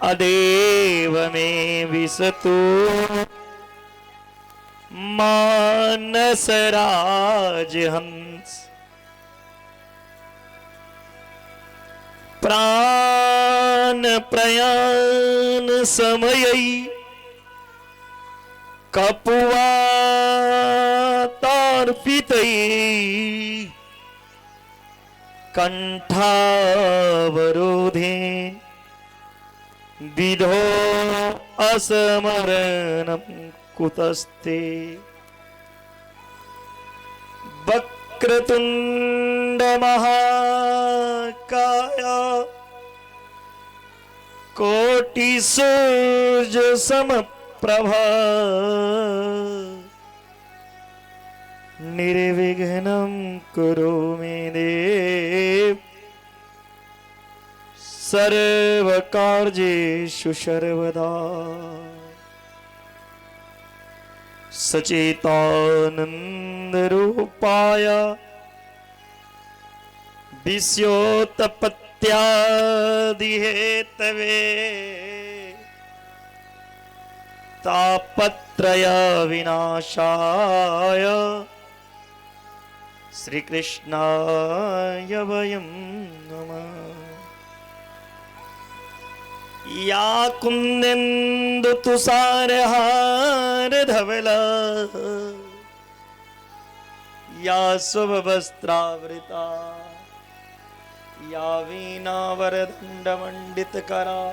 अदेव में विसतु मानस राजहंस। प्राण प्रयाण समय कपुआ तार्पितई कंठावरोधे विधो असमरणम कुतस्ते। वक्रतुंड महाकाया कोटि सूर्य समप्रभा निर्विघ्नं कुरु मे देव सर्वकार्येषु सर्वदा। सचितानंद रूपाय विश्योत्पत्त्यादिहेतवे तापत्रय विनाशाय श्रीकृष्णाय वयं नमः। या कुंदेन्दु तुषार हार धवला या शुभवस्त्रावृता या वीणावरदंड मंडित करा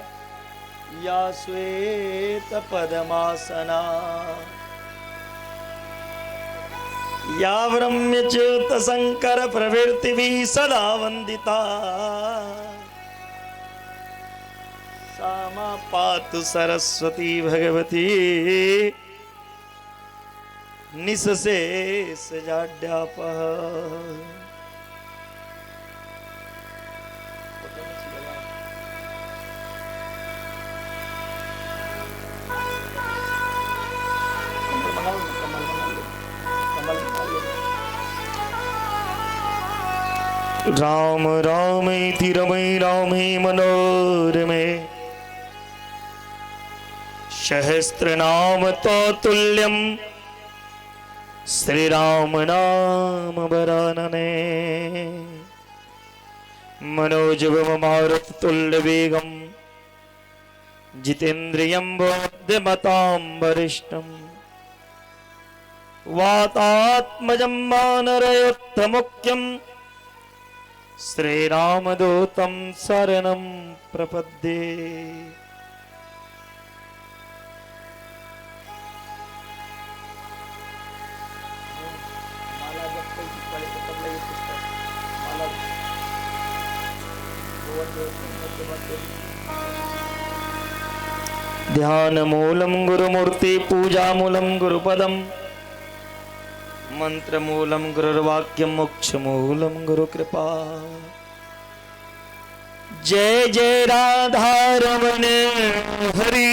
या श्वेत पद्मासना या ब्रह्मच्युत शंकर प्रवृत्तिभिः सदा वंदिता सा मा पातु सरस्वती भगवती निःशेष जाड्यापह। राम रामेति रमे रामे मनोरमे सहस्रनाम तो तुल्यम श्री राम नाम वरानने। मनोजवम मारुत तुल्य वेगम जितेन्द्रियं बुद्धिमतां वरिष्ठम वातात्मजं वानरयोत्थमुख्यं श्रीरामदूतं शरणं प्रपद्ये। ध्यानमूलं गुरुमूर्ति पूजामूलं गुरुपदं मंत्रमूलं गुरुर्वाक्यं मोक्षमूलं गुरुकृपा। जय जय राधा रमण हरि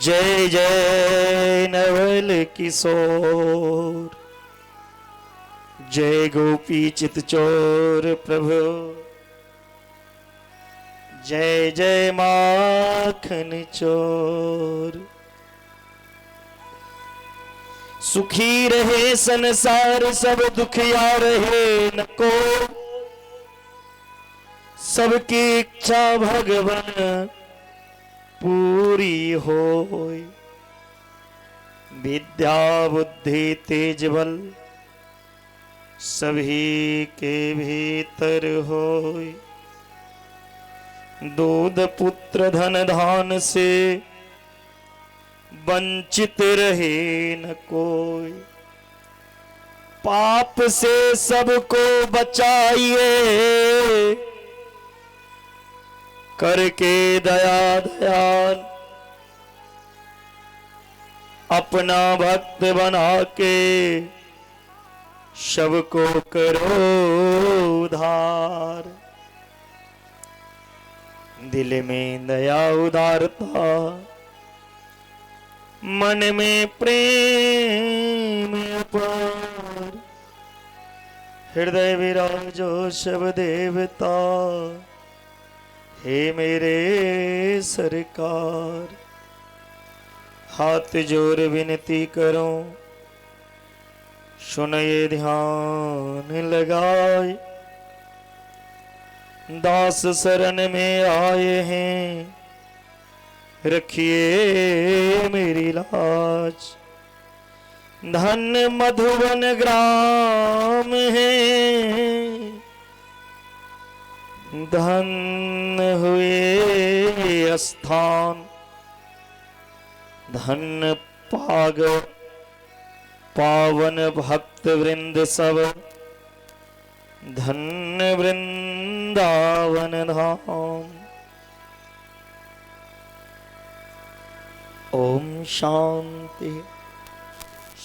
जय जय नवल किशोर जय गोपी चितचोर प्रभु जय जय माखन चोर। सुखी रहे संसार सब दुखिया रहे न को सबकी इच्छा भगवान पूरी होय। विद्या बुद्धि तेज बल सभी के भीतर होय। दूध पुत्र धन धान से वंचित रहे न कोई। पाप से सबको बचाइए करके दया दयाल। अपना भक्त बना के सबको करो उधार। दिल में दया उदारता मन में प्रेम अपार। हृदय विराजो सब देवता हे मेरे सरकार, हाथ जोड़ विनती करो, सुनिए ध्यान लगाए। दास शरण में आए हैं, रखिए मेरी लाज। धन मधुबन ग्राम है, धन हुए स्थान। धन पाग पावन भक्त वृंद सब, धन वृंदावन धाम। ओम शांति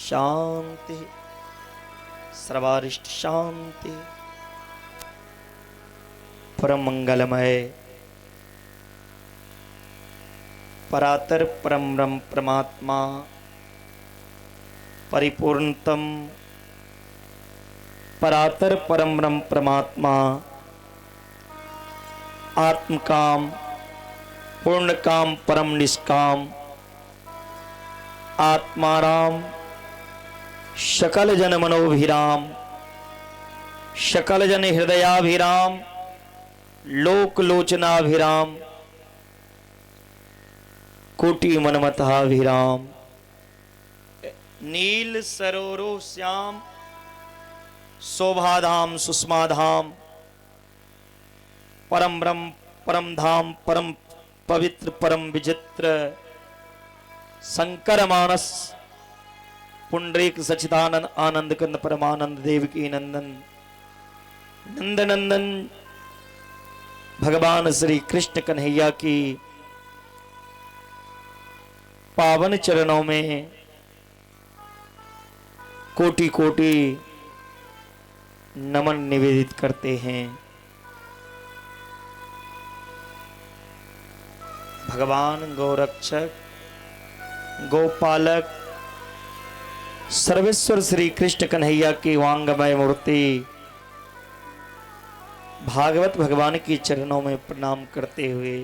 शांति सर्वारिष्ट शांति। परम मंगलमय परातर परम ब्रह्म परमात्मा परिपूर्णतम परातर परम ब्रह्म परमात्मा आत्मकाम पूर्ण काम परम निष्काम आत्माराम सकल जन मनोभिराम सकल जन हृदयाभिराम लोक लोचनाभिराम कोटि मनमताभिराम नील सरोरो श्याम शोभाधाम सुषमाधाम परम ब्रह्म परम धाम परम पवित्र परम विचित्र शंकर मानस पुंडरीक सचिदानंद आनंद कंद परमानंद देवकी नंदन नंद नंदन भगवान श्री कृष्ण कन्हैया की पावन चरणों में कोटि कोटि नमन निवेदित करते हैं। भगवान गौरक्षक गोपालक सर्वेश्वर श्री कृष्ण कन्हैया की वांगमय मूर्ति भागवत भगवान की चरणों में प्रणाम करते हुए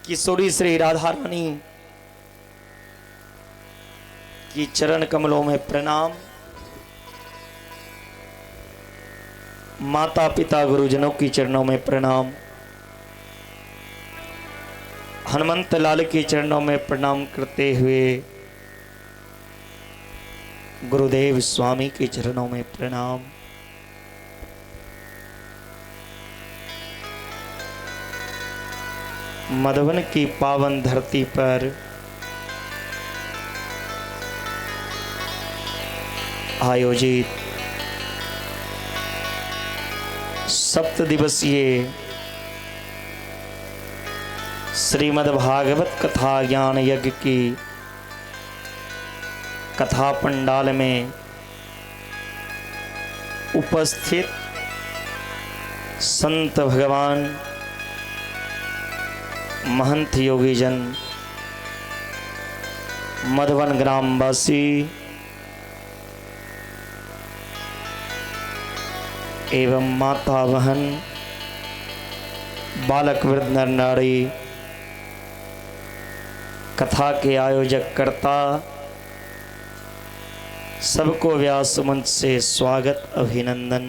किशोरी श्री राधा रानी की चरण कमलों में प्रणाम, माता पिता गुरुजनों की चरणों में प्रणाम, हनुमंत लाल के चरणों में प्रणाम करते हुए गुरुदेव स्वामी के चरणों में प्रणाम। मधुबन की पावन धरती पर आयोजित सप्त दिवसीय श्रीमद् भागवत कथा ज्ञान यज्ञ की कथा पंडाल में उपस्थित संत भगवान महंत योगीजन मधुबन ग्रामवासी एवं माता बहन बालक वृद्ध नर नारी कथा के आयोजक कर्ता सबको व्यास मंच से स्वागत अभिनंदन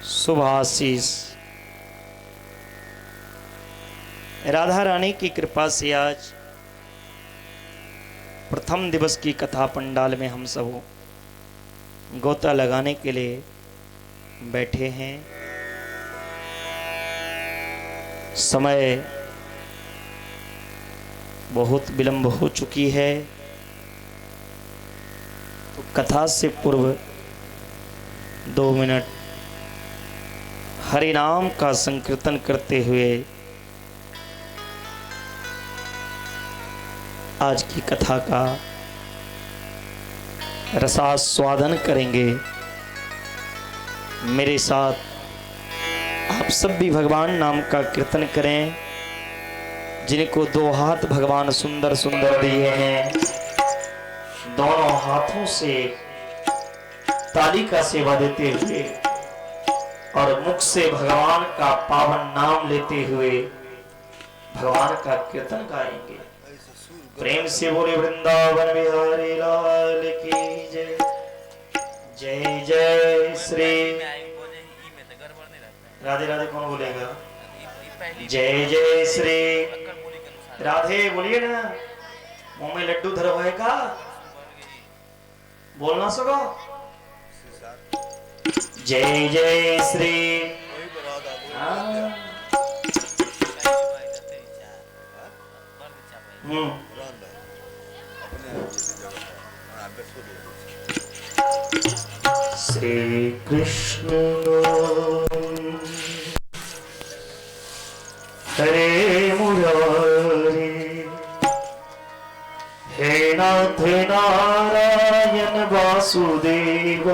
शुभ आशीष। राधा रानी की कृपा से आज प्रथम दिवस की कथा पंडाल में हम सब गोता लगाने के लिए बैठे हैं। समय बहुत विलंब हो चुकी है, तो कथा से पूर्व 2 मिनट हरि नाम का संकीर्तन करते हुए आज की कथा का रसास्वादन करेंगे। मेरे साथ आप सब भी भगवान नाम का कीर्तन करें। जिनको 2 हाथ भगवान सुंदर सुंदर दिए हैं, दोनों हाथों से ताली का सेवा देते हुए और मुख से भगवान का पावन नाम लेते हुए भगवान का कीर्तन गाएंगे। प्रेम से बोले वृंदावन बिहारी लाल की जय। जय जय श्री राधे राधे। कौन बोलेगा? जय जय श्री राधे बोलिए ना। मुंह में लड्डू धरवाए का बोलना सको। जय जय श्री श्री कृष्ण हरे मुरारी, हे नाथ नारायण वासुदेव।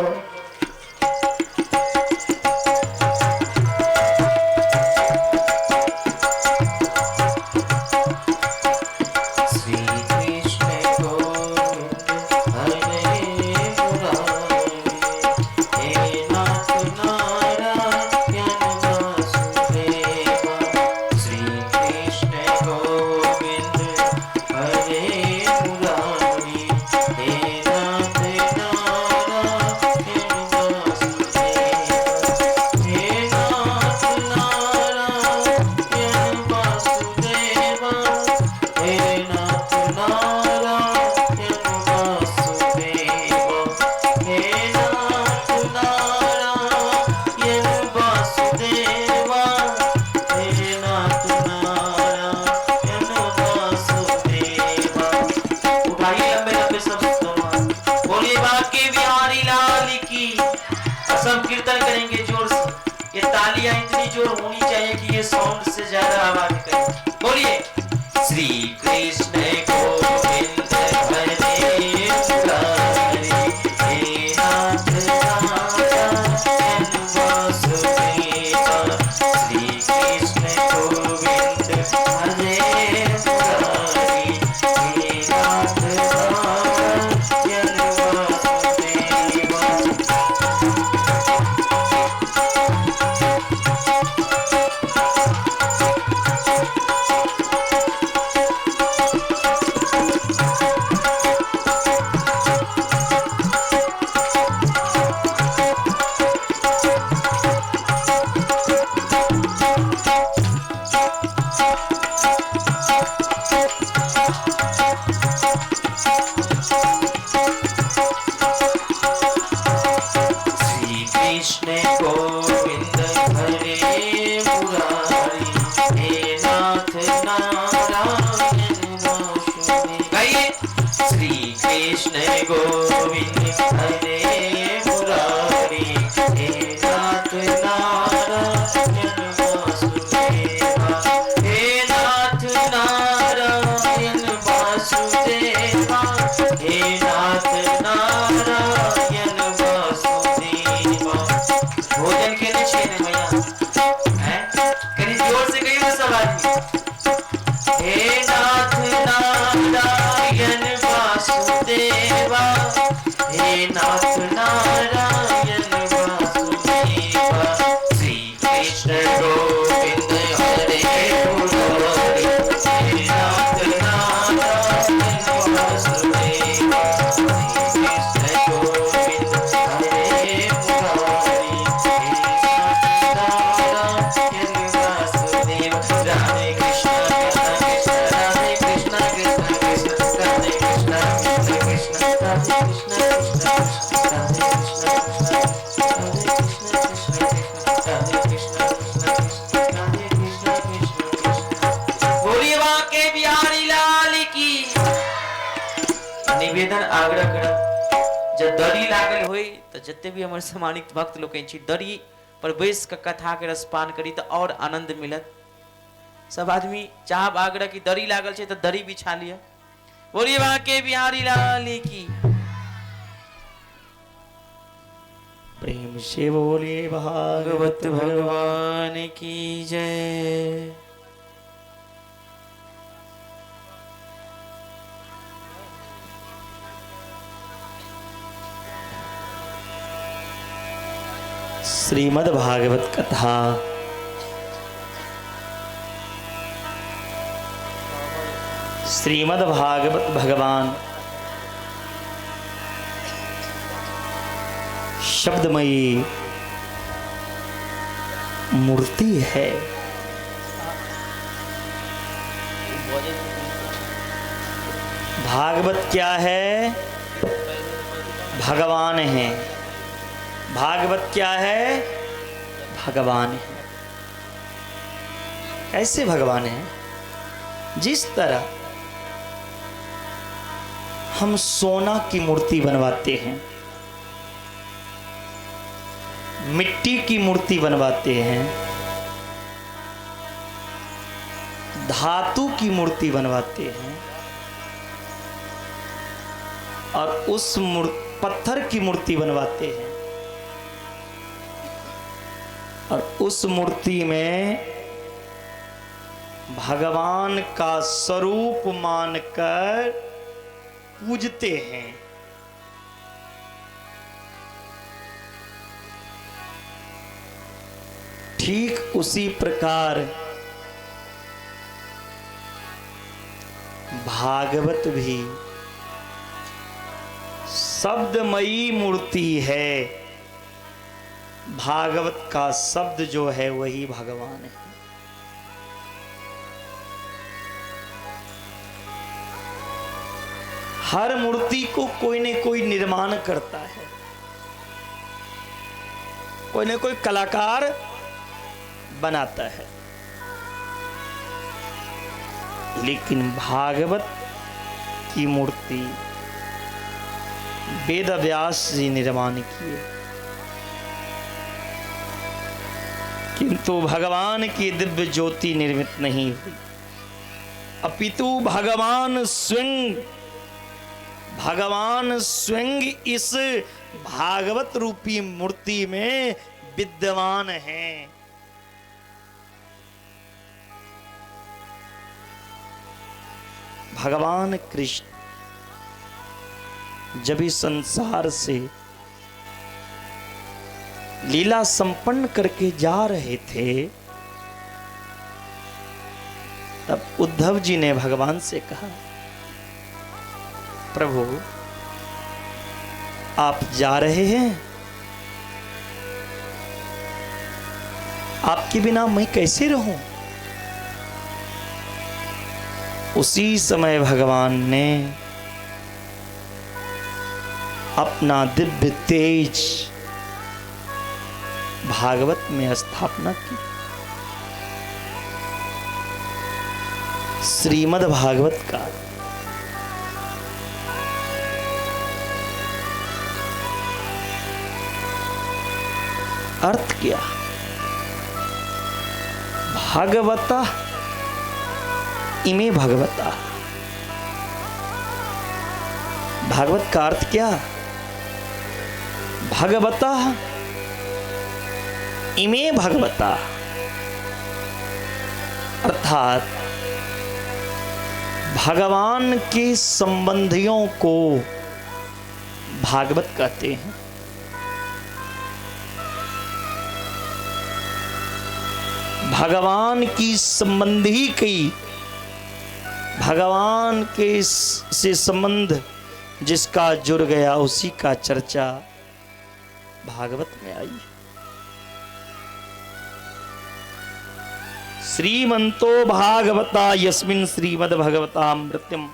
जते भी हमर सम्मानित भक्त लोकनि छी, दरी पर बैस के कथा के रसपान करी तो और आनंद मिलत। सब आदमी चाहब आग्रह की दरी लागल छै तो दरी बिछा लिया। बोलिए बांके बिहारी लाल की। प्रेम से बोलिए भागवत भगवान की जय। श्रीमद् भागवत कथा श्रीमद् भागवत भगवान शब्दमयी मूर्ति है। भागवत क्या है? भगवान है। भागवत क्या है? भगवान है। कैसे भगवान है? जिस तरह हम सोना की मूर्ति बनवाते हैं, मिट्टी की मूर्ति बनवाते हैं, धातु की मूर्ति बनवाते हैं और उस पत्थर की मूर्ति बनवाते हैं और उस मूर्ति में भगवान का स्वरूप मानकर पूजते हैं। ठीक उसी प्रकार भागवत भी शब्दमयी मूर्ति है। भागवत का शब्द जो है वही भगवान है। हर मूर्ति को कोई न कोई निर्माण करता है, कोई न कोई कलाकार बनाता है, लेकिन भागवत की मूर्ति वेद व्यास जी निर्माण किए, किंतु भगवान की दिव्य ज्योति निर्मित नहीं हुई। अपितु भगवान स्वयं इस भागवत रूपी मूर्ति में विद्यमान हैं। भगवान कृष्ण जब इस संसार से लीला संपन्न करके जा रहे थे, तब उद्धव जी ने भगवान से कहा, प्रभु आप जा रहे हैं, आपके बिना मैं कैसे रहूं? उसी समय भगवान ने अपना दिव्य तेज भागवत में स्थापना की। श्रीमद् भागवत का अर्थ क्या? भागवता इमे भगवता। भागवत का अर्थ क्या? भगवता इमे भगवता, अर्थात भगवान के संबंधियों को भागवत कहते हैं। भगवान की संबंधी की, भगवान के से संबंध जिसका जुड़ गया उसी का चर्चा भागवत में आई। श्रीमंतो भागवता यस्मिन् श्रीमद् भगवतामृतम।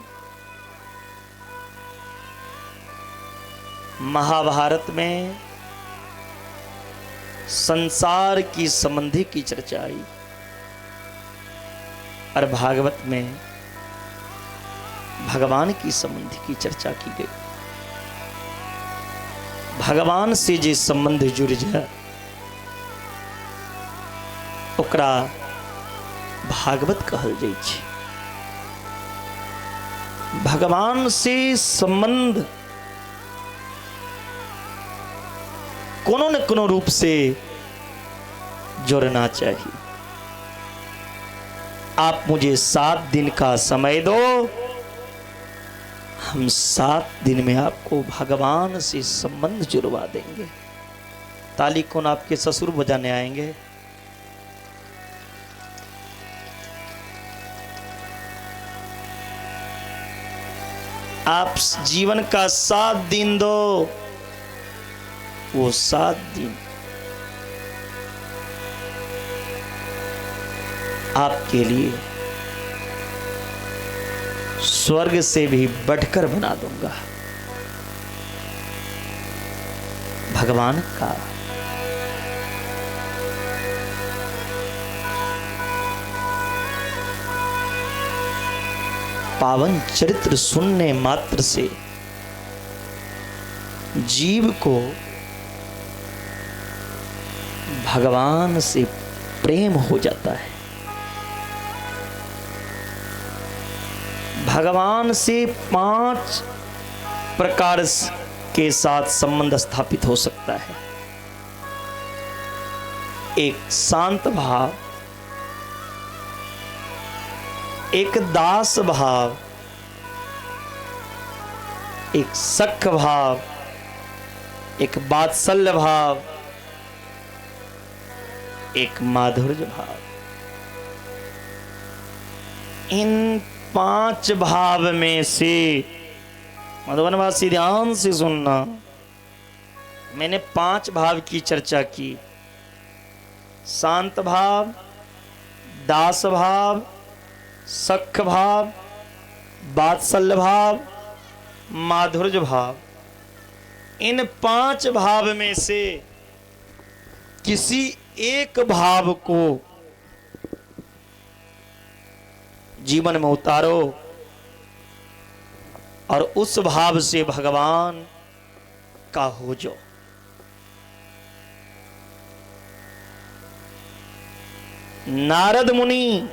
महाभारत में संसार की संबंधी की चर्चा आई और भागवत में भगवान की संबंधी की चर्चा की गई। भगवान से जे संबंध जुड़ जाए ओकरा भागवत कहल जाइ छै। भगवान से संबंध कोनो न कोनो रूप से जोड़ना चाहिए। आप मुझे 7 दिन का समय दो, हम 7 दिन में आपको भगवान से संबंध जुड़वा देंगे। ताली कौन आपके ससुर बजाने आएंगे? आप जीवन का 7 दिन दो, वो 7 दिन आपके लिए स्वर्ग से भी बढ़कर बना दूंगा। भगवान का पावन चरित्र सुनने मात्र से जीव को भगवान से प्रेम हो जाता है। भगवान से 5 प्रकार के साथ संबंध स्थापित हो सकता है। एक शांत भाव, एक दास भाव, एक सख भाव, एक वात्सल्य भाव, एक माधुर्य भाव। इन 5 भाव में से मधुबनवासी ध्यान से सुनना, मैंने 5 भाव की चर्चा की। शांत भाव, दास भाव, सख भाव, वात्सल्य भाव, माधुर्य भाव। इन 5 भाव में से किसी एक भाव को जीवन में उतारो और उस भाव से भगवान का हो जाओ। नारद मुनि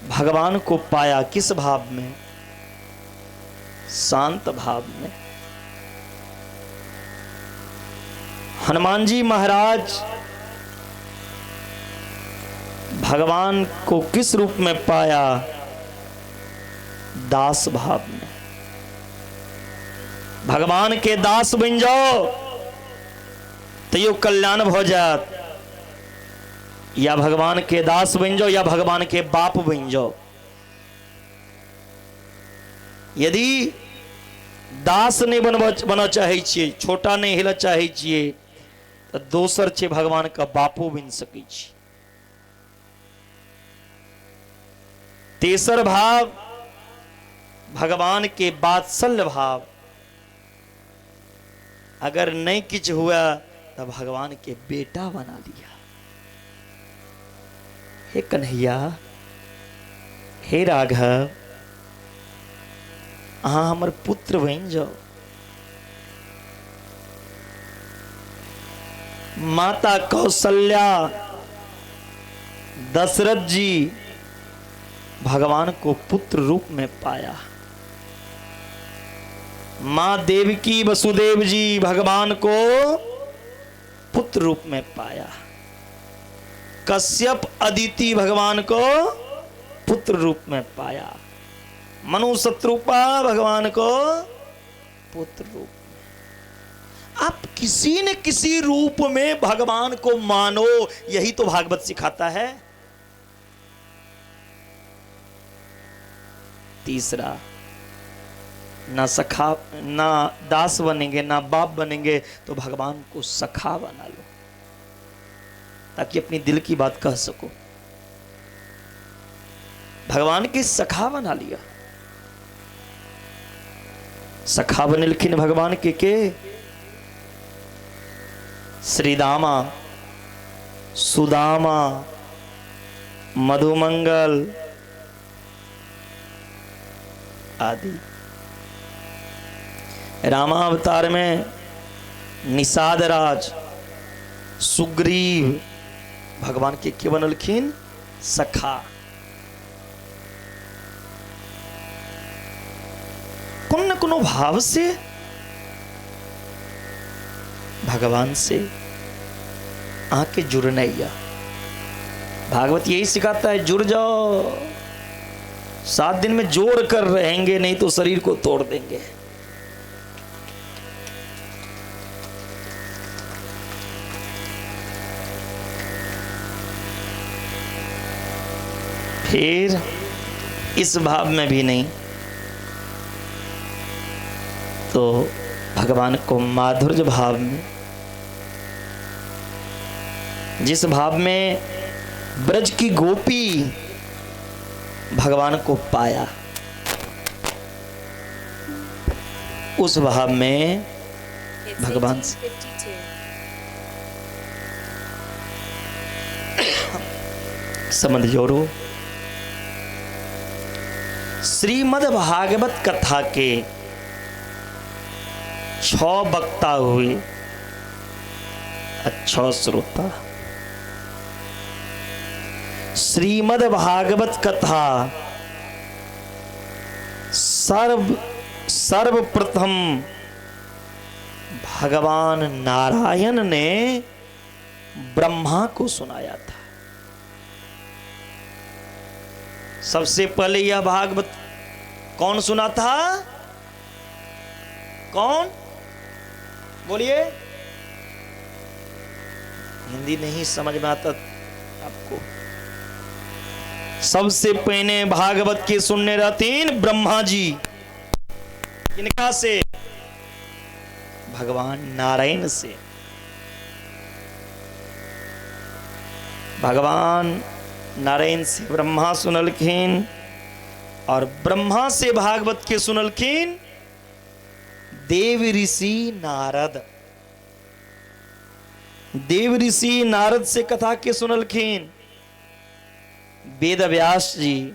भगवान को पाया किस भाव में? शांत भाव में। हनुमान जी महाराज भगवान को किस रूप में पाया? दास भाव में। भगवान के दास बन जाओ तो यो कल्याण हो जात, या भगवान के दास बन जाओ या भगवान के बाप बन जाओ। यदि दास नहीं बना चाहे छियै, छोटा नहीं हिला चाहे छियै, तो दोसर छे भगवान का बापो बन सकै छी। तेसर भाव भगवान के वात्सल्य भाव। अगर नहीं किछ हुआ तो भगवान के बेटा बना लिया। हे कन्हैया, हे राघव, अहाँ हमर पुत्र बन जाओ। माता कौशल्या, दशरथ जी भगवान को पुत्र रूप में पाया। मां देवकी वसुदेव जी भगवान को पुत्र रूप में पाया। कश्यप अदिति भगवान को पुत्र रूप में पाया। मनु शत्रुपा भगवान को पुत्र रूप में। आप किसी न किसी रूप में भगवान को मानो, यही तो भागवत सिखाता है। तीसरा, ना सखा ना दास बनेंगे ना बाप बनेंगे, तो भगवान को सखा बना लो ताकि अपनी दिल की बात कह सको। भगवान के सखा बना लिया। सखा बनेलखिन भगवान के श्रीदामा, सुदामा, मधुमंगल आदि। रामावतार में निषाद राज, सुग्रीव भगवान के बनलखिन सखा। कोनो न कोनो भाव से भगवान से आके जुड़नैया। भागवत यही सिखाता है, जुड़ जाओ। 7 दिन में जोड़ कर रहेंगे, नहीं तो शरीर को तोड़ देंगे। फिर इस भाव में भी नहीं, तो भगवान को माधुर्य भाव में, जिस भाव में ब्रज की गोपी भगवान को पाया, उस भाव में It's भगवान से 18:52. संबंध जोड़ो। श्रीमद् भागवत कथा के 6 वक्ता हुए और 6 श्रोता। श्रीमद् भागवत कथा सर्वप्रथम भगवान नारायण ने ब्रह्मा को सुनाया था। सबसे पहले यह भागवत कौन सुना था? कौन? बोलिए। हिंदी नहीं समझ में आता आपको। सबसे पहले भागवत के सुनने रहतीन ब्रह्मा जी। किनका से? भगवान नारायण से। भगवान नारायण से ब्रह्मा सुनलखिन और ब्रह्मा से भागवत के सुनलखिन देव ऋषि नारद। देव ऋषि नारद से कथा के सुनलखिन वेद व्यास जी।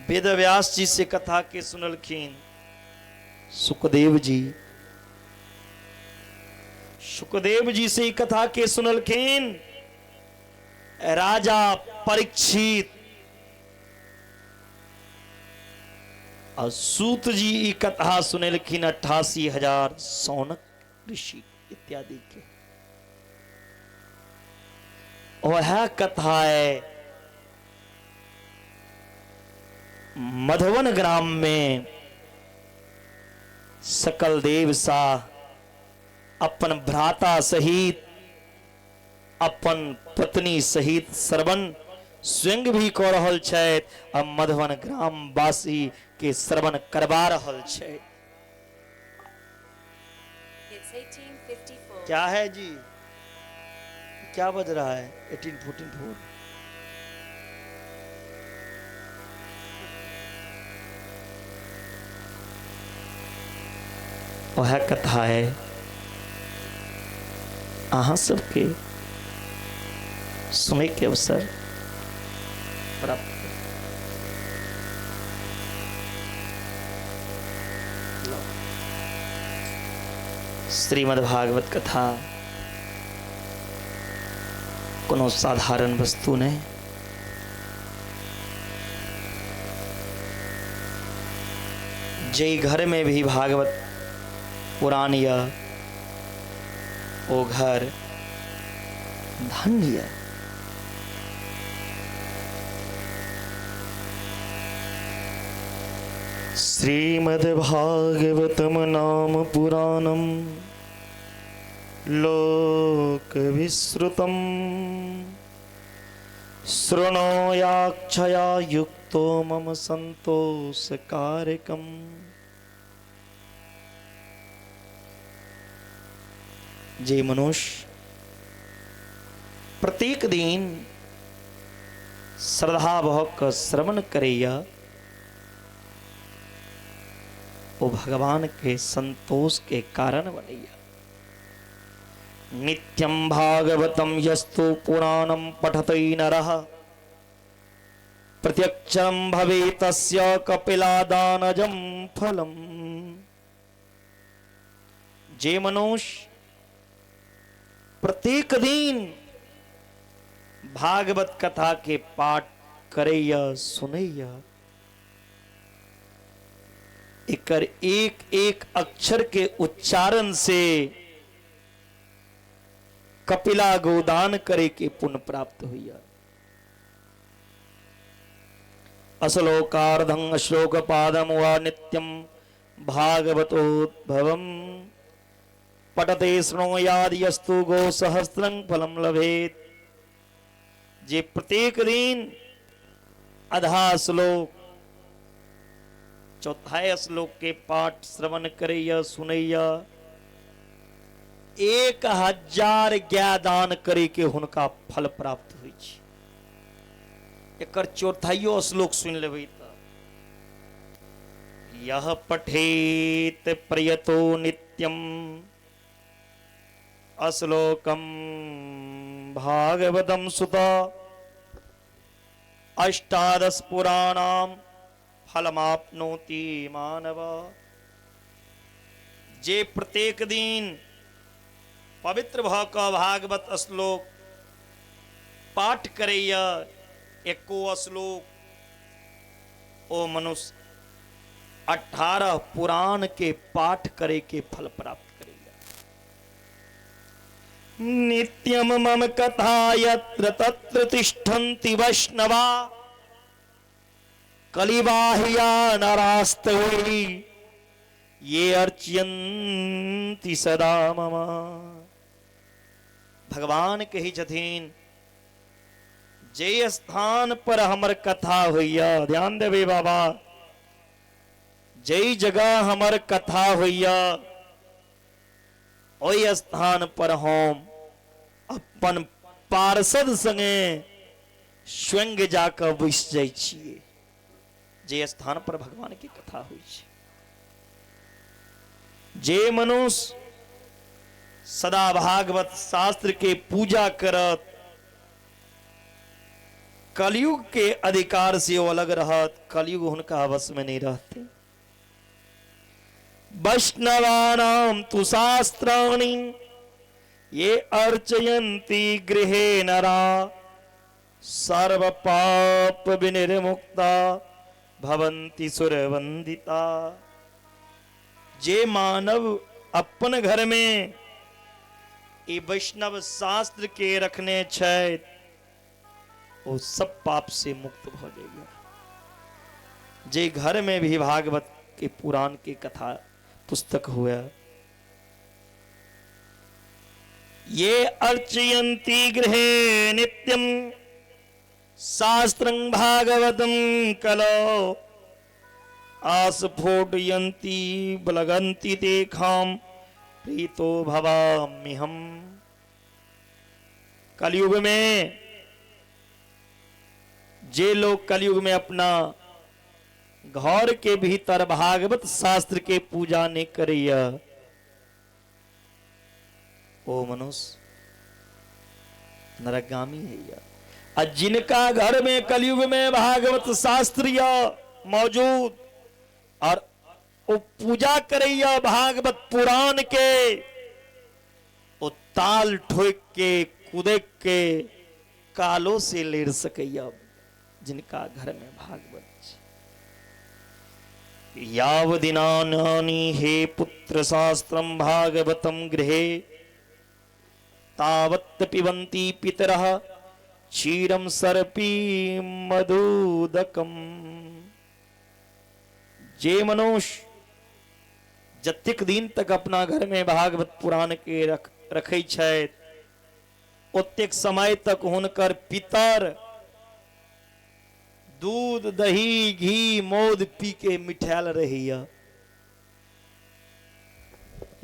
वेद व्यास जी से कथा के सुनलखिन सुखदेव जी। सुखदेव जी से कथा के सुनलखिन राजा परीक्षित। और सूत जी ई कथा सुनेलखिन 88,000 सौनक ऋषि इत्यादि के। वह कथा है मधुवन ग्राम में सकल देव सा अपन भ्राता सहित अपन पत्नी सहित श्रवण स्वयं भी क रहल छथि आ मधुबन ग्रामवासी के श्रवण करवा रहल छथि। It's 18:54. क्या है जी? क्या बज रहा है? 18:44। वह कथा है अहाँ सबके सुनै के अवसर प्राप्त। श्रीमद् भागवत कथा कोनो साधारण वस्तु नहीं। जे घर में भी भागवत पुराण या ओ घर धन्य। श्रीमद्भागवतम नाम पुराणम लोक विश्रुतम शृणोयाक्षया युक्तो मम संतोषकारकम। जे मनुष्य प्रत्येक दिन श्रद्धा भाव श्रवण करेया वो भगवान के संतोष के कारण बनैया। नित्यं भागवतम यस्तु पुराणं पठते नरः प्रत्यक्षं भवेत् तस्य कपिलादानजं फलम्। जे मनुष्य प्रत्येक दिन भागवत कथा के पाठ करैया सुनैया, एकर एक एक अक्षर के उच्चारण से कपिला गोदान करे के पुण्य प्राप्त हुआ। अश्लोकार्धं श्लोक पादम वा नित्यं भागवतोद्भवं पठते शृणोयाद्यस्तु गो सहस्रं फलं लभेत। जे प्रत्येक दिन आधा श्लोक, चौथाई श्लोक के पाठ श्रवण करैया सुनैया, 1000 गाय दान करे के हुनका फल प्राप्त होइ छै। एकर चौथाइयो श्लोक सुनि लेबै तऽ यह पठेत प्रयतो नित्यम अश्लोकम भागवतम सुत अष्टादश पुराणाम फलमाप्नोति मानव। जे प्रत्येक दिन पवित्र भऽ कऽ भागवत श्लोक पाठ करैया, एको श्लोक, ओ मनुष्य 18 पुराण के पाठ करे के फल प्राप्त करैया। नित्यम मम कथा यत्र तत्र तिष्ठन्ति वैष्णवा कलिबाह्या नरास्तवै ये अर्चयन्ति सदा मम। भगवान कहै छथिन जे स्थान पर हमर कथा होइया, ध्यान देबै बाबा, जे जगह हमर कथा होइया ओहि स्थान पर हम अपन पार्षद संगे स्वयं जाकऽ बैस जाइ छियै। जे स्थान पर भगवान के कथा होइ छै, जे मनुष्य सदा भागवत शास्त्र के पूजा करत, कलयुग के अधिकार से ओ अलग रहत, कलयुग हुनका वश में नहीं रहते। वैष्णवानाम तु शास्त्राणि ये अर्चयन्ति गृहे नरा सर्व पाप विनिर्मुक्ता भवन्ति सुरवंदिता। जे मानव अपन घर में ई वैष्णव शास्त्र के रखने छथि ओ सब पाप से मुक्त भ जाइए। जे घर में भी भागवत के पुराण के कथा पुस्तक हुए, ये अर्चयन्ति गृहे नित्यम शास्त्रं भागवतं कलो आस्फोटयन्ति बलगन्ति तेखाम प्रीतो भवाम्यहम्। कलयुग में जे लोग कलयुग में अपना घर के भीतर भागवत शास्त्र के पूजा नहीं करैया ओ मनुष्य नरकगामी है। आ जिनका घर में कलयुग में भागवत शास्त्र मौजूद और वो पूजा करैया भागवत पुराण के, ओ ताल ठोक के कुदक के कालो से लेर सकैया जिनका घर में भागवत। यावदिनानि हे पुत्र शास्त्रं भागवतं गृहे तावत् पिबन्ति पितरः क्षीरं सर्पी मधुदकम। जे मनुष्य जतेक दिन तक अपना घर में भागवत पुराण के रखै छथि ओतेक समय तक हुनकर पितर दूध दही घी मौध पी के मिठायल रहैया।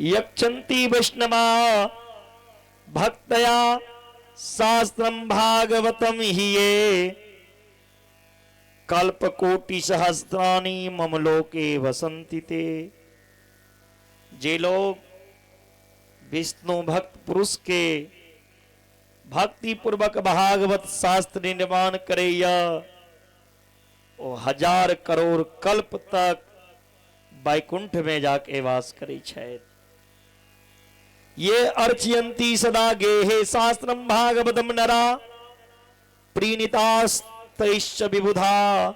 यक्षन्ति वैष्णवा भक्तया शास्त्रं भागवतं हिये कल्पकोटि सहस्राणि मम लोके वसन्ति ते। जे लोग विष्णु भक्त पुरुष के भक्ति पूर्वक भागवत शास्त्र निर्माण करैया ओ 1000 करोड़ कल्प तक वैकुंठ में जाके वास करै छथि। ये अर्चयन्ति सदा गेहे शास्त्रं भागवतं नरा प्रीणितास्तैश्च विबुधा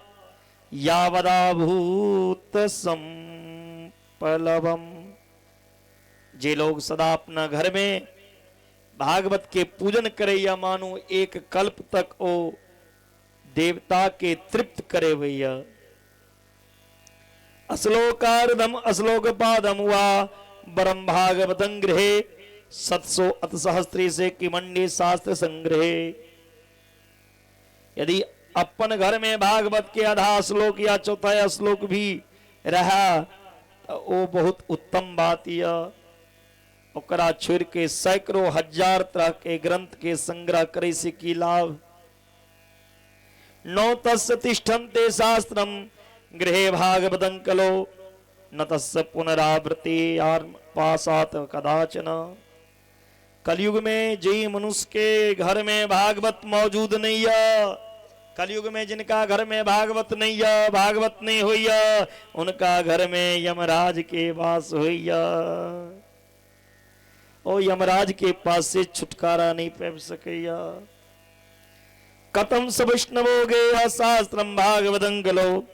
यावदाभूत संपलवम। जे लोग सदा अपना घर में भागवत के पूजन करैया मानो एक कल्प तक ओ देवता के तृप्त करे भैया। अश्लोकार्धम अश्लोक पादम वा बरम भागवतं गृहे सत्सो अतसहस्त्रे से किमंडे शास्त्र संग्रहे। यदि अपन घर में भागवत के आधा श्लोक या चौथा श्लोक भी रहा तो वो बहुत उत्तम बात यह। ओकरा छोड़ के सैकड़ों हजार तरह के ग्रंथ के संग्रह करे से की लाभ। नौ तस्य तिष्ठन्ते शास्त्रम गृहे भागवतं कलो न तस्य पुनरावृत्ति पासात कदाचन। कलयुग में जे मनुष्य के घर में भागवत मौजूद नहीं है, कलयुग में जिनका घर में भागवत नहीं है, भागवत नहीं हुई, उनका घर में यमराज के वास हुई। ओ यमराज के पास से छुटकारा नहीं पाबि सकैया। कतम स वैष्णवो गेय शास्त्रम भागवतं कलो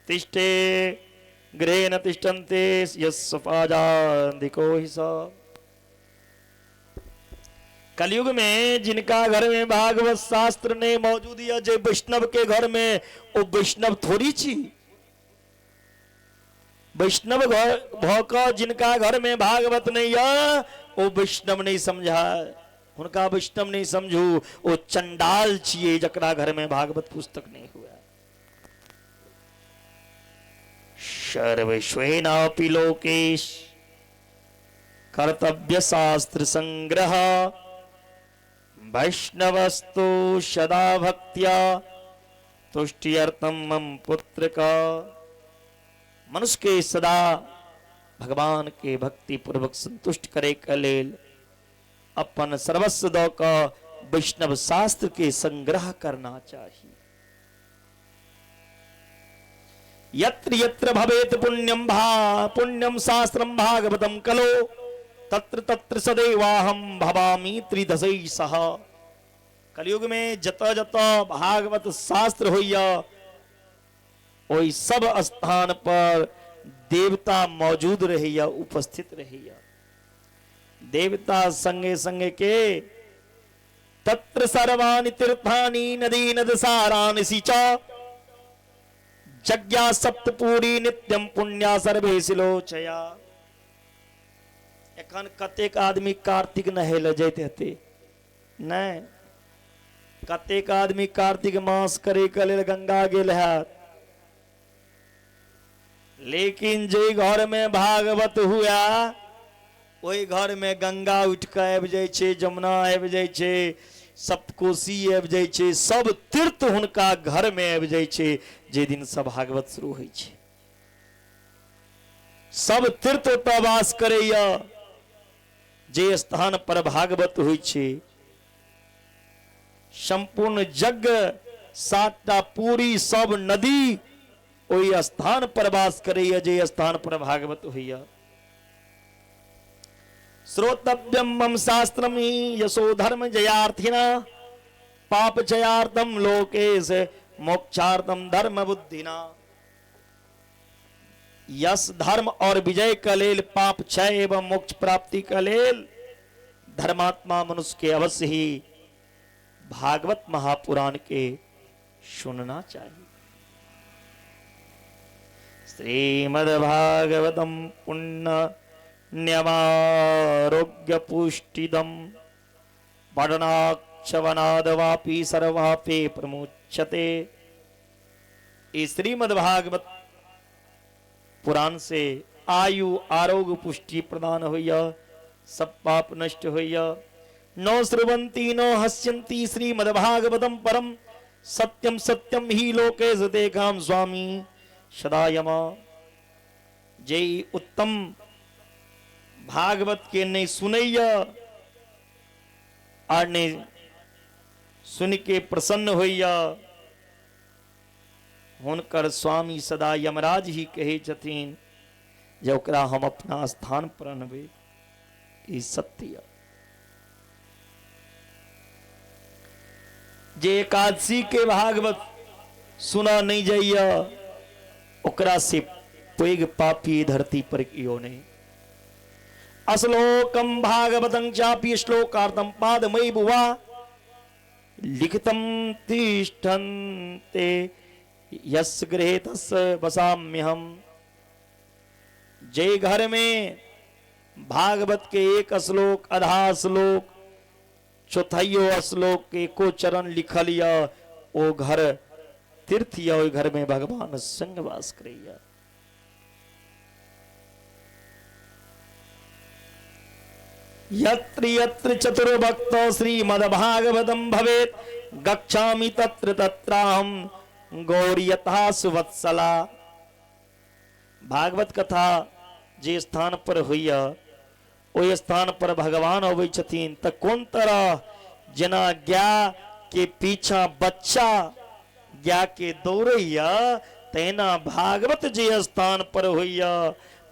तिष्ठे गृहे न तिष्ठन्ते यस्सफाजाधिको हि स। कलयुग में जिनका घर में भागवत शास्त्र ने मौजूद या जे वैष्णव के घर में, वो वैष्णव थोड़ी छी। वैष्णव घर जिनका घर में भागवत नहीं है, वो वैष्णव नहीं समझा, उनका वैष्णव नहीं समझू, वो चंडाल छिए जकरा घर में भागवत पुस्तक नहीं हुआ। सर्वस्वेनापि लोकेश कर्तव्य शास्त्र संग्रह वैष्णवस्तु सदा भक्त्या तुष्ट्यर्थम मम पुत्र का। मनुष्य के सदा भगवान के भक्ति पूर्वक संतुष्ट करे के लेल अपन सर्वस्व दऽ कऽ वैष्णव शास्त्र के संग्रह करना चाहिए। यत्र यत्र भवेत पुण्यम भा पुण्यम शास्त्रम भागवतम कलो तत्र तत्र सदैवाहम भवामी त्रिदशै सह। कलयुग में जत जत भागवत शास्त्र होइया ओहि सब स्थान पर देवता मौजूद रहैया, उपस्थित रहैया। देवता संगे संगे के तत्र सर्वाणि तीर्थानि नदी नद सारानि सिचा जज्ञा सप्तपुरी नित्यम पुण्या सर्वे सिलोचया। एखन कतेक आदमी कार्तिक नहे ले जाइत हेतै? नहि। कतेक आदमी कार्तिक मास करे के लेल गंगा गेल हैत? लेकिन जे घर में भागवत हुआ ओहि घर में गंगा उठि कऽ आबि जाइ छै, जमुना आबि जाइ छै, सप्तकोशी आबि जाइ छै, सब तीर्थ हुनका घर में आबि जाइ छै। जे दिन से भागवत शुरू होइ छै सब तीर्थ ओतऽ वास करैया जे स्थान पर भागवत होइ छै। संपूर्ण यज्ञ सातटा पूरी सब नदी ओहि स्थान पर वास करैया जे स्थान पर भागवत होइया। श्रोतव्यम मम शास्त्रम ही यशो धर्म जयार्थिना पाप जयार्थम लोकेश मोक्षार्थम धर्म बुद्धिना। यश धर्म और विजय का लेल, पाप क्षय एवं मोक्ष प्राप्ति का लेल धर्मात्मा मनुष्य के अवश्य ही भागवत महापुराण के सुनना चाहिए। श्रीमद्भागवतम पुण्यमारोग्य पुष्टिदम पठनाक्षवनादवापि सर्वापे प्रमुच्यते। श्रीमद्भागवत पुराण से आयु आरोग्य पुष्टि प्रदान होइया, सब पाप नष्ट होइया। नो श्रुवंती नो हस्यंती श्रीमद्भागवतम परम सत्यम सत्यम ही लोके सतेकाम स्वामी सदायमा। जे उत्तम भागवत के नहीं सुनैया और नहीं सुन के प्रसन्न होइया, हुनकर स्वामी सदा यमराज ही कहै छथिन जे ओकरा हम अपना स्थान पर अनबै। ई सत्य जे एकादशी के भागवत सुना नहीं जाइया ओकरा से पैघ पापी धरती पर कियो नहीं। अश्लोकम भागवतं चापि श्लोकार्थम पादमयि बुवा लिखितं तिष्ठन्ते यस गृहे तस् वसाम्यहम। जे घर में भागवत के एक श्लोक, आधा श्लोक, चौथाइयो श्लोक के एको चरण लिखल या ओ घर तीर्थ यऽ, ओहि घर में भगवान संग वास करैया। यत्र यत्र चतुर्भक्त श्रीमद्भागवतं भवेत् गच्छामि तत्र तत्राहं गौरी यथा सुवत्सला। भागवत कथा जे स्थान पर होइया ओहि स्थान पर भगवान अबै छथिन तऽ कोन तरह जेना गाय के पीछा बच्चा गाय के दौड़ैया तहिना भागवत जे स्थान पर होइया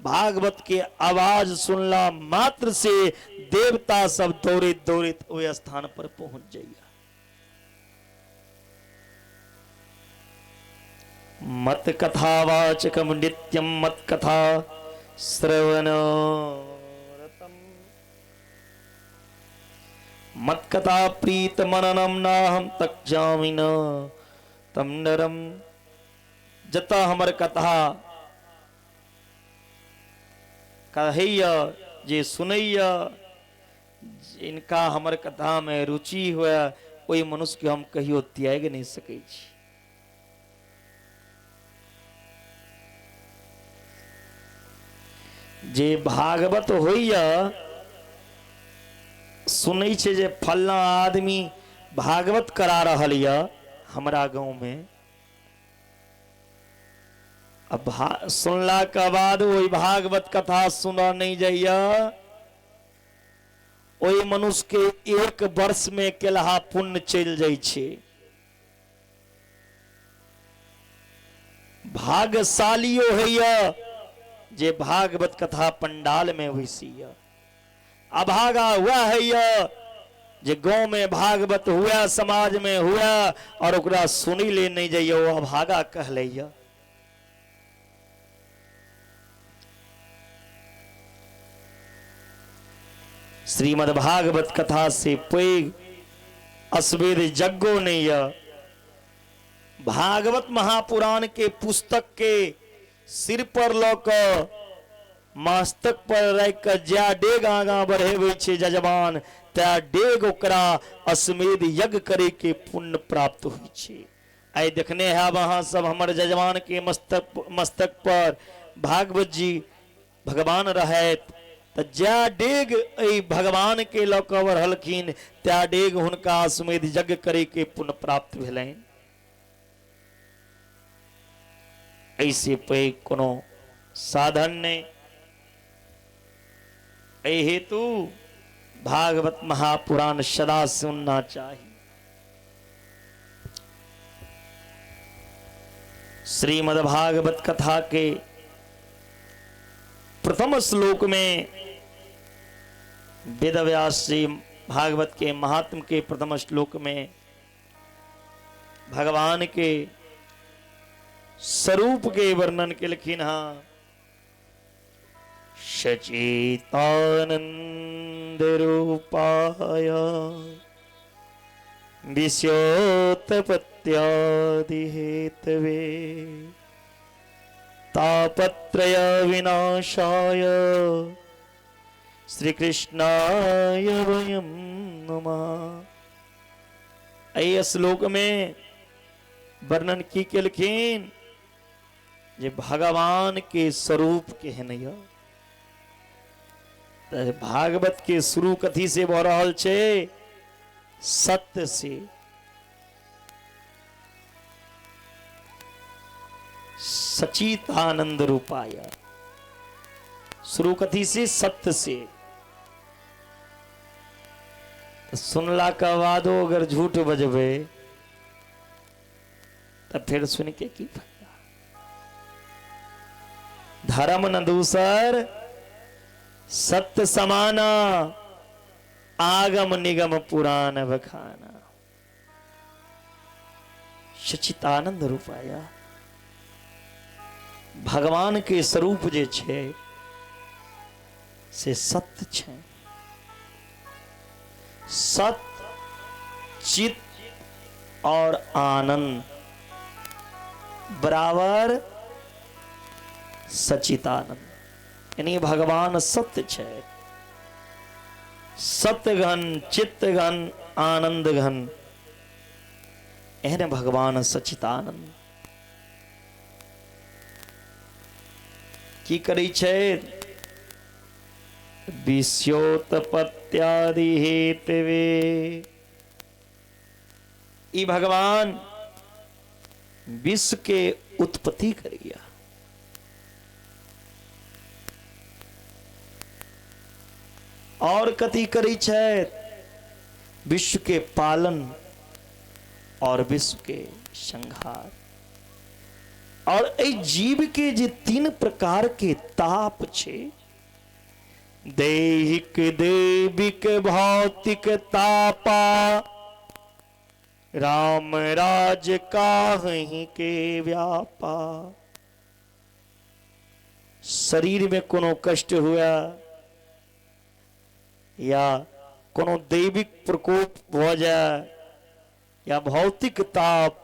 भागवत के आवाज सुनला मात्र से देवता सब दौड़ैत दौड़ैत ओहि स्थान पर पहुंच जाइया। मत कथावाचकम नित्यम मत कथा श्रवण मत कथा प्रीत मननम नाहम तक्षामि न तम नरम। जतऽ हमर कथा कहैया जे सुनैया जिनका हमर कथा में रुचि हुए ओहि मनुष्य के हम कहियो त्याग नहीं सकै छी। जे भागवत होइया सुनै छै जे फल्ला आदमी भागवत करा रहल यऽ हमरा गाँव में, अब सुनला के बाद ओहि भागवत कथा सुनऽ नहीं जाइया, ओहि मनुष्य के एक वर्ष में केलहा पुण्य चलि जाइ छै। भाग्यशालियो होइया जे भागवत कथा पंडाल में बैसैया, अभागा वह होइया जे गांव में भागवत हुआ समाज में हुआ और ओकरा सुनी ले नहीं जाइया, वो अभागा कहलैया। श्रीमद् भागवत कथा से पैघ अश्वेध यज्ञो नहीं है। भागवत महापुराण के पुस्तक के सिर पर लऽ कऽ मस्तक पर राखि कऽ जा डेग आगाँ बढ़ेबै छै जजमान, ता डेग ओकरा अश्वमेध यज्ञ करे के पुण्य प्राप्त होइ छै। आइ देखने हैब अहाँ सब हमर जजमान के मस्तक पर भागवत जी भगवान रहैत, तऽ जा डेग एहि भगवान के लऽ कऽ बढ़लखिन ता डेग हुनका अश्वमेध यज्ञ करे के पुण्य प्राप्त भेलनि। ऐसे पैघ कोनो साधन नहीं। एहि हेतु भागवत महापुराण सदा सुनना चाही। श्रीमद् भागवत कथा के प्रथम श्लोक में वेदव्यास जी भागवत के महात्म के प्रथम श्लोक में भगवान के स्वरूप के वर्णन केलखिन हँ। सचितानंद रूपाय विश्वोत्पत्त्यादि हेतवे तापत्रय विनाशाय श्रीकृष्णाय वयं नमः। एहि श्लोक में वर्णन की केलखिन जे भगवान के स्वरूप केहन यऽ। तऽ भागवत के शुरू कथी से भऽ रहल छै? सत्य से। सचितानंद रूपाय शुरू कथी से? सत्य से। तऽ सुनला के बादो अगर झूठ बजबै तऽ फेर सुन के की फायदा? धर्म न दूसर सत्य समाना, आगम निगम पुराण बखाना। सचितानंद रूपाया भगवान के स्वरूप जे छै से सत्य छै। सत्य चित और आनंद बराबर सचितानंद, यानी भगवान सत्य छै। सत्यघन चित्तघन आनंद घन, एहन भगवान सच्चिदानंद की करै छै? विश्वोत्पत्त्यादि हेतवे। ई भगवान विश्व के उत्पत्ति करैया। और कथी करै छै? विश्व के पालन और विश्व के संहार। और एहि जीव के जे तीन प्रकार के ताप छै, दैहिक दैविक भौतिक तापा, राम राज काहि के व्यापा। शरीर में कोनो कष्ट हुआ या कोनो दैविक प्रकोप भ जाए या भौतिक ताप,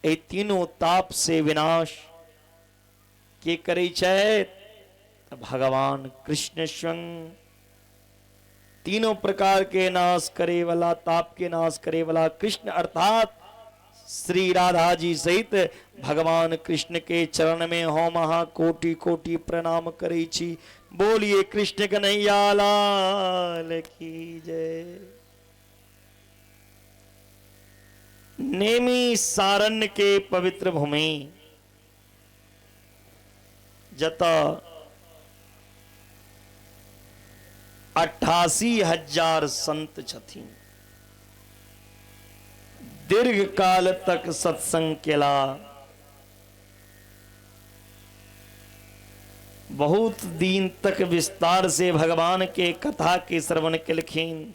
एहि तीनों ताप से विनाश के करै छै? भगवान कृष्ण स्वयं तीनों प्रकार के नाश करे वाला, ताप के नाश करे वाला कृष्ण अर्थात श्री राधा जी सहित भगवान कृष्ण के चरण में हम अहाँ कोटि कोटि प्रणाम करै छी। बोलिए कृष्ण कन्हैया लाल की जय। नेमी सारण्य के पवित्र भूमि जतऽ 88,000 संत छथिन, दीर्घ काल तक सत्संग केला, बहुत दिन तक विस्तार से भगवान के कथा के श्रवण केलखिन।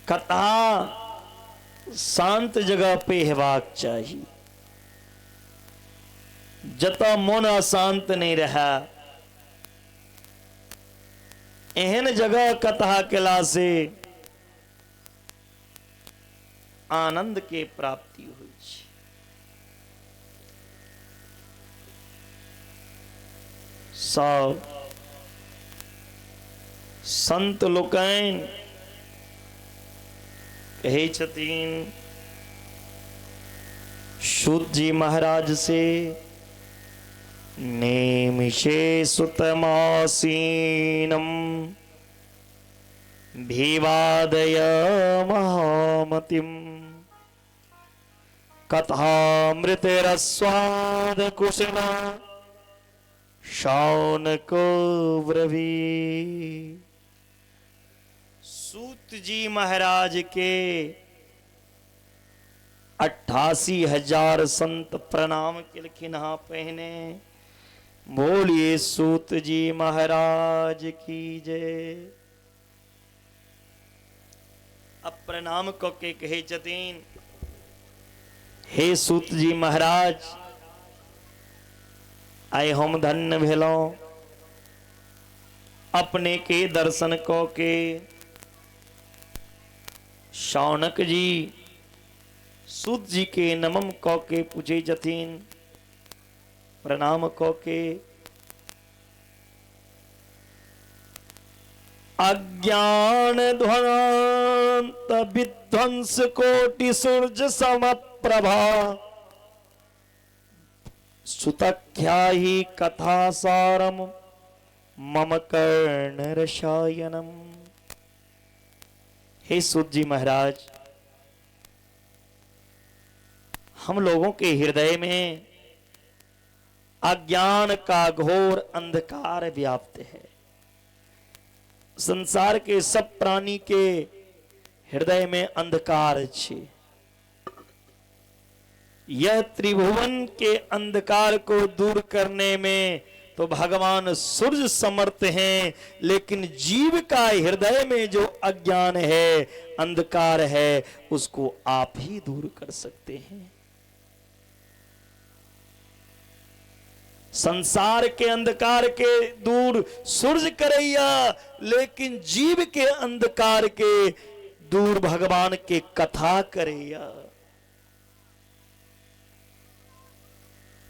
कथा शांत जगह पे हेबाक चाही, जतऽ मन अशांत नहीं रहे, एहन जगह कथा केला से आनंद के प्राप्ति होइ छै। सब संत लोकनि कहै छथिन सूत जी महाराज से, नेमिषे सुतमासीनम भीवादय महामतिम कथामृत रस्वाद कुशला शौनको ब्रवी। सूत जी महाराज के 88,000 संत प्रणाम केलखिन हाँ पहिने। बोलिए सूत जी महाराज की जय। अब प्रणाम क के कहे छथिन, हे सूत जी महाराज, आइ हम धन्य भेलहुँ अपने के दर्शन क के। शौनक जी सूत जी के नमन क के पूछे छथिन, प्रणाम क के, अज्ञान ध्वंत विध्वंस कोटि सूर्य समप्रभा सुतख्याहि कथा सारम मम कर्ण रसायनम। हे सूत जी महाराज, हम लोगों के हृदय में अज्ञान का घोर अंधकार व्याप्त है। संसार के सब प्राणी के हृदय में अंधकार छे। यह त्रिभुवन के अंधकार को दूर करने में तो भगवान सूर्य समर्थ हैं, लेकिन जीव का हृदय में जो अज्ञान है, अंधकार है, उसको आप ही दूर कर सकते हैं। संसार के अंधकार के दूर सूर्य करैया, लेकिन जीव के अंधकार के दूर भगवान के कथा करैया।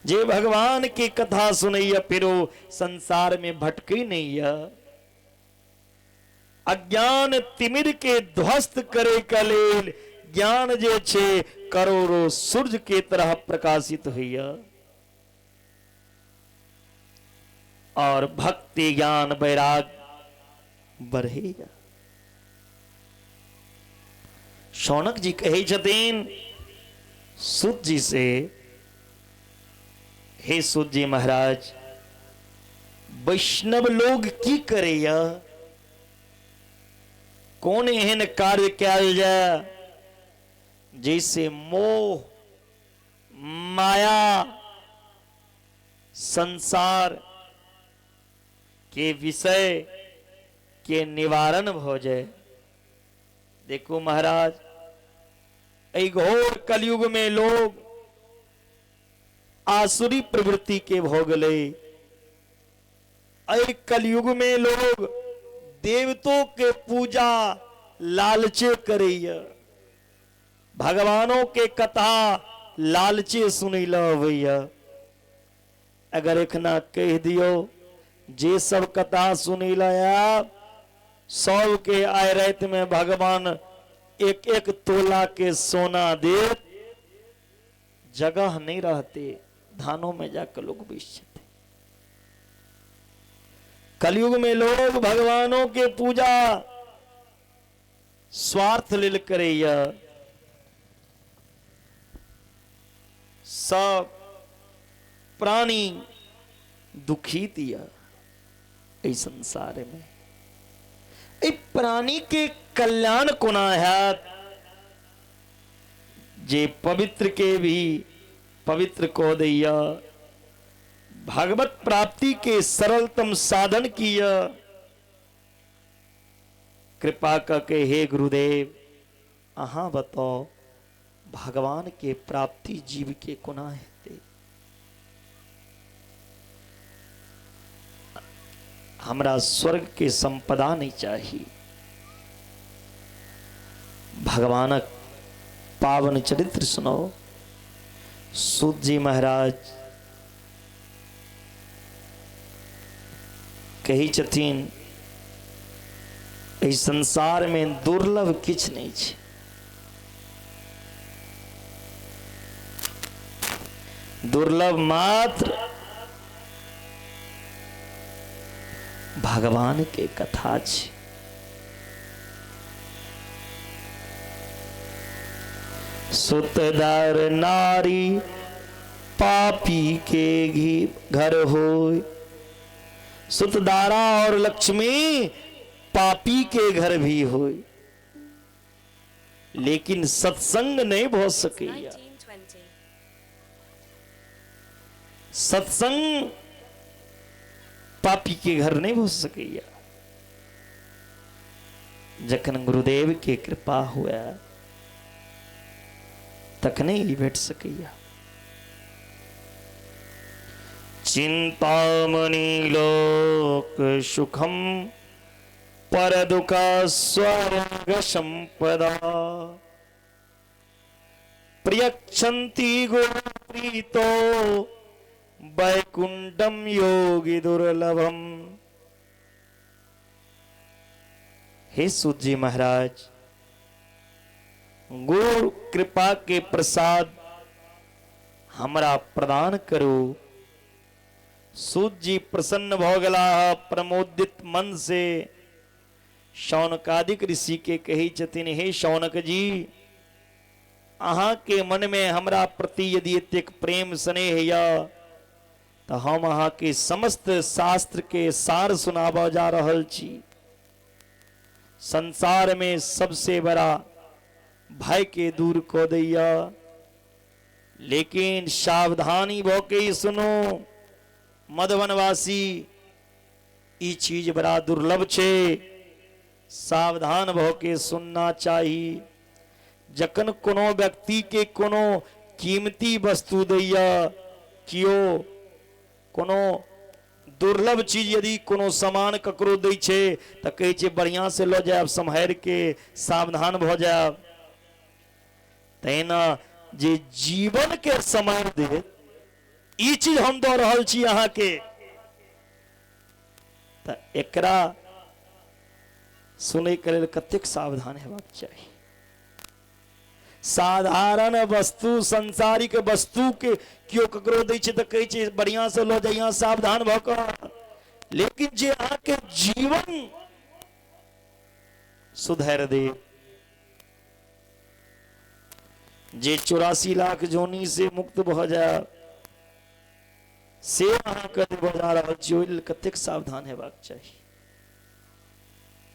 जे भगवान की कथा सुनैया फिर संसार में भटकी नहीं है। अज्ञान तिमिर के ध्वस्त करे के लेल ज्ञान जे छे करोड़ों सूर्य के तरह प्रकाशित होइया। और भक्ति ज्ञान वैराग बढ़ेगा। शौनक जी कहै छथिन सूत जी से, हे सूत जी महाराज, वैष्णव लोग की करैया, कोन एहन कार्य कयल जाय जैसे मोह माया संसार के विषय के निवारण भ जाए। देखो महाराज, एहि घोर कलयुग में लोग आसुरी प्रवृत्ति के भ गेलै। एहि कलयुग में लोग देवतों के पूजा लालचे करैया, भगवानों के कथा लालचे सुनै ल अबैया। अगर एखना कहि दियो जे सब कथा सुनै ल आयब सबके आइ राति में भगवान एक एक तोला के सोना देत, जगह नहीं रहते, धानों में जाकर लोग बैस जाते। कलयुग में लोग भगवानों के पूजा स्वार्थ लेल करैया। सब प्राणी दुखित या एहि संसार में। एहि प्राणी के कल्याण कोना हैत जे पवित्र के भी पवित्र कऽ दैया, भगवत प्राप्ति के सरलतम साधन किया। कृपा करके हे गुरुदेव अहाँ बताओ भगवान के प्राप्ति जीव के कोना हेतै। हमरा स्वर्ग के संपदा नहीं चाही, भगवानक पावन चरित्र सुनो। सूत जी महाराज कहै छथिन एहि संसार में दुर्लभ किछु नहीं छै। दुर्लभ मात्र भगवान के कथा छै। सुतदार नारी पापी के घी घर होय, सुतदारा और लक्ष्मी पापी के घर भी होय, लेकिन सत्संग नहीं भ सकैया। सत्संग पापी के घर नहीं भ सकैया। जखन गुरुदेव के कृपा हुए तखने ही भेट सकैया। चिंतामणि लोक सुखम पर दुख स्वर्ग संपदा प्रियक्षन्ति गुरुप्रीतो वैकुंठम योगी दुर्लभम। हे सूत जी महाराज, गुरु कृपा के प्रसाद हमरा प्रदान करू। सूत जी प्रसन्न भ गेलाह, प्रमोदित मन से शौनकादिक ऋषि के कहै छथिन, हे शौनक जी, अहाँ के मन में हमरा प्रति यदि एतेक प्रेम स्नेह या तो हम अहाँ के समस्त शास्त्र के सार सुनाबऽ जा रहल छी। संसार में सबसे बड़ा भय के दूर कऽ दैया, लेकिन सावधानी भऽ के सुनो मधुबनवासी, ई चीज बड़ा दुर्लभ छे, सावधान भऽ के सुनना चाही। जखन कोनो व्यक्ति के कोनो कीमती वस्तु दैया, कियो कोनो दुर्लभ चीज यदि कोनो सामान ककरो दै छे तऽ कहै छै बढ़िया से लऽ जायब, सम्हारि के सावधान भऽ जायब। तहिना जे जीवन के सम्हारि देत, ई चीज हम दऽ रहल छी अहाँके, तऽ एकरा सुनैके लेल कतेक सावधान हेबाक चाही। साधारण वस्तु, संसारिक वस्तु के केओ ककरो दै छै तऽ कहै छै बढ़िया से लऽ जइहा, सावधान भऽ कऽ। लेकिन जे अहाँके जीवन सुधारि दे, जे 84 लाख जोनी से मुक्त भऽ जाय, से अहाँके देबऽ जा रहल छी, ओहि लेल कतेक सावधान हेबाक चाही।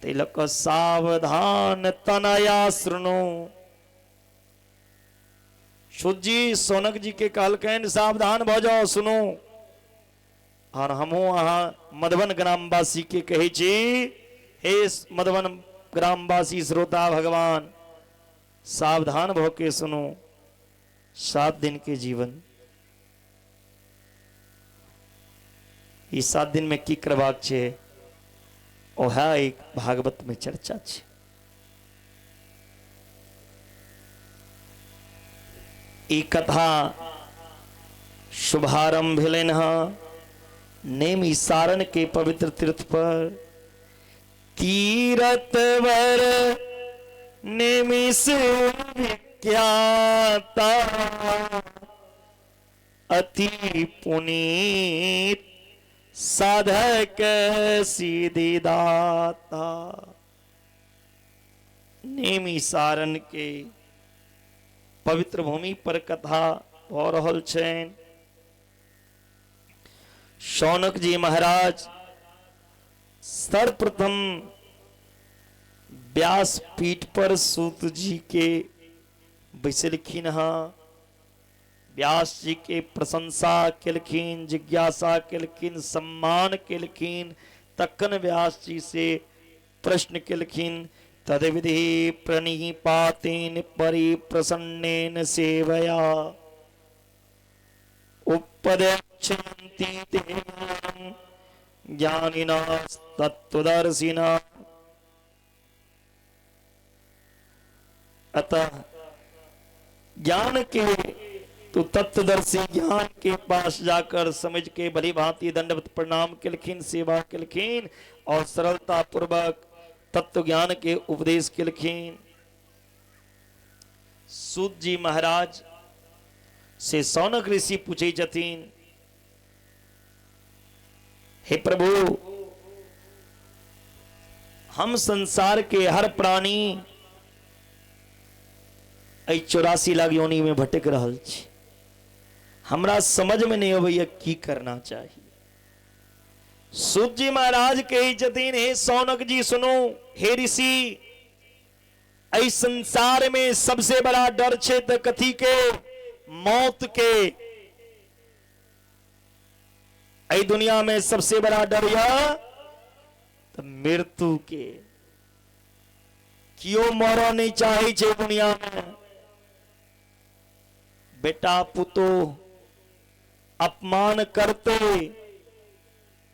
ताहि लऽ कऽ सावधान तनया शृणु। सूत जी सौनक जी के कहलकनि सावधान भऽ जाओ, सुनू। और हमहूँ अहाँ मधुबन ग्रामवासी के कहै छी, हे मधुबन ग्रामवासी श्रोता भगवान, सावधान भऽ के सुनू। 7 दिन के जीवन, ई 7 दिन में की करबाक छै, ओएह एक भागवत में चर्चा छै। ई कथा शुभारंभ भेलनि हँ नेमी सारण के पवित्र तीर्थ पर। तीरथ वर नेमी से विख्याता, अति पुनीत साधक सिद्धिदाता। नेमी सारण के पवित्र भूमि पर कथा भऽ रहल छनि। शौनक जी महाराज सर्वप्रथम व्यासपीठ पर सूत जी के बैसलखिन हँ, व्यास जी के प्रशंसा केलखिन, जिज्ञासा केलखिन, सम्मान केलखिन। तखन व्यास जी से प्रश्न केलखिन, तदविधि प्रणिपातेन परिप्रसन्नेन सेवया उपदेक्षन्ति ते ज्ञानिना तत्त्वदर्शिना। अतः ज्ञान के तो तत्वदर्शी ज्ञान के पास जाकर समझ के भली भांति दंडवत प्रणाम केलखिन, सेवा केलखिन और सरलता पूर्वक तत्व ज्ञान के उपदेश केलखिन। सूत जी महाराज से सौनक ऋषि पूछे छथिन, हे प्रभु, हम संसार के हर प्राणी एहि 84 लाख योनि में भटक रहल छी, हमरा समझ में नहीं अबैया की करना चाही। सूत जी महाराज कहै छथिन, हे सौनक जी सुनू, हे ऋषि, एहि संसार में सबसे बड़ा डर छै तऽ कथी के? मौत के। एहि दुनिया में सबसे बड़ा डर यह तऽ मृत्यु के। कियो मरऽ नहीं चाहे छै दुनिया में, बेटा पुतोह अपमान करते,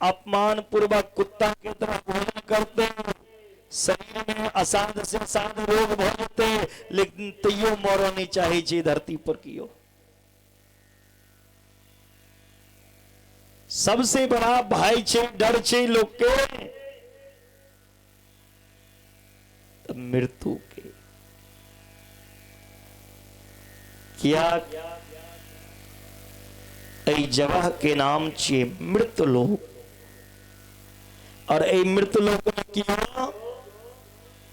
अपमान पूर्वक कुत्ता के तरह भोजन करते, शरीर में असाध से असाध रोग भऽ जेतै, लेकिन तैयो मरऽ नहीं चाहे छै धरती पर कियो। सबसे बड़ा भाई छै, डर छै लोग के त मृत्यु के। किया एहि जगह के नाम छियै मृत्यु लोक, और एहि मृत्यु लोक में कियो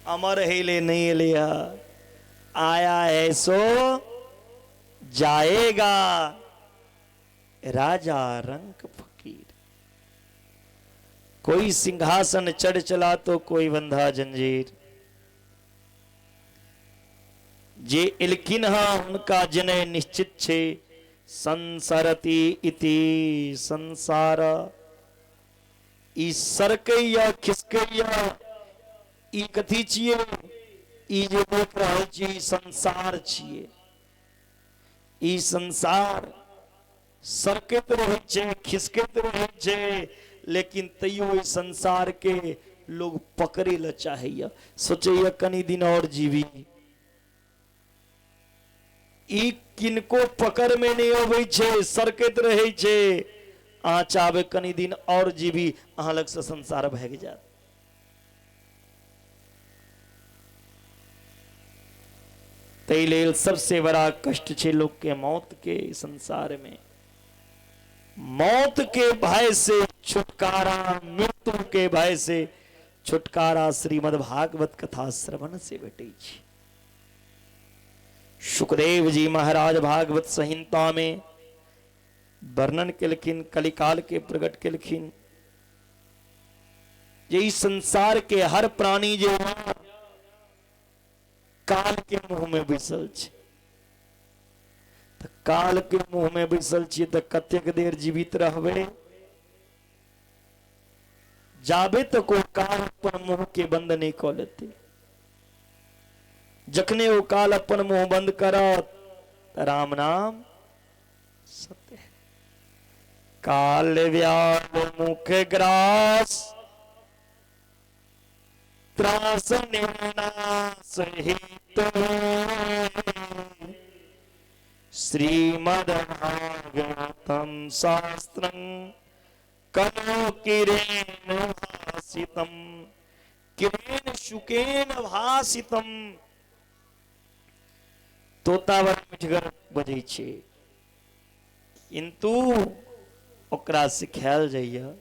अमर हेले नहीं एलै, आया है सो जाएगा, राजा रंक फकीर। कोई सिंहासन चढ़ चला तो कोई बंधा जंजीर। जे एलखिन हँ हुनका जनय निश्चित छे, संसरति इति संसार। ई सरकैया खिसकैया, ई कथी छियै? ई जे देख रहल छी संसार छियै। ई संसार सरकैत रहै छै, खिसकैत रहै छै, लेकिन तैयो ई संसार के लोग पकड़ै लए चाहैया, सोचैया कनी दिन और जीवी। ई किनको पकड़ में नहीं अबै छै, सरकैत रहै छै। अहाँ चाहबै कनी दिन और जीवी, अहाँ लग से संसार भागि जायत। ताहि लेल सबसे बड़ा कष्ट छै लोक के मौत के संसार में। मौत के भय से छुटकारा, मृत्यु के भय से छुटकारा श्रीमद् भागवत कथा श्रवण से भेटै छै। सुखदेव जी महाराज भागवत संहिता में वर्णन केलखिन, कलिकाल के प्रकट केलखिन जे ई संसार के हर प्राणी जे काल के मुंह में बैसल छै। तऽ काल के मुंह में बैसल छियै तऽ कतेक देर जीवित रहबै? जाबे तक ओ काल अपन मुंह के बंद नहि कऽ लेतै। जखने ओ काल अपन मुंह बंद करत तऽ राम नाम सत्य है। काल व्याल मुख ग्रास त्रास निर्नाश हेतु श्रीमद् भागवतम शास्त्रं कनो किरेण भासितम, किरेण शुकेन भासितम। तोता बड़ मिठगर बजै छै, किंतु ओकरा सिखायल जाइए।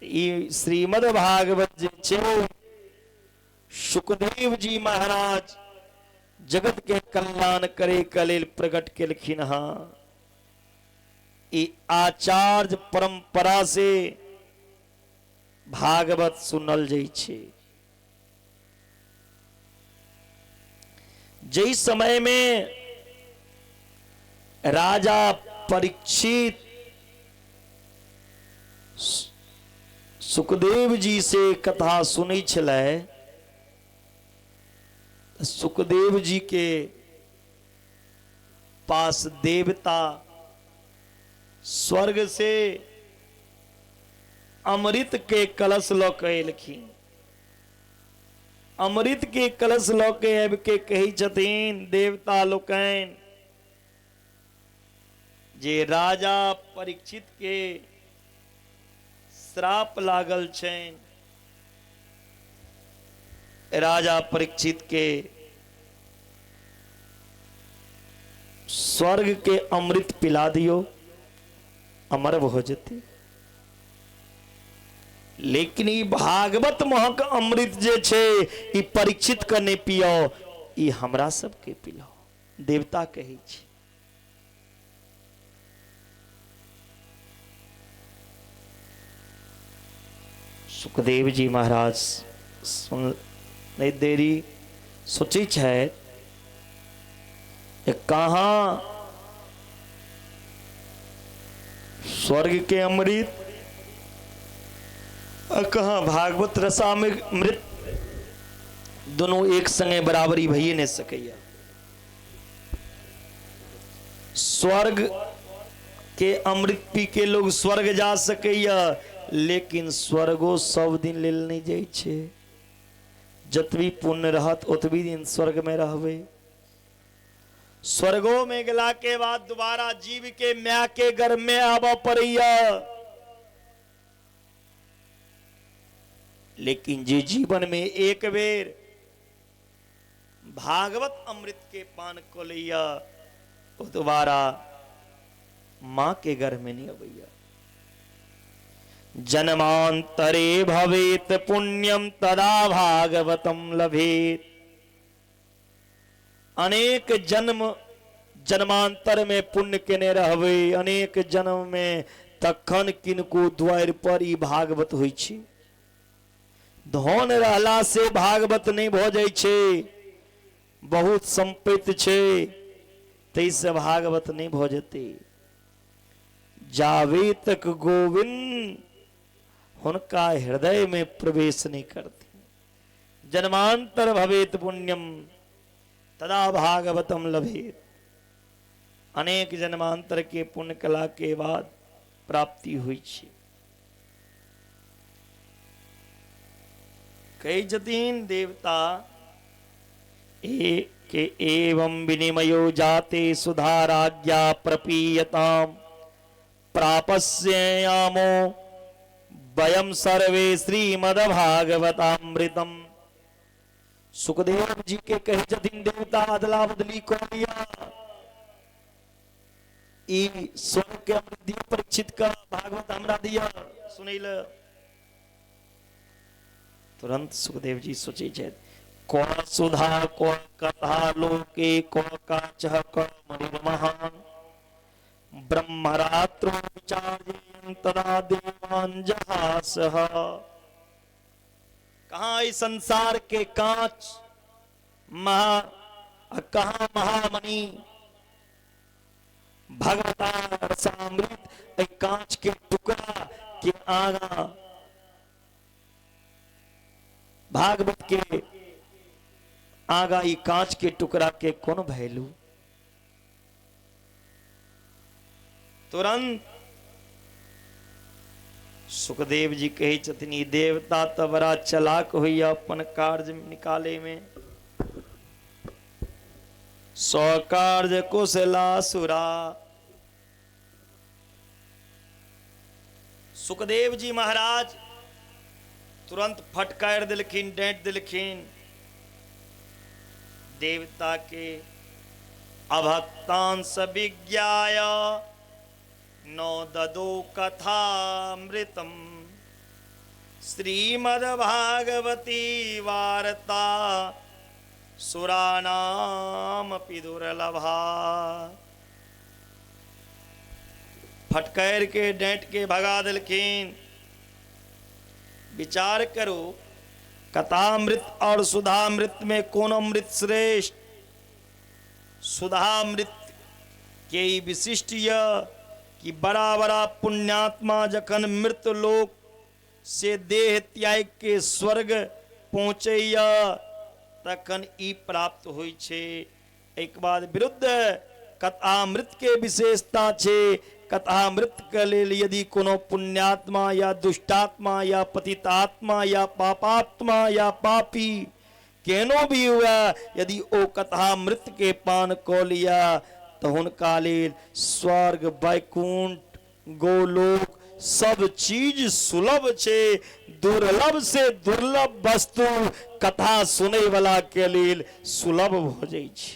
ई श्रीमद् भागवत जे छै, सुखदेव जी महाराज जगत के कल्याण करे के लेल प्रकट केलखिन हँ। ई आचार्य परंपरा से भागवत सुनल जाइ छै। जै समय में राजा परीक्षित सुखदेव जी से कथा सुनै छलै, सुखदेव जी के पास देवता स्वर्ग से अमृत के कलश लऽ के एलखिन। अमृत के कलश लऽ के आबि के कहै छथिन देवता लोकनि जे राजा परीक्षित के श्राप लागल छनि, राजा परीक्षित के स्वर्ग के अमृत पिला दियो, अमर हो जेतै। लेकिन ई भागवत महक अमृत जे छै ई परीक्षित के नहि पियो, ई हमरा सबके पिलाओ, देवता कहै छै। सुखदेव जी महाराज सुन नहीं देरी सोचै छथि कहाँ स्वर्ग के अमृत आ कहाँ भागवत रसामृत, दोनों एक संगे बराबरी भइए नहीं सकैया। स्वर्ग के अमृत पी के लोग स्वर्ग जा सकैया, लेकिन स्वर्गो सब दिन लेल नहीं जाइ छै। जतबी पुण्य रहत ओतबी दिन स्वर्ग में रहबै। स्वर्गो में गेला के बाद दोबारा जीव के माय के गर्भ में आबऽ पड़ैया। लेकिन जे जीवन में एक बेर भागवत अमृत के पान कऽ लैया, ओ दोबारा माँ के गर्भ में नहीं अबैया। जन्मांतरे भवेत पुण्यम तदा भागवतम लभेत। अनेक जन्म जन्मांतर में पुण्य केने रहबै, अनेक जन्म में तखन किनको द्वार पर ई भागवत होइ छै। धन रहला से भागवत नहीं भऽ जाइ छै, बहुत संपत्ति छै तै से भागवत नहीं भऽ जेतै। जावे तक गोविंद हुनका हृदय में प्रवेश नहीं करती। जन्मांतर भवेत पुण्यम तदा भागवतम लभेत। अनेक जन्मांतर के पुण्य कला के बाद प्राप्ति हुई छे। कई जतीन देवता ए के एवं विनिमयो जाते सुधाराज्ञा प्रपीयताम प्रापस्यामो वयम सर्वे श्रीमद्भागवतामृतम। सुखदेव जी के कहै छथिन देवता अदला बदली कऽ लिअ, ई स्वर्ग के अमृत दियौ परीक्षित के, भागवत हमरा दिअ सुनै लए। तुरंत सुखदेव जी सोचै छथि, क सुधा क कथा लोके क काच क मणिर्महान ब्रह्मरात्रो विचार्येण तदा देवान जहासः। कहाँ इस संसार के कांच महा, कहाँ महामणि भगवता रसामृत, एक कांच के टुकड़ा के आगा भागवत के आगा ई कांच के टुकड़ा के कोन वैल्यू। तुरंत सुखदेव जी कहै छथिन ई देवता तऽ बड़ा चलाक होइया अपन कार्य निकाले में। स्वकार्य कुशलासुरा। सुखदेव जी महाराज तुरंत फटकार देलखिन, डांटि देलखिन देवता के। अभक्तांस विज्ञाय नो ददो कथामृतम श्रीमद्भागवती वार्ता सुराणामपि दुर्लभा। फटकार के डांट के भगा देलखिन। विचार करू, कथामृत और सुधामृत में कौन अमृत श्रेष्ठ? सुधामृत के ई विशिष्ट यह कि बड़ा बड़ा पुण्यात्मा जखन मृत लोक से देह त्याग के स्वर्ग पहुँचैया तखन ई प्राप्त होइ छै। एक बाद विरुद्ध कथामृत के विशेषता छै, कथामृत के लेल यदि कोनो पुण्यात्मा या दुष्टात्मा या पतितात्मा या पापात्मा या पापी केनो भी हुआ, यदि ओ कथामृत के पान कऽ लिया तऽ हुनका लेल स्वर्ग वैकुंठ गोलोक सब चीज सुलभ छै। दुर्लभ से दुर्लभ वस्तु कथा सुनै वाला के लेल सुलभ भऽ जाइ छै।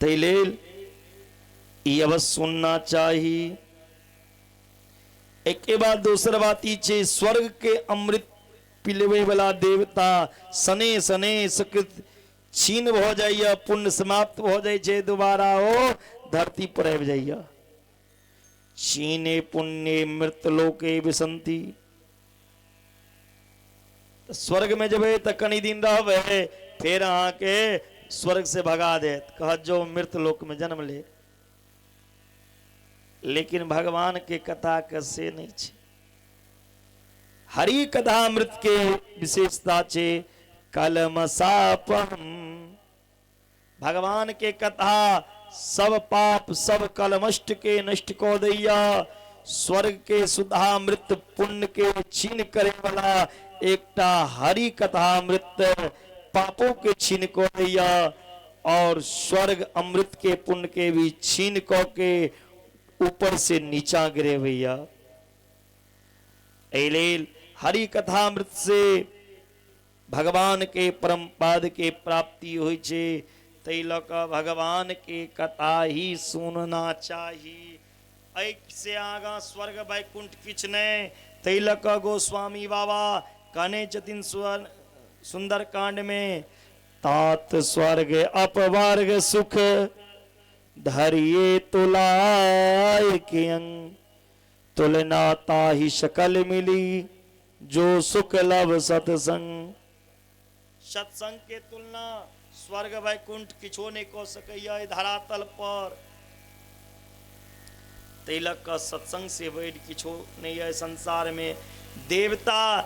ताहि लेल ई अवश्य सुनना चाही। एके बाद दोसर बात ई छै, स्वर्ग के अमृत पिलबै वाला देवता सने सने सकृत क्षीण भऽ जाइया, पुण्य समाप्त भऽ जाइ छै, दोबारा ओ धरती पर आबि जाइया। क्षीणे पुण्य मृत लोके विसंति। तऽ स्वर्ग में जेबै तऽ कनि दिन रहबै, फेर अहाँके स्वर्ग से भगा देत, कहत जो मृत लोक में जन्म ले। लेकिन भगवान के कथा के से नहीं छै। हरि कथामृत के विशेषता छै कलमसापहम। भगवान के कथा सब पाप सब कलमष्ट के नष्ट कऽ दैया। स्वर्ग के सुधामृत पुण्य के छीन करे वाला एकटा हरि कथामृत पापों के छीन कऽ दैया और स्वर्ग अमृत के पुण्य के भी छीन कऽ के ऊपर से नीचा गिरेबैया। एहि लेल हरि कथामृत से भगवान के परम पद के प्राप्ति होइ छै। ताहि लऽ कऽ भगवान के कथा ही सुनना चाही। एहि से आगाँ स्वर्ग वैकुंठ किछु नहि। ताहि लऽ कऽ गोस्वामी बाबा कहने छथिन सुंदर कांड में, तात स्वर्ग अपवर्ग सुख धरिए तुलाय के अंग, तुलना ताहि शकल मिली जो सुख लभ सत्संग। सत्संग के तुलना स्वर्ग वैकुंठ किछो नहि कऽ सकैया एहि धरातल पर। ताहि लऽ कऽ सत्संग से बढ़ि किछो नहि अइ संसार में। देवता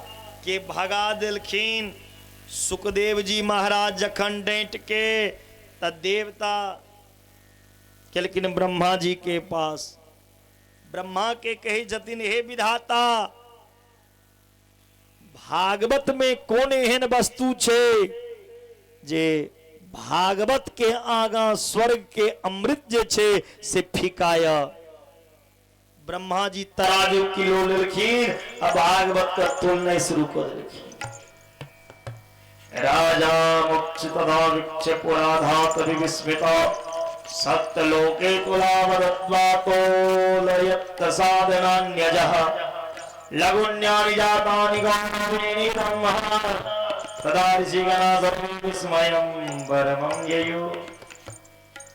के भगा देलखिन सुखदेव जी महाराज जखन डाँटि के, तऽ देवता केलखिन ब्रह्मा जी के पास। ब्रह्मा के कहै छथिन, हे विधाता, भागवत में कोन एहन वस्तु छै जे भागवत के आगाँ स्वर्ग के अमृत जे छै से फीकाय। ब्रह्मा जी तराजू किलो लेलखिन आ भागवत के तुलना शुरू कर देलखिन। राजा मुक्ष तथा वीक्ष पुराधात विस्मित सत्यलोके तुलावदत्वा तोलयत्त साधनान्यजः लघुन्यानि जातानि गौणानि ब्रह्म तदा ऋषिगणा सर्वे विस्मयं परमं ययु।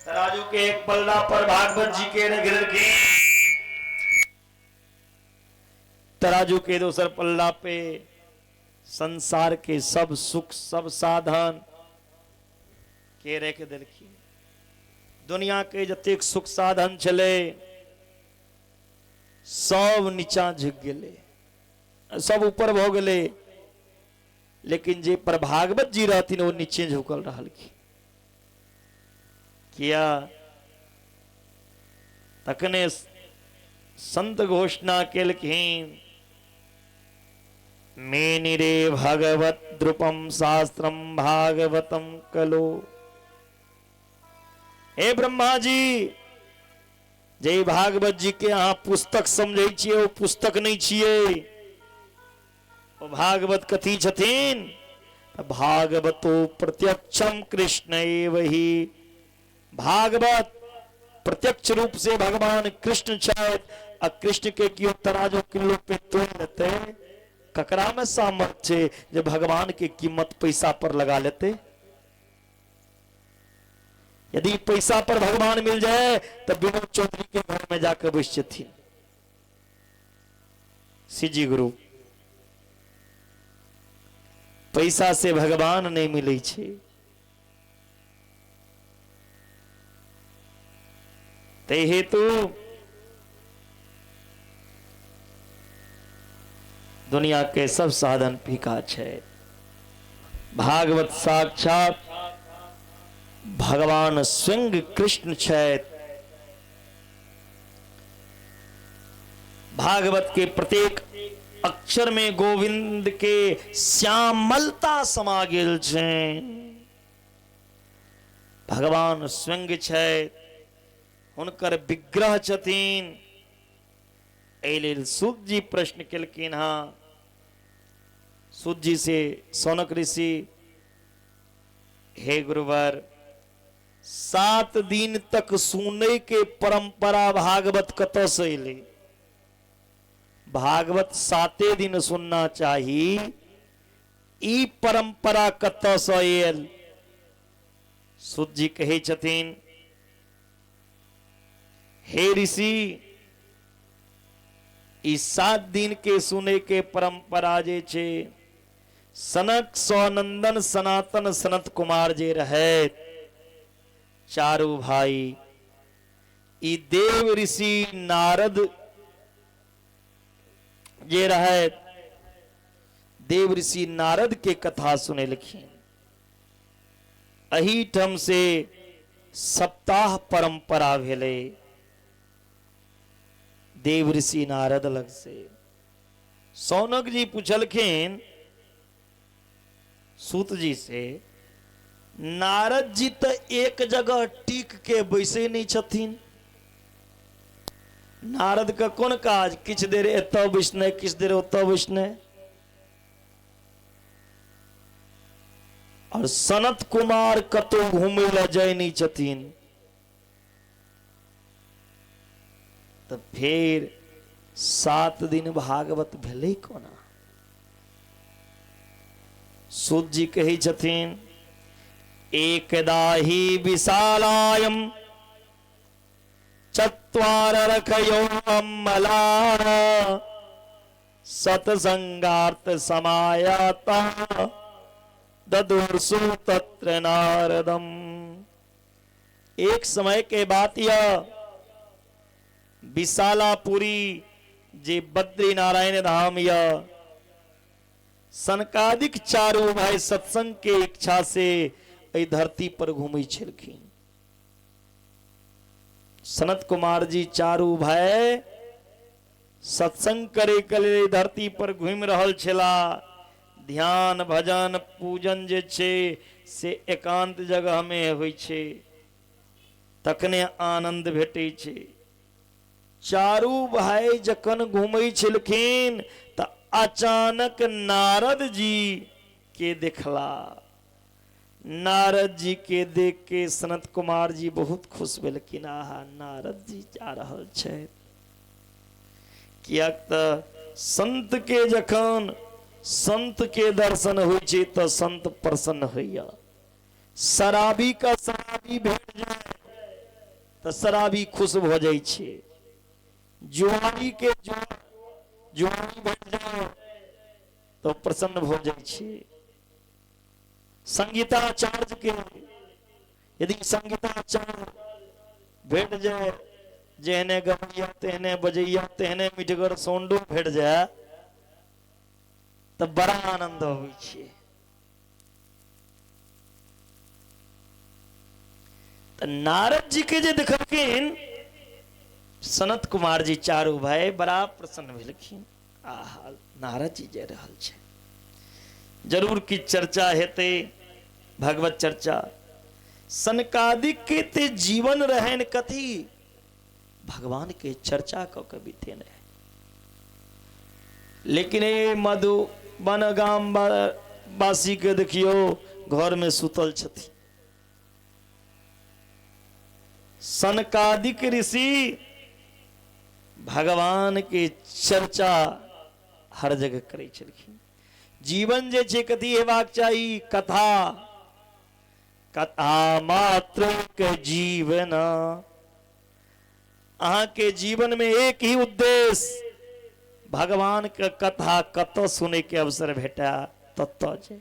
तराजू के एक पल्ला पर भागवत जी के रख देलखिन, तराजू के दोसर पल्ला पे संसार के सब सुख सब साधन के रख देलखिन। दुनिया के जतेक सुख साधन छले सब नीचा झुक गेले, सब ऊपर भ गेले, लेकिन जे पर भागवत जी रहथिन वो नीचे झुकल रहलखिन। किया तखने संत घोषणा केलखिन, मेनिरे भगवत द्रुपम शास्त्रम भागवतम कलो। हे ब्रह्मा जी, जे भागवत जी के अहाँ पुस्तक समझै छियै ओ पुस्तक नहीं छियै, ओ भागवत कथी छथिन? भागवतो प्रत्यक्षम कृष्ण एव ही। भागवत प्रत्यक्ष रूप से भगवान कृष्ण छथि आ कृष्ण के केओ तराजू किलो पे तोड़ि लेतै? ककरा में सामर्थ्य जे भगवान के कीमत पैसा पर लगा लेते? यदि पैसा पर भगवान मिल जाए तो विनोद चौधरी के घर में जाकर बैस जेथिन। सीजी गुरु, पैसा से भगवान नहीं मिले छे। ते हेतु दुनिया के सब साधन फीका छे। भागवत साक्षात भगवान स्वयं कृष्ण छथि। भागवत के प्रत्येक अक्षर में गोविंद के श्यामलता समा गेल छनि। भगवान स्वयं छथि, हुनकर विग्रह छथिन। एहि लेल सूत जी प्रश्न केलखिन। हाँ, सूत जी से सौनक ऋषि, हे गुरुवर, 7 दिन तक सुने के परंपरा भागवत कतऽ से एलै? भागवत 7 दिन सुनना चाही, ई परंपरा कतऽ से आयल? सूत जी कहै छथिन, हे ऋषि, ई 7 दिन के सुने के परंपरा जे छे, सनक सौनंदन सनातन सनत कुमार जे रहे चारू भाई, ई देव ऋषि नारद जे रहे, देव ऋषि नारद के कथा सुनेलखिन। एही ठाम से सप्ताह परंपरा भेलै देव ऋषि नारद लग से। सौनक जी पूछलखिन सूत जी से, नारद जी तो एक जगह टिक के बैसे नहीं छथिन, नारद के कोन काज, किछ देर एतऽ बैसने किछ देर ओतऽ बैसने। और सनत कुमार कतौ घूमे ला जाय नहीं छथिन, तो फिर 7 दिन भागवत भेलै कोना? सूत जी कहै छथिन, एकदा ही विशालायम चत्वार रखयो अमला सत्संगार्थ समायाता ददुर्सु तत्र नारदम। एक समय के बात यह, विशालापुरी जे बद्री नारायण धाम यह, सनकादिक चारू भाई सत्संग के इच्छा से एहि धरती पर घूमै छलखिन। सनत कुमार जी चारू भाई सत्संग करे के लेल धरती पर घूमि रहल छला। ध्यान भजन पूजन जे छे से एकांत जगह में होइ छे, तखने आनंद भेटै छे। चारू भाई जखन घूमै छलखिन तऽ अचानक नारद जी के देखला। नारद जी के देख के सनत कुमार जी बहुत खुश भेलखिन, आहा नारद जी जा रहल छै। किएक तऽ संत के जखन संत के दर्शन होइ छै तऽ संत प्रसन्न होइया। शराबी का शराबी भेट जाय तऽ शराबी खुश भऽ जाइ छै। जुआरी के जुआरी भेट जाय तऽ प्रसन्न भऽ जाइ छै। संगीताचार्य के यदि संगीताचार्य भेट जाय, जेहने गवैया तेहने बजैया तेहने मिठगर साउंडो भेट जाय तऽ बड़ा आनंद अबै छै। तऽ नारद जी के जे देखलखिन सनत कुमार जी चारू भाई बड़ा प्रसन्न भेलखिन, आहा नारद जी जा रहल छै, जरूर की चर्चा हेतै, भगवत चर्चा। सनकादिक के ते जीवन रहन कथी, भगवान के चर्चा क के बीते रहे। लेकिन ए मधु वन गाम वासी के देखियो घर में सुतल छथि। सनकादिक ऋषि भगवान के चर्चा हर जगह करै छलखिन। जीवन जे छै कथी हेबाक चाही, कथा, कथा मात्र के जीवन। अहाँ के जीवन में एक ही उद्देश्य, भगवान के कथा कतऽ सुने के अवसर भेटा ततऽ जे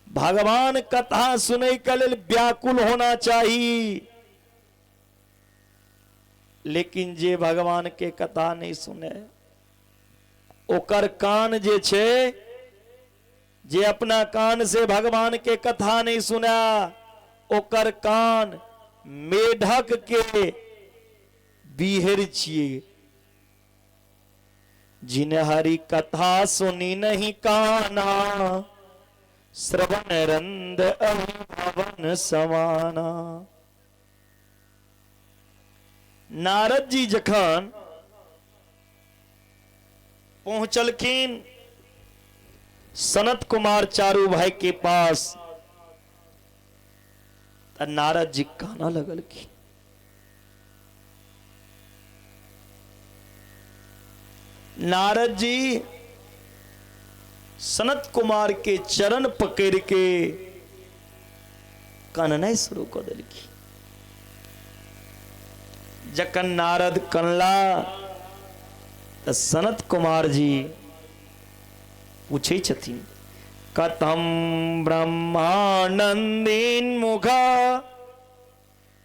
भगवान कथा सुनै के लेल व्याकुल होना चाही। लेकिन जे भगवान के कथा नहीं सुने ओकर कान जे छै, जे अपना कान से भगवान के कथा नहीं सुना ओकर कान मेढक के बिहेर छिए। जिन हरि कथा सुनी नहीं काना, श्रवण रंद अभिभवन समाना। नारद जी जखन पहुंचलखिन सनत कुमार चारू भाई के पास, त नारद जी काना लगलखिन। नारद जी सनत कुमार के चरण पकड़ के कननाइ शुरू कऽ देलखिन। जखन नारद कनला तऽ सनत कुमार जी पूछै छथिन, कथम ब्रह्मानंदीन मुख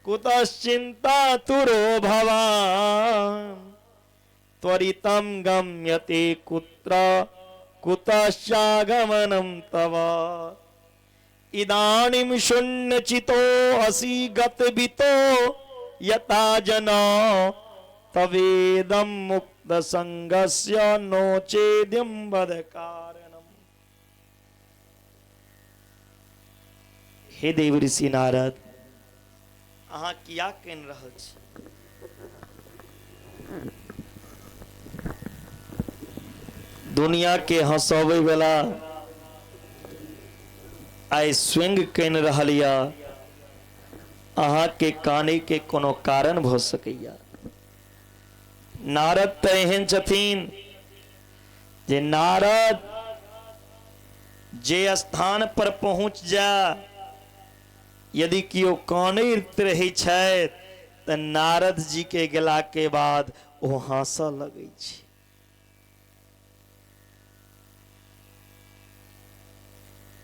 कुतश्चिंता तुरो भवान, त्वरितं गम्यते कुत्र कुतश्चागमनं तव, इदानीं शून्यचितो असि गतवितो यथा जना, तवेदं मुक्तसंगस्य नो चेद्यं वद कारणम्। हे देव ऋषि नारद, अहाँ किया कनि रहल छी? दुनिया के हंसबै वाला आइ स्विंग कनि रहल या, अहाँ के काने के कोनो कारण भऽ सकैया। नारद तऽ एहन छथिन जे नारद जे स्थान पर पहुँच जा, यदि केओ कानैत रहै छथि तऽ नारद जी के गेला के बाद ओ हंसऽ लगै छै।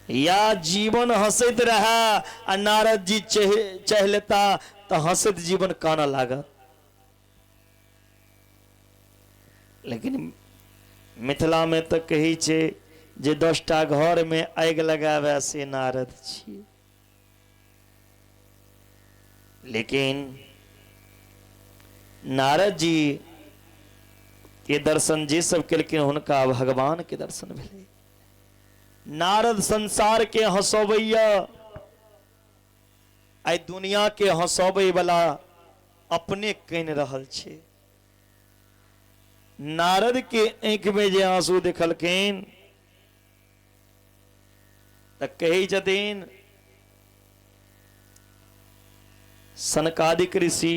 या जीवन हंसैत रहा आ नारद जी चहि लेता तऽ हंसैत जीवन कानऽ लागत। लेकिन मिथिला में तऽ कहै छै जे 10टा घर में आगि लगावे से नारद छी। लेकिन नारद जी के दर्शन जे सब केलखिन हुनका भगवान के दर्शन भेलै। नारद संसार के हंसबैया, आइ दुनिया के हंसबै वाला अपने कानि रहल छै। नारद के आँखि में जे आंसू देखलखिन तऽ कहै छथिन सनकादिक ऋषि,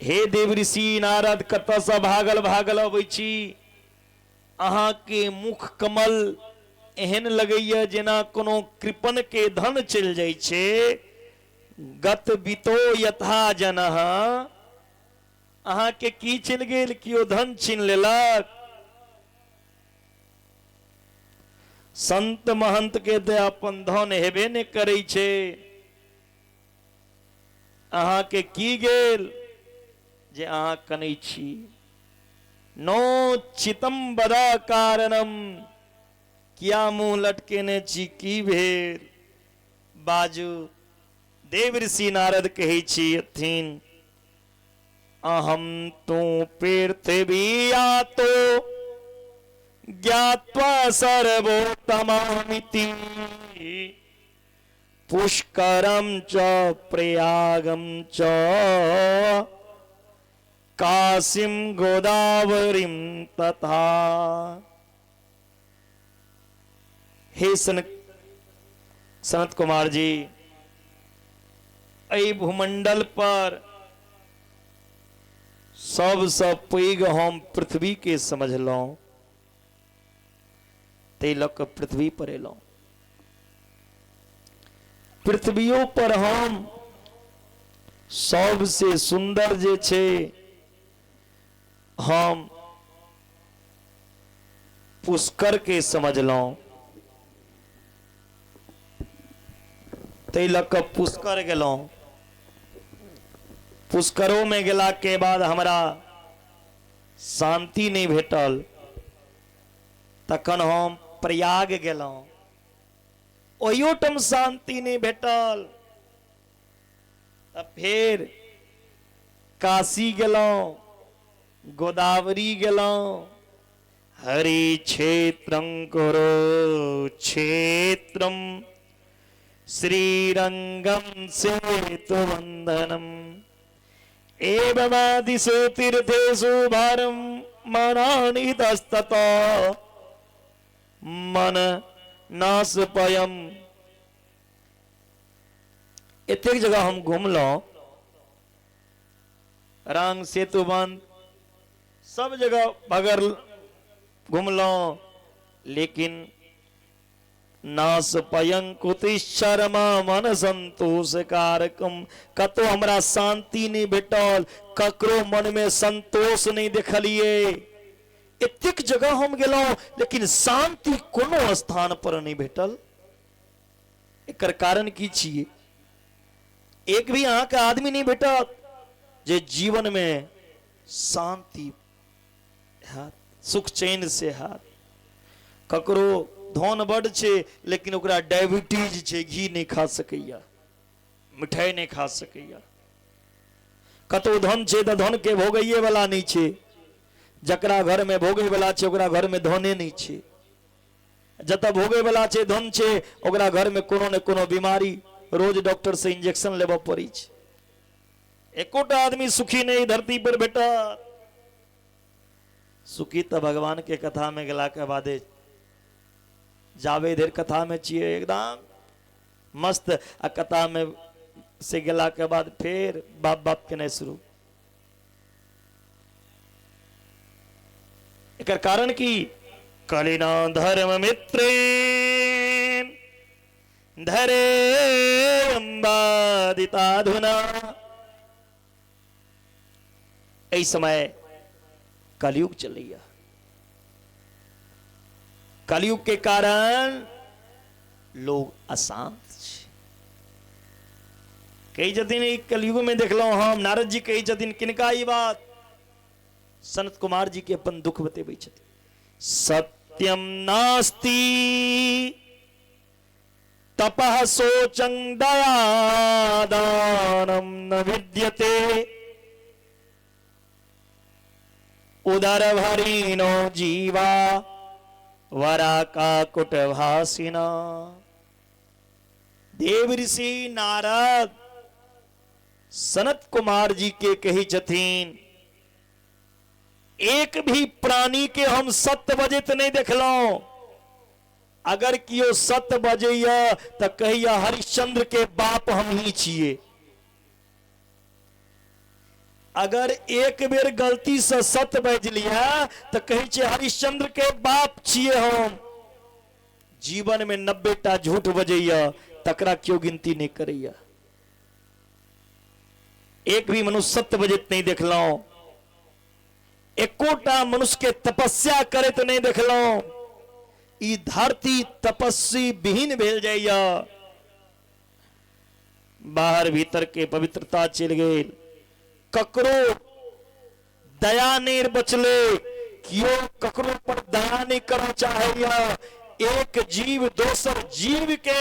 हे देव ऋषि नारद, कतऽसँ भागल भागल अबै छी? अहाँके मुख कमल एहन लगैया जेना कोनो कृपण के धन चलि जाइ छै। गत बितो यथा जनः, अहाँके की चलि गेल? केओ धन छीन लेलक? संत महंत के तऽ अपन धन हेबे नहि करै छै, अहाँके की गेल जे अहाँ कनै छी? नो चितम बदा कारणम, किया मुंह लटकेने छी, की भेल बाजू? देव ऋषि नारद कहै छथिन, अहम तू पृथ्वी आतो ज्ञात्वा सर्वोत्तमामिति पुष्करम च प्रयागम च काशीम गोदावरीम तथा। हे सनत कुमार जी, एहि भूमंडल पर सबसँ पैघ हम पृथ्वी के समझलहुँ, ताहि लऽ कऽ पृथ्वी पर एलहुँ। पृथ्वियो पर हम सबसे सुन्दर जे छै हम पुष्कर के समझलहुँ, ताहि लऽ कऽ पुष्कर गेलहुँ। पुष्करोमे गेला के बाद हमरा शान्ति नहि भेटल, तखन हम प्रयाग गेलहुँ, ओहियोठाम शान्ति नहि भेटल, तऽ फेर काशी गेलहुँ, गोदावरी गेलहुँ, हरि क्षेत्रं कुरु क्षेत्रं श्रीरंगम सेतुबंधनम एवमादिषु तीर्थेषु भारं मनानितस्ततो मन नाशपयम। एतेक जगह हम घुमलहुँ, रंग सेतुबंध सब जगह बगर घुमलहुँ, लेकिन नाशपयं कुतिशर्मा मन संतोष कारकम, कतौ हमरा शांति नहि भेटल, ककरो मन में संतोष नहि देखलिए। एतेक जगह हम गेलहुँ लेकिन शांति कोनो स्थान पर नहि भेटल। एकर कारण की छियै? एक भी अहाँके आदमी नहि भेटत जे जीवन में शांति हैत, सुख चैन से हैत। ककरो धन बड छै लेकिन ओकरा डायबिटीज छै, घी नहि खा सकैया, मिठाई नहि खा सकैया। कतौ धन छै तऽ धन के भोगैये वाला नहि छै, जकरा घर में भोगै वाला छै ओकरा घर में धने नहि छै, जतऽ भोगै वाला छै धन छै ओकरा घर में कोनो ने कोनो बीमारी, रोज डॉक्टर से इंजेक्शन लेबऽ पड़ै छै। एकोटा आदमी सुखी नहि धरती पर भेटत। सुखी तऽ भगवान के कथा में गेला के बादे, जाबे देर कथा में छियै एकदम मस्त, आ कथा में से गेला के बाद फेर बाप बाप केनाइ शुरू। एकर कारण की? कलिना धर्म मित्रे धरे अम्बादिताधुना। एहि समय कलयुग चलैया, कलयुग के कारण लोग अशांत छै। कहै छथिन ई कलयुग में देखलहुं हम, नारद जी कहै छथिन किनका ई बात? सनत कुमार जी के अपन दुख बतेबै छथिन। सत्यम नास्ति तपः शोचं दया दानम न विद्यते उदर भरीनो जीवा वराका कुटभासिना। देव ऋषि नारद सनत कुमार जी के कहै छथिन, एक भी प्राणी के हम सत्य बजैत नहीं देखलहुं। अगर कियो सत्य बजैया तऽ कहैया हरिश्चंद्र के बाप हम ही छियै। अगर एक बेर गलती से सत्य बाजि लिया तऽ कहै छै हरिश्चंद्र के बाप छियै हम। जीवन में 90 टा झूठ बजैया तकरा केओ गिनती नहीं करैया। एक भी मनुष्य सत्य बजैत नहीं देखलहुं, एकोटा मनुष्य के तपस्या करैत नहीं देखलहुं। ई धरती तपस्वी विहीन भेल जाइया। बाहर भीतर के पवित्रता चलि गेल, ककरो दया नहीं बचले, कियो ककरो पर दया नहीं करऽ चाहैया। एक जीव दोसर जीव के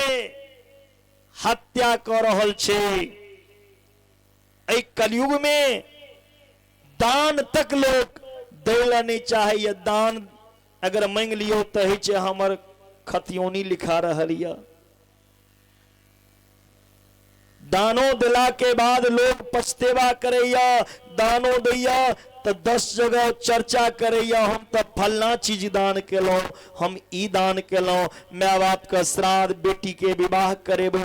हत्या कऽ रहल छै। एहि कलयुग में दान तक लोग दै लए नहीं चाहैया। दान अगर मांगि लियौ तऽ होइ छै हमर खतियौनी लिखा रहल यऽ। दानो दिला के बाद लोग पछतेवा करैया, दानो दैया तऽ 10 जगह चर्चा करैया, हम तऽ फलना चीज दान केलहुँ, हम ई दान केलहुँ। माय बाप के श्राद्ध, बेटी के विवाह करेबै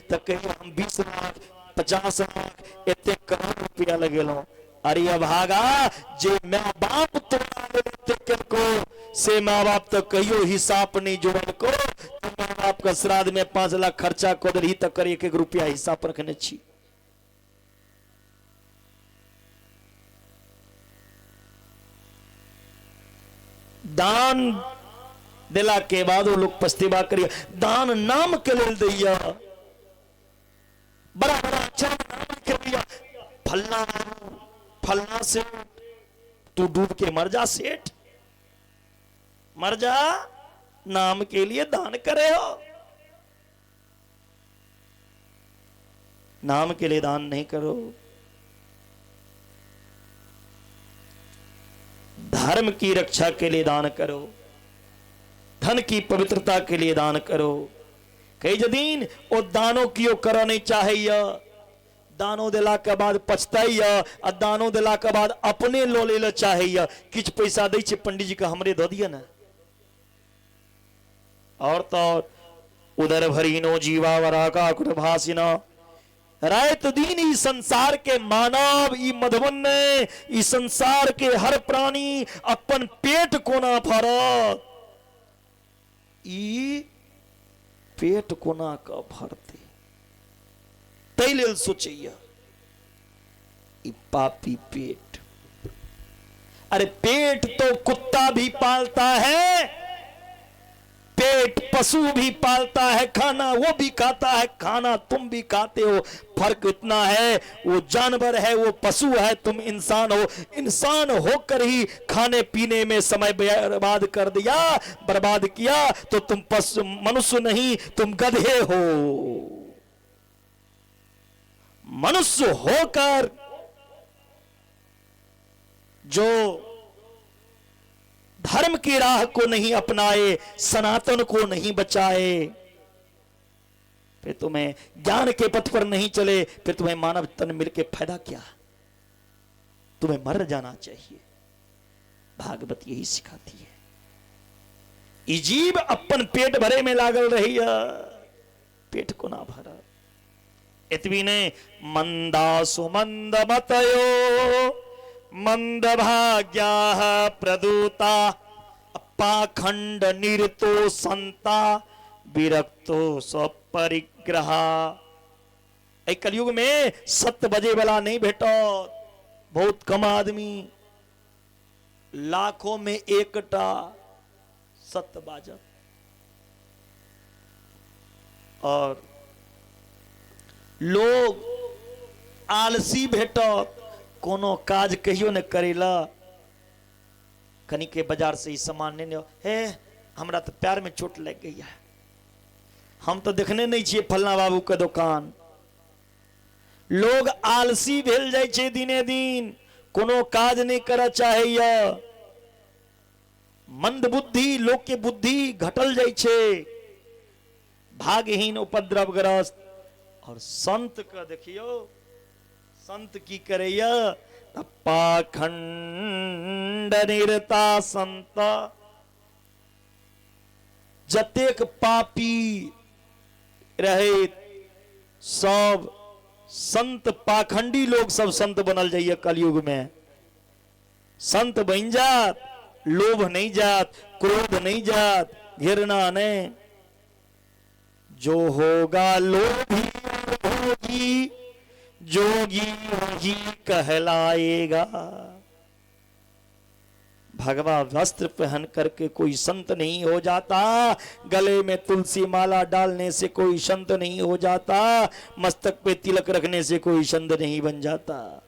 तऽ कहियो हम 20 लाख 50 लाख एते करोड़ रुपया लगेलहुँ। अरे अभागा, जे माय बाप तोरा लेल एते केलको से माय बाप तऽ कहियो हिसाब नहीं जोड़लको। तो माय बाप के श्राद्ध में 5 लाख खर्चा कऽ देलही तकर एक एक रुपया हिसाब रखने छी। दान देला के बाद वो लोग पछतेवा करिया। दान नाम के लेल दैया, बड़ा बड़ा अच्छा नाम के लिया, फलना फलना सेठ, तू डूब के मर जा सेठ, मर जा, नाम के लिए दान करे हो। नाम के लिए दान नहीं करो। धर्म की रक्षा के लिए दान करो, धन की पवित्रता के लिए दान करो। कई जदीन ओ दानो कियो करऽ नहीं चाहैया, दानो देला के बाद पछताइया, आ दानो देला के बाद अपने लऽ लै लए चाहैया। किछु पैसा दै छै पंडीजी के, हमरे दऽ दिअ ने। और तो और उदर भरीनो जीवा वराका कुटभासिना, रात दिन ई संसार के मानव, ई मधुबन ने, ई संसार के हर प्राणी अपन पेट कोना भरत, ई पेट कोना क भरतै, तै लेल सोचैया ई पापी पेट। अरे पेट तो कुत्ता भी पालता है, पेट पशु भी पालता है, खाना वो भी खाता है, खाना तुम भी खाते हो। फर्क इतना है, वो जानवर है, वो पशु है, तुम इंसान हो। इंसान होकर ही खाने पीने में समय बर्बाद कर दिया, बर्बाद किया, तो तुम पशु मनुष्य नहीं, तुम गधे हो। मनुष्य होकर जो धर्म की राह को नहीं अपनाए, सनातन को नहीं बचाए, फिर तुम्हें ज्ञान के पथ पर नहीं चले, फिर तुम्हें मानव तन मिलके फायदा क्या? तुम्हें मर जाना चाहिए। भागवत यही सिखाती है। ई जीव अपन पेट भरे में लागल रही है, पेट को ना भरा। एतबी नहीं, मंदा सुमंद मतयो मंद भाग्याः प्रदूता पाखंड निरतो संता विरक्तो स्वपरिग्रहा। एहि कलयुग में सत्य बजे वाला नहीं भेटत, बहुत कम आदमी, लाखों में एकटा सत्य बाजत। और लोग आलसी भेटत, कोनो काज कहियो ने करेला। कनी के बाजार से ई सामान ने हे, हमरा तो पैर में चोट लग गई है, हम तो देखने नहीं छियै फलना बाबू के दुकान। लोग आलसी भेल जाइ छै दिने दिन, कोनो काज नहीं करऽ चाहैया। मंद बुद्धि, लोग के बुद्धि घटल जाइ छै, भागहीन उपद्रवग्रस्त। और संत के देखियो, संत की करैया त पाखंड निरता संत। जतेक पापी रहे सब संत, पाखंडी लोग सब संत बनल जाइए कलयुग में। संत बन जात, लोभ नहीं जात, क्रोध नहीं जात, घृणा नहीं। जो होगा लोभी होगी, जोगी वही कहलाएगा। भगवा वस्त्र पहन करके कोई संत नहीं हो जाता, गले में तुलसी माला डालने से कोई संत नहीं हो जाता, मस्तक पे तिलक रखने से कोई संत नहीं बन जाता।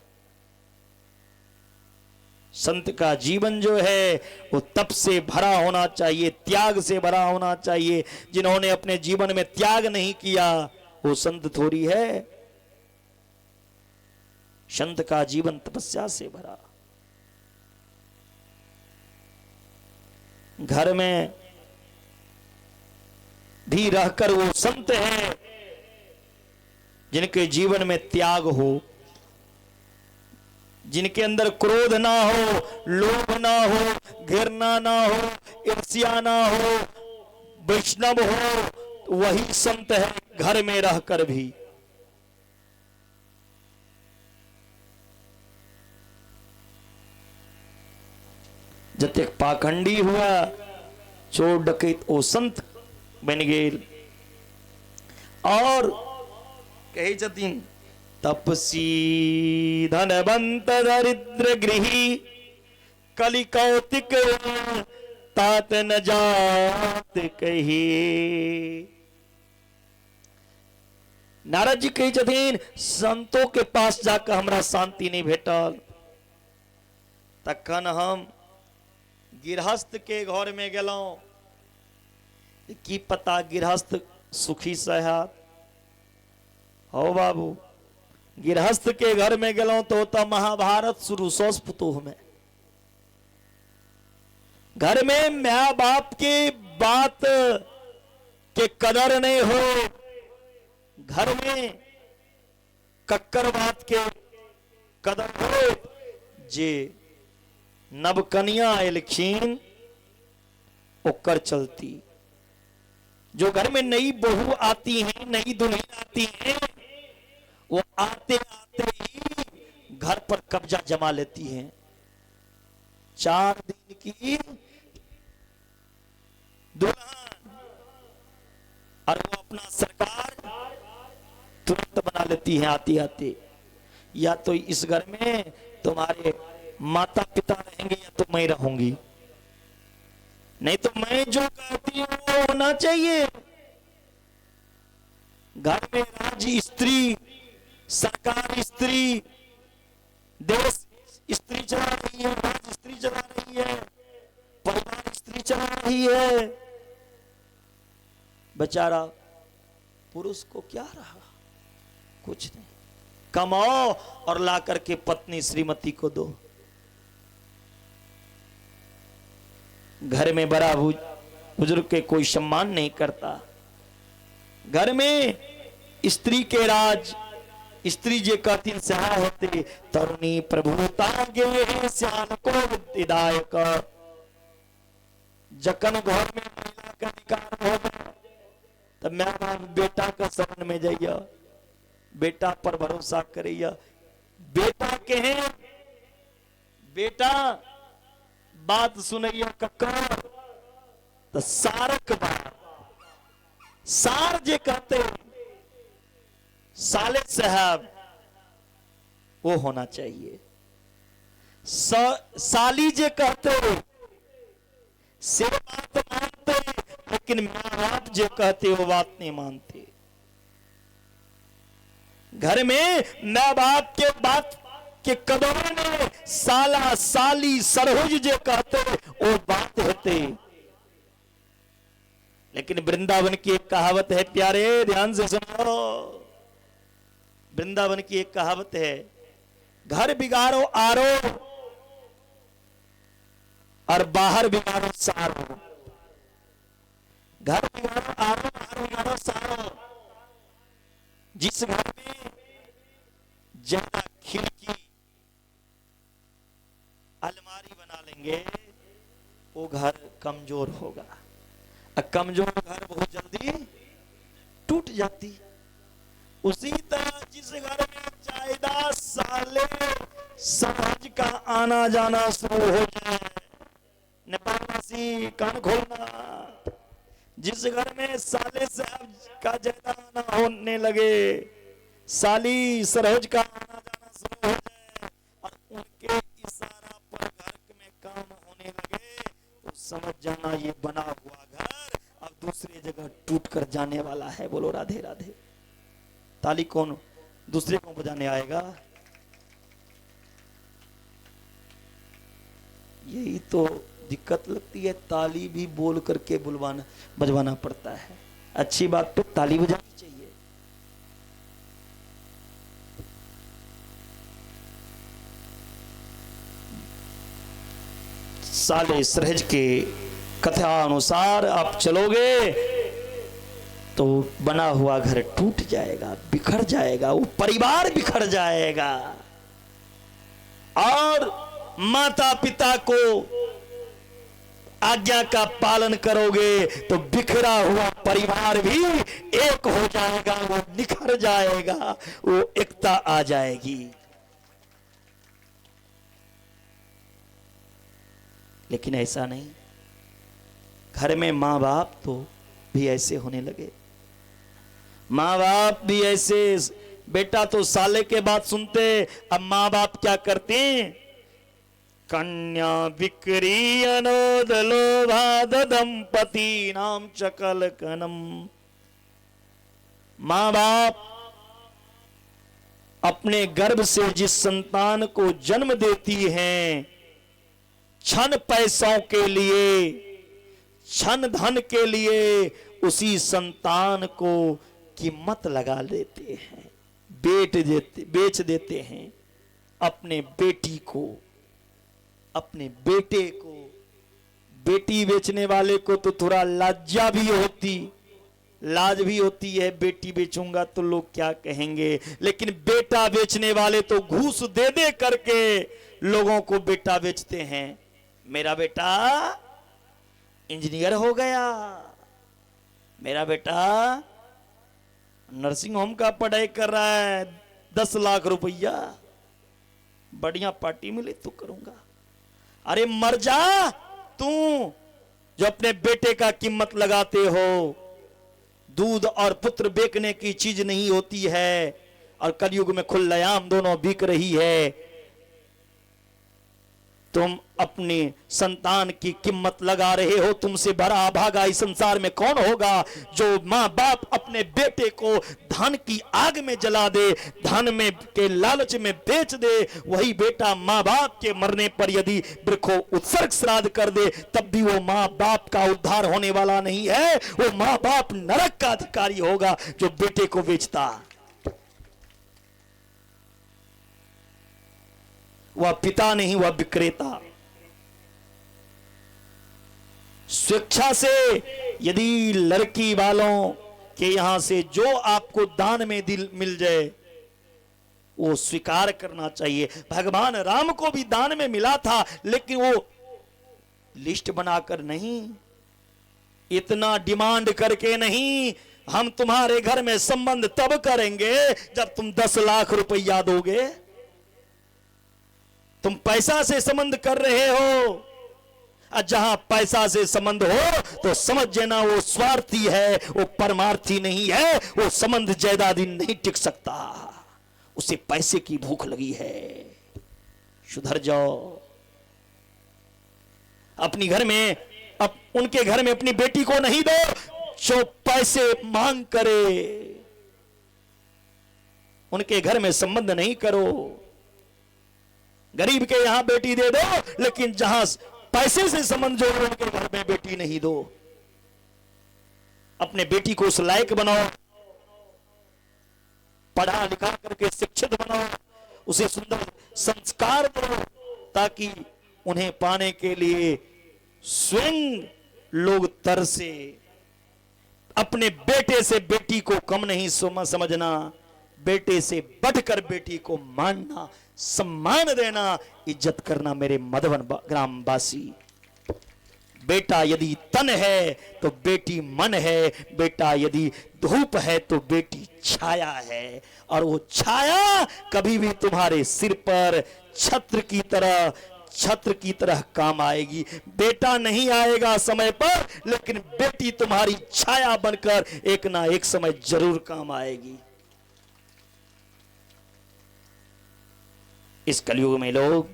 संत का जीवन जो है वो तप से भरा होना चाहिए, त्याग से भरा होना चाहिए। जिन्होंने अपने जीवन में त्याग नहीं किया वो संत थोड़ी है। संत का जीवन तपस्या से भरा। घर में भी रहकर वो संत है जिनके जीवन में त्याग हो, जिनके अंदर क्रोध ना हो, लोभ ना हो, घृणा ना हो, ईर्ष्या ना हो, वैष्णव हो, तो वही संत है घर में रहकर भी। जतेक पाखंडी हुआ, चोर डकैत, ओ संत बन गेल। और कहै छथिन तपसी धनवंत दरिद्र गृही कलि कौतिक तात न जात कही। नारद जी कहै छथिन संतों के पास जाकर हमरा शांति नहीं भेटल, तखन हम गृहस्थ के घर में गेलहुं, की पता गृहस्थ सुखी सहात हो बाबू। गृहस्थ के घर में गेलहुं तो ओतऽ महाभारत शुरू, सौस पुतोह में। घर में माय बाप के बात के कदर नहीं हो, घर में कक्कर बात के कदर हो। जे नवकनिया एलखिन ओकर चलती, जो घर में नई बहू आती है, नई दुल्हन आती है, वो आते आते ही घर पर कब्जा जमा लेती है। 4 दिन की दुल्हन और वो अपना सरकार तुरंत बना लेती है आती आते। या तो इस घर में तुम्हारे माता पिता रहेंगे या तो मैं रहूंगी, नहीं तो मैं जो कहती हूं वो होना चाहिए। घर में राज स्त्री, सरकार स्त्री, देश स्त्री चला रही है, राज स्त्री चला रही है, परिवार स्त्री चला रही है। बेचारा पुरुष को क्या रहा, कुछ नहीं। कमाओ और ला करके पत्नी श्रीमती को दो। घर में बड़ा बुजुर्ग के कोई सम्मान नहीं करता। घर में स्त्री के राज, स्त्री जे कहती सहा होते, तरुणी प्रभुता गे श्यान को बुद्धिदायक। जखन घर में महिला का अधिकार हो तो मैं बेटा का शरण में जाइए, बेटा पर भरोसा करिए। बेटा के हैं, बेटा बात सुनैया कक्कर तो सारक बात, सार जे कहते साले साहब वो होना चाहिए। साली जे कहते से बात मानते, लेकिन माँ बाप जो कहते वो बात नहीं मानते। घर में माँ बाप के बात के कदर ने साला साली सरहुज जो कहते वो बात होते। लेकिन वृंदावन की एक कहावत है प्यारे, ध्यान से सुनो। वृंदावन की एक कहावत है, घर बिगाड़ो आरो और बाहर बिगाड़ो सारो। घर बिगाड़ो आरो, बाहर बिगाड़ो सारो। जिस घर में ज्यादा खिड़की अलमारी बना लेंगे, वो घर कमजोर होगा। और कमजोर घर बहुत जल्दी टूट जाती। उसी तरह जिस घर में जायदाद साले समाज का आना जाना शुरू हो जाए, नेपालवासी कान खोलना, जिस घर में साले साहब का जायदाद आना होने लगे, साली सरोज का आना जाना शुरू हो जाए और उनके इशारा पर घर में काम होने लगे, तो समझ जाना ये बना हुआ घर अब दूसरी जगह टूट कर जाने वाला है। बोलो राधे राधे। ताली कौन दूसरे को बजाने आएगा? यही तो दिक्कत लगती है, ताली भी बोल करके बुलवाना बजवाना पड़ता है। अच्छी बात पे ताली बजानी चाहिए। साले सहज के कथा अनुसार आप चलोगे तो बना हुआ घर टूट जाएगा, बिखर जाएगा, वो परिवार बिखर जाएगा। और माता पिता को आज्ञा का पालन करोगे तो बिखरा हुआ परिवार भी एक हो जाएगा, वो निखर जाएगा, वो एकता आ जाएगी। लेकिन ऐसा नहीं, घर में माँ बाप तो भी ऐसे होने लगे। माँ बाप भी ऐसे, बेटा तो साले के बात सुनते, अब माँ बाप क्या करते हैं? कन्या विक्री अनोद लोभाद दंपति नाम चकल कनम। माँ बाप अपने गर्भ से जिस संतान को जन्म देती हैं, क्षण पैसों के लिए, क्षण धन के लिए उसी संतान को कीमत लगा लेते हैं, बेच देते हैं अपने बेटी को, अपने बेटे को। बेटी बेचने वाले को तो थोड़ा लज्जा भी होती, लाज भी होती है, बेटी बेचूंगा तो लोग क्या कहेंगे। लेकिन बेटा बेचने वाले तो घूस दे दे करके लोगों को बेटा बेचते हैं। मेरा बेटा इंजीनियर हो गया, मेरा बेटा नर्सिंग होम का पढ़ाई कर रहा है, 10 लाख रुपया, बढ़िया पार्टी मिले तो करूंगा। अरे मर जा तू जो अपने बेटे का कीमत लगाते हो। दूध और पुत्र बेचने की चीज नहीं होती है, और कलयुग में खुलेआम दोनों बिक रही है। तुम अपनी संतान की कीमत लगा रहे हो, तुमसे बड़ा अभागा इस संसार में कौन होगा जो माँ बाप अपने बेटे को धन की आग में जला दे, धन में के लालच में बेच दे। वही बेटा माँ बाप के मरने पर यदि वृक्षो उत्सर्ग श्राद्ध कर दे, तब भी वो माँ बाप का उद्धार होने वाला नहीं है। वो माँ बाप नरक का अधिकारी होगा जो बेटे को बेचता। वह पिता नहीं, वह विक्रेता। स्वेच्छा से यदि लड़की वालों के यहां से जो आपको दान में दिल मिल जाए वो स्वीकार करना चाहिए। भगवान राम को भी दान में मिला था, लेकिन वो लिस्ट बनाकर नहीं, इतना डिमांड करके नहीं, हम तुम्हारे घर में संबंध तब करेंगे जब तुम 10 लाख रुपया दोगे। तुम पैसा से संबंध कर रहे हो, और जहां पैसा से संबंध हो तो समझ जाना वो स्वार्थी है, वो परमार्थी नहीं है। वो संबंध ज्यादा दिन नहीं टिक सकता, उसे पैसे की भूख लगी है। सुधर जाओ। अपनी घर में, उनके घर में अपनी बेटी को नहीं दो जो पैसे मांग करे। उनके घर में संबंध नहीं करो। गरीब के यहां बेटी दे दो, लेकिन जहां पैसे से संबंध जोड़ो उनके घर में बेटी नहीं दो। अपने बेटी को उस लायक बनाओ, पढ़ा लिखा करके शिक्षित बनाओ, उसे सुंदर संस्कार दो, ताकि उन्हें पाने के लिए स्वयं लोग तरसे। अपने बेटे से बेटी को कम नहीं समझना, बेटे से बढ़कर बेटी को मानना, सम्मान देना, इज्जत करना। मेरे मधुबन ग्रामवासी, बेटा यदि तन है तो बेटी मन है, बेटा यदि धूप है तो बेटी छाया है, और वो छाया कभी भी तुम्हारे सिर पर छत्र की तरह, छत्र की तरह काम आएगी। बेटा नहीं आएगा समय पर, लेकिन बेटी तुम्हारी छाया बनकर एक ना एक समय जरूर काम आएगी। इस कलयुग में लोग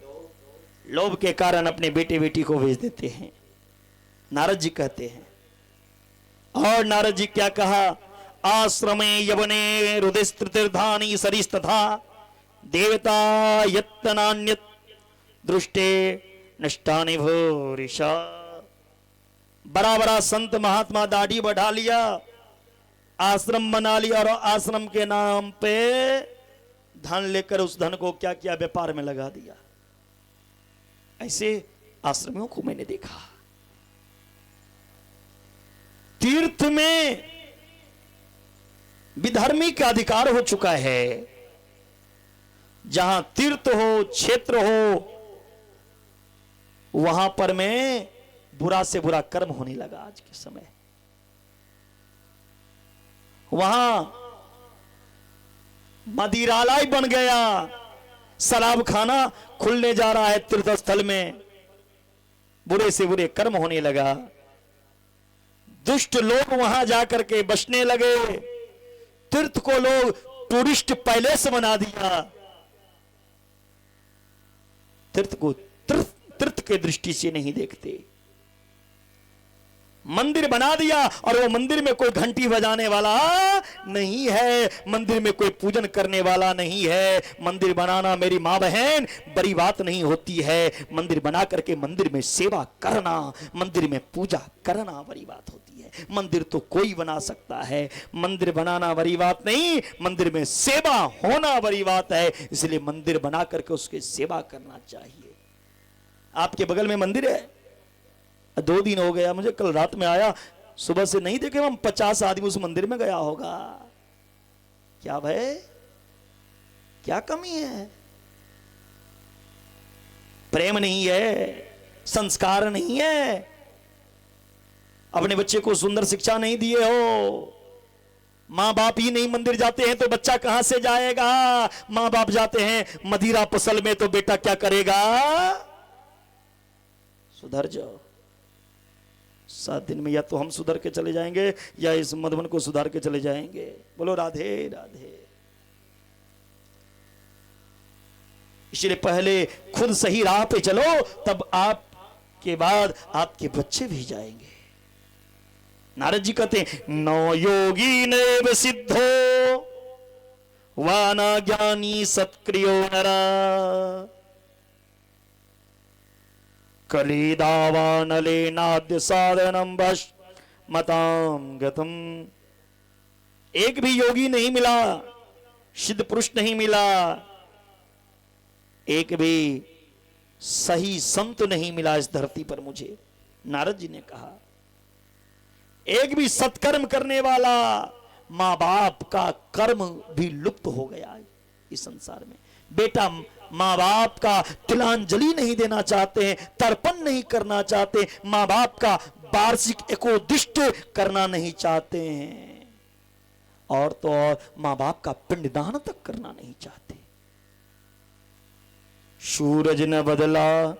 लोभ के कारण अपने बेटे बेटी को भेज देते हैं। नारद जी कहते हैं, और नारद जी क्या कहा? आश्रमे यवने हृदयस्त्रिधानी सरिस्तथा देवता यत्नान्यत दृष्टे नष्टानि भूरिशा। बड़ा बड़ा संत महात्मा दाढ़ी बढ़ा लिया, आश्रम बना लिया, और आश्रम के नाम पे धन लेकर उस धन को क्या किया? व्यापार में लगा दिया। ऐसे आश्रमियों को मैंने देखा। तीर्थ में विधर्मी का अधिकार हो चुका है। जहां तीर्थ हो, क्षेत्र हो, वहां पर में बुरा से बुरा कर्म होने लगा आज के समय। वहां मदिरालय बन गया, शराब खाना खुलने जा रहा है तीर्थ स्थल में। बुरे से बुरे कर्म होने लगा, दुष्ट लोग वहां जाकर के बसने लगे। तीर्थ को लोग टूरिस्ट पैलेस बना दिया। तीर्थ को तीर्थ के दृष्टि से नहीं देखते। मंदिर बना दिया और वो मंदिर में कोई घंटी बजाने वाला नहीं है, मंदिर में कोई पूजन करने वाला नहीं है। मंदिर बनाना मेरी माँ बहन बड़ी बात नहीं होती है। मंदिर बना करके मंदिर में सेवा करना, मंदिर में पूजा करना बड़ी बात होती है। मंदिर तो कोई बना सकता है, मंदिर बनाना बड़ी बात नहीं, मंदिर में सेवा होना बड़ी बात है। इसलिए मंदिर बना करके उसकी सेवा करना चाहिए। आपके बगल में मंदिर है, 2 दिन हो गया मुझे, कल रात में आया, सुबह से नहीं देखे हम 50 आदमी उस मंदिर में गया होगा। क्या भाई, क्या कमी है? प्रेम नहीं है, संस्कार नहीं है, अपने बच्चे को सुंदर शिक्षा नहीं दिए हो। मां बाप ही नहीं मंदिर जाते हैं तो बच्चा कहां से जाएगा? मां बाप जाते हैं मदिरा फसल में तो बेटा क्या करेगा? सुधर जाओ। 7 दिन में या तो हम सुधर के चले जाएंगे या इस मधुबन को सुधार के चले जाएंगे। बोलो राधे राधे। इसलिए पहले खुद सही राह पे चलो, तब आपके बाद आपके बच्चे भी जाएंगे। नारद जी कहते हैं, नो योगी नैव सिद्धो वाना ज्ञानी सत्क्रियो नरा कलिदावानलेनाद्य साधनम वश मताम गतम। एक भी योगी नहीं मिला, सिद्ध पुरुष नहीं मिला, एक भी सही संत नहीं मिला इस धरती पर मुझे। नारद जी ने कहा, एक भी सत्कर्म करने वाला, मां बाप का कर्म भी लुप्त हो गया इस संसार में। बेटा मां बाप का तिलांजलि नहीं देना चाहते हैं, तर्पण नहीं करना चाहते, मां बाप का वार्षिक एकोदिष्ट करना नहीं चाहते हैं, और तो और मां बाप का पिंडदान तक करना नहीं चाहते। सूरज न बदला,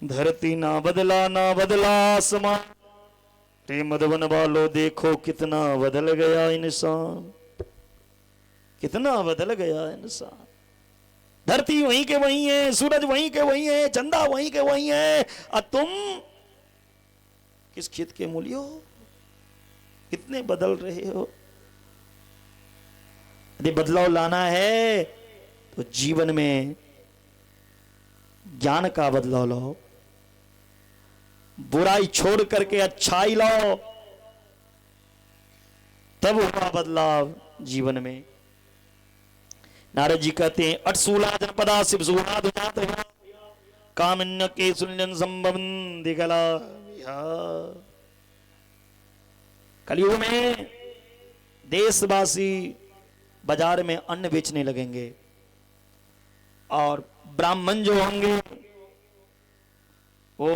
धरती ना बदला, ना बदला आसमान। रे मधुबन वालों देखो कितना बदल गया इंसान, कितना बदल गया इंसान। धरती वहीं के वहीं है, सूरज वहीं के वहीं है, चंदा वहीं के वहीं है, और तुम किस खेत के मूली हो? कितने बदल रहे हो। यदि बदलाव लाना है तो जीवन में ज्ञान का बदलाव लाओ, बुराई छोड़ करके अच्छाई लाओ, तब हुआ बदलाव जीवन में। नारद जी कहते हैं, अटसूला जनपदा शिवसूला दुजात कामिन्य के सुन्यन संबंधि कला। कलयुग में देशवासी बाजार में अन्न बेचने लगेंगे, और ब्राह्मण जो होंगे वो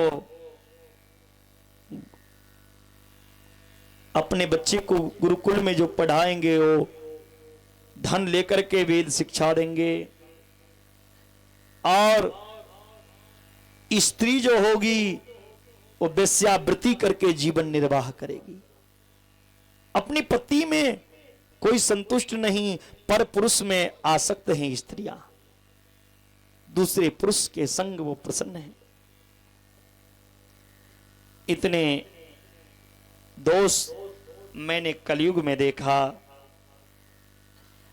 अपने बच्चे को गुरुकुल में जो पढ़ाएंगे वो धन लेकर के वेद शिक्षा देंगे, और स्त्री जो होगी वो वेश्यावृत्ति करके जीवन निर्वाह करेगी। अपनी पति में कोई संतुष्ट नहीं, पर पुरुष में आसक्त हैं स्त्रियां, दूसरे पुरुष के संग वो प्रसन्न है। इतने दोष मैंने कलयुग में देखा,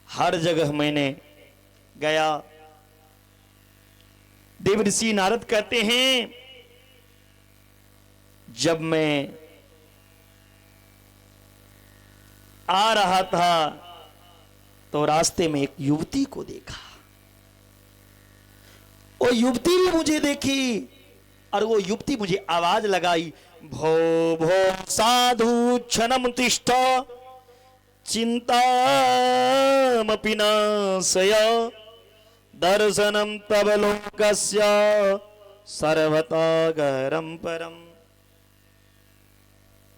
हर जगह मैंने गया। देव ऋषि नारद कहते हैं, जब मैं आ रहा था तो रास्ते में एक युवती को देखा, वो युवती भी मुझे देखी और वो युवती मुझे आवाज लगाई, भो भो साधु क्षणम तिष्ठ चिंतामपि नाशय दर्शनम तव लोकस्य सर्वथा गरम परम।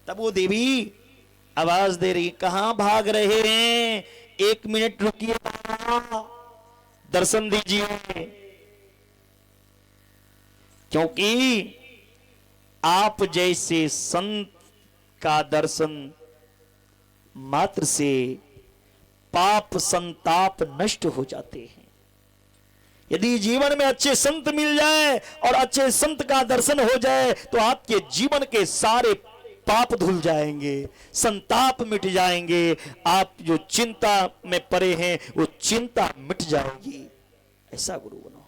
तब वो देवी आवाज दे रही, कहां भाग रहे हैं, 1 मिनट रुकिए, दर्शन दीजिए, क्योंकि आप जैसे संत का दर्शन मात्र से पाप संताप नष्ट हो जाते हैं। यदि जीवन में अच्छे संत मिल जाए और अच्छे संत का दर्शन हो जाए तो आपके जीवन के सारे पाप धुल जाएंगे, संताप मिट जाएंगे, आप जो चिंता में पड़े हैं वो चिंता मिट जाएगी। ऐसा गुरु बनो।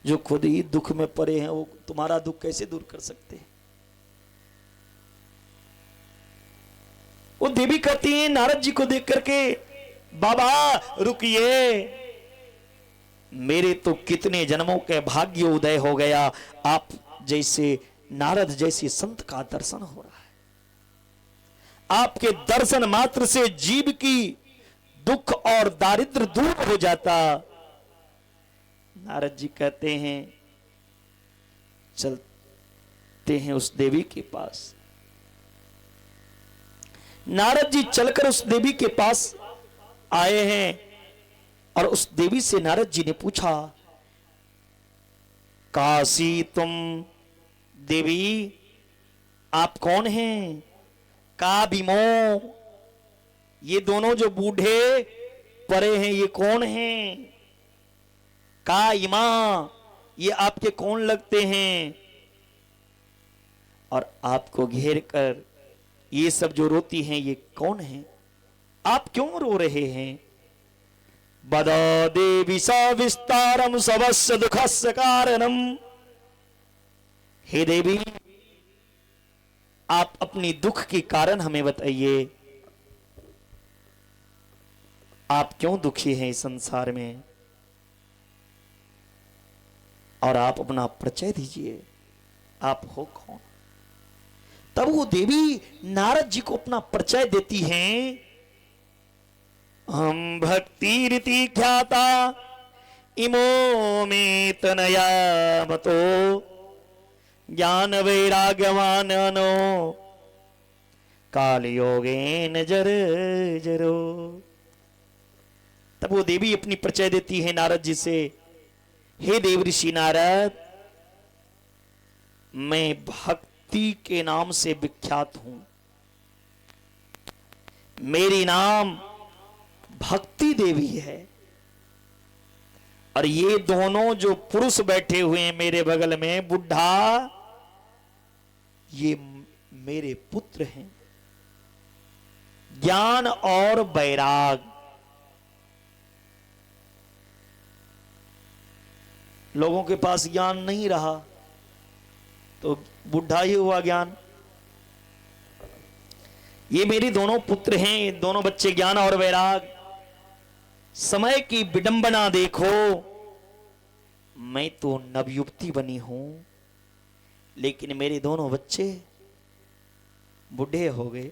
जो खुद ही दुख में पड़े हैं वो तुम्हारा दुख कैसे दूर कर सकते हैं? वो देवी कहती है नारद जी को देख करके, बाबा रुकिए, मेरे तो कितने जन्मों के भाग्य उदय हो गया, आप जैसे नारद जैसे संत का दर्शन हो रहा है। आपके दर्शन मात्र से जीव की दुख और दारिद्र दूर हो जाता। नारद जी कहते हैं, चलते हैं उस देवी के पास। नारद जी चलकर उस देवी के पास आए हैं और उस देवी से नारद जी ने पूछा, काशी तुम देवी, आप कौन हैं? का भीमो, ये दोनों जो बूढ़े परे हैं ये कौन हैं? का इमा, ये आपके कौन लगते हैं? और आपको घेर कर ये सब जो रोती हैं ये कौन हैं? आप क्यों रो रहे हैं? बदा देवी सा विस्तारम सबस्य दुखस्य कारणम। हे देवी, आप अपनी दुख के कारण हमें बताइए, आप क्यों दुखी हैं इस संसार में, और आप अपना परिचय दीजिए, आप हो कौन? तब वो देवी नारद जी को अपना परिचय देती हैं। हम भक्ति रीति ख्याता इमो में तनया मतो ज्ञान वैराग्यवान नो काल योगेन जर जरो। तब वो देवी अपनी परिचय देती है नारद जी से, हे देव ऋषि नारद, मैं भक्ति के नाम से विख्यात हूं, मेरी नाम भक्ति देवी है, और ये दोनों जो पुरुष बैठे हुए हैं मेरे बगल में बुढ़ा, ये मेरे पुत्र हैं, ज्ञान और वैराग। लोगों के पास ज्ञान नहीं रहा तो बुढ़ा ही हुआ ज्ञान। ये मेरी दोनों पुत्र हैं, दोनों बच्चे ज्ञान और वैराग। समय की विडंबना देखो, मैं तो नवयुवती बनी हूं, लेकिन मेरे दोनों बच्चे बूढ़े हो गए।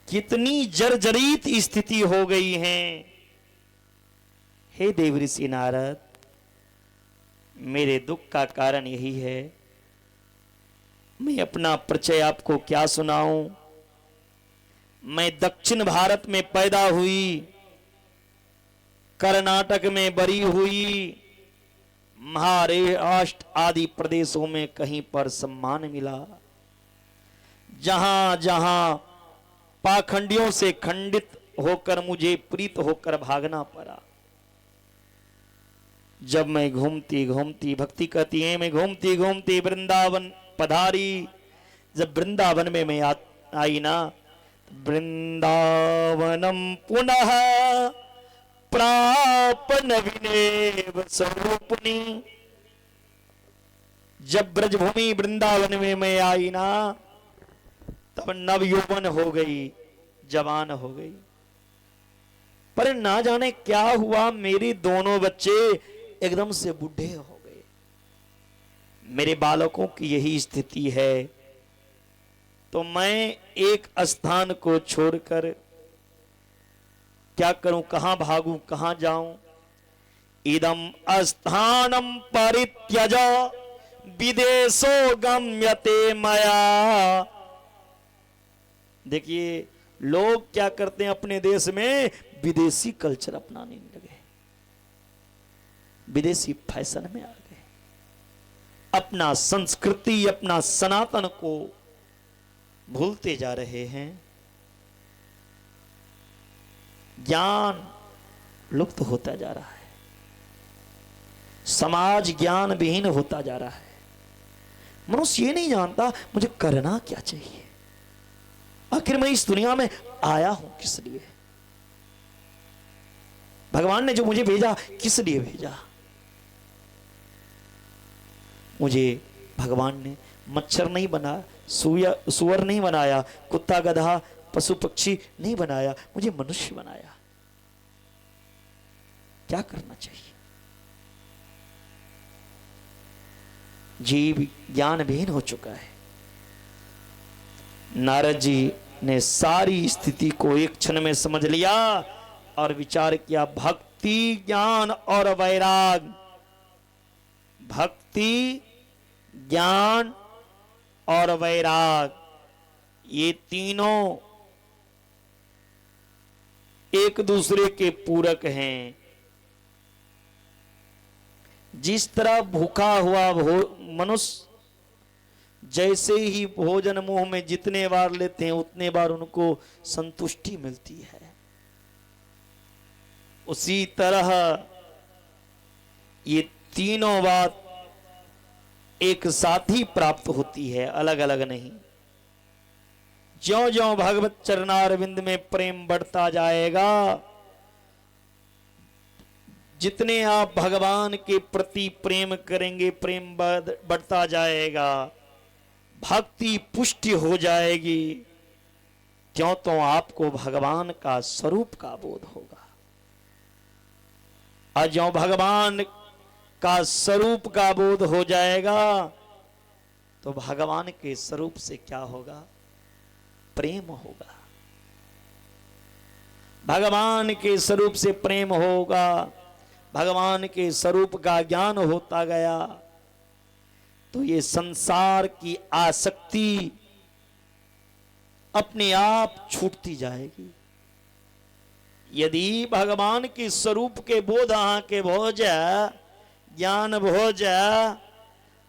कितनी जर्जरित स्थिति हो गई है। हे देवऋषि नारद, मेरे दुख का कारण यही है। मैं अपना परिचय आपको क्या सुनाऊं। मैं दक्षिण भारत में पैदा हुई, कर्नाटक में बड़ी हुई, महाराष्ट्र आदि प्रदेशों में कहीं पर सम्मान मिला। जहां जहां पाखंडियों से खंडित होकर मुझे प्रीत होकर भागना पड़ा। जब मैं घूमती घूमती, भक्ति कहती है, मैं घूमती घूमती वृंदावन पधारी। जब वृंदावन में मैं आई ना, वृंदावनम पुनः प्रापन विनेव स्वरूपिणी। जब ब्रजभूमि वृंदावन में मैं आई ना, तब नवयौवन हो गई, जवान हो गई। पर ना जाने क्या हुआ, मेरे दोनों बच्चे एकदम से बूढ़े हो गए। मेरे बालकों की यही स्थिति है। तो मैं एक स्थान को छोड़कर क्या करूं, कहां भागूं, कहां जाऊं। इदम स्थानम परित्यज विदेशो गम्यते मया। देखिए लोग क्या करते हैं, अपने देश में विदेशी कल्चर अपनाने लगे, विदेशी फैशन में आ गए। अपना संस्कृति, अपना सनातन को भूलते जा रहे हैं। ज्ञान लुप्त होता जा रहा है, समाज ज्ञान विहीन होता जा रहा है। मनुष्य ये नहीं जानता मुझे करना क्या चाहिए, आखिर मैं इस दुनिया में आया हूं किस लिए, भगवान ने जो मुझे भेजा किस लिए भेजा। मुझे भगवान ने मच्छर नहीं बना, सुअर नहीं बनाया, कुत्ता गधा पशु पक्षी नहीं बनाया, मुझे मनुष्य बनाया। क्या करना चाहिए। जीव ज्ञान विहीन हो चुका है। नारद जी ने सारी स्थिति को एक क्षण में समझ लिया और विचार किया, भक्ति ज्ञान और वैराग, भक्ति ज्ञान और वैराग, ये तीनों एक दूसरे के पूरक हैं। जिस तरह भूखा हुआ मनुष्य जैसे ही भोजन मुंह में जितने बार लेते हैं उतने बार उनको संतुष्टि मिलती है, उसी तरह ये तीनों बात एक साथ ही प्राप्त होती है, अलग अलग नहीं। ज्यों ज्यों भगवत चरणारविंद में प्रेम बढ़ता जाएगा, जितने आप भगवान के प्रति प्रेम करेंगे प्रेम बढ़ता जाएगा, भक्ति पुष्टि हो जाएगी, त्यों तो आपको भगवान का स्वरूप का बोध होगा। और ज्यों भगवान का स्वरूप का बोध हो जाएगा तो भगवान के स्वरूप से क्या होगा, प्रेम होगा। भगवान के स्वरूप से प्रेम होगा, भगवान के स्वरूप का ज्ञान होता गया तो ये संसार की आसक्ति अपने आप छूटती जाएगी। यदि भगवान के स्वरूप के बोध अहाँ के भो जाए, ज्ञान भो जाए,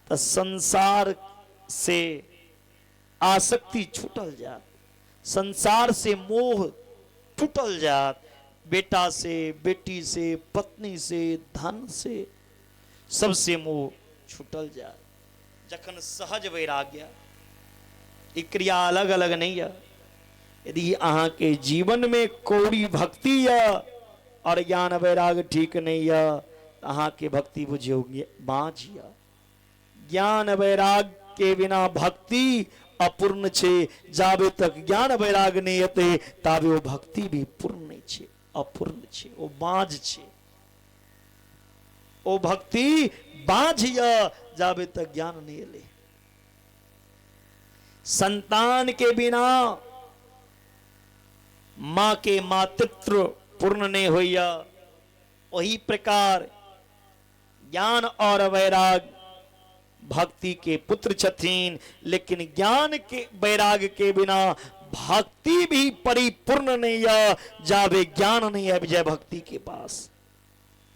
तो संसार से आसक्ति छूटल जात, संसार से मोह टूटल जात, बेटा से, बेटी से, पत्नी से, धन से, सबसे मोह छूटल जात। जखन सहज वैराग्य, ई क्रिया अलग अलग नहीं है। यदि अहाँ के जीवन में कौड़ी भक्ति है और ज्ञान वैराग्य ठीक नहीं है, अहाँ के भक्ति बुझियो बाँझ है। ज्ञान वैराग्य के बिना भक्ति अपूर्ण छे, जाबे तक ज्ञान वैराग्य नहीं एते ताबे वो भक्ति भी पूर्ण नहीं छे, अपूर्ण छे, वो बाँझ छे। ओ भक्ति बाँझ या जाबे तक ज्ञान नहीं एले। संतान के बिना माँ के मातृत्व पूर्ण नहीं होइया, वही प्रकार ज्ञान और वैराग भक्ति के पुत्र छथिन, लेकिन ज्ञान के वैराग के बिना भक्ति भी परिपूर्ण नहीं है। जावे ज्ञान नहीं है विजय भक्ति के पास,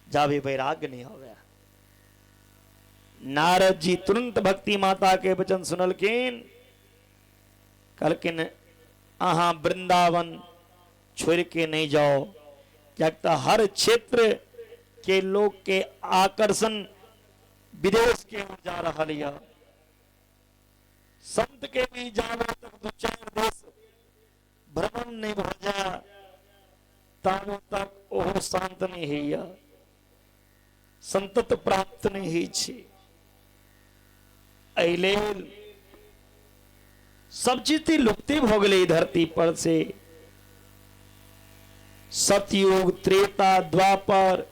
जावे वैराग्य नहीं हो गया। नारद जी तुरंत भक्ति माता के वचन सुनलखिन, कहलखिन अहाँ वृंदावन छोड़ के नहीं जाओ, क्या हर क्षेत्र के लोग के आकर्षण विदेश के ओर जा रहा लिया। संत के भी जावे तक दो चार देश भ्रमण नहीं भ जाए ताबे तक ओहो शांत नहीं होइया, संतत प्राप्त नहीं होइ छै। एहि लेल सब चीज लुप्ते भ गेलै धरती पर से। सतयुग त्रेता द्वापर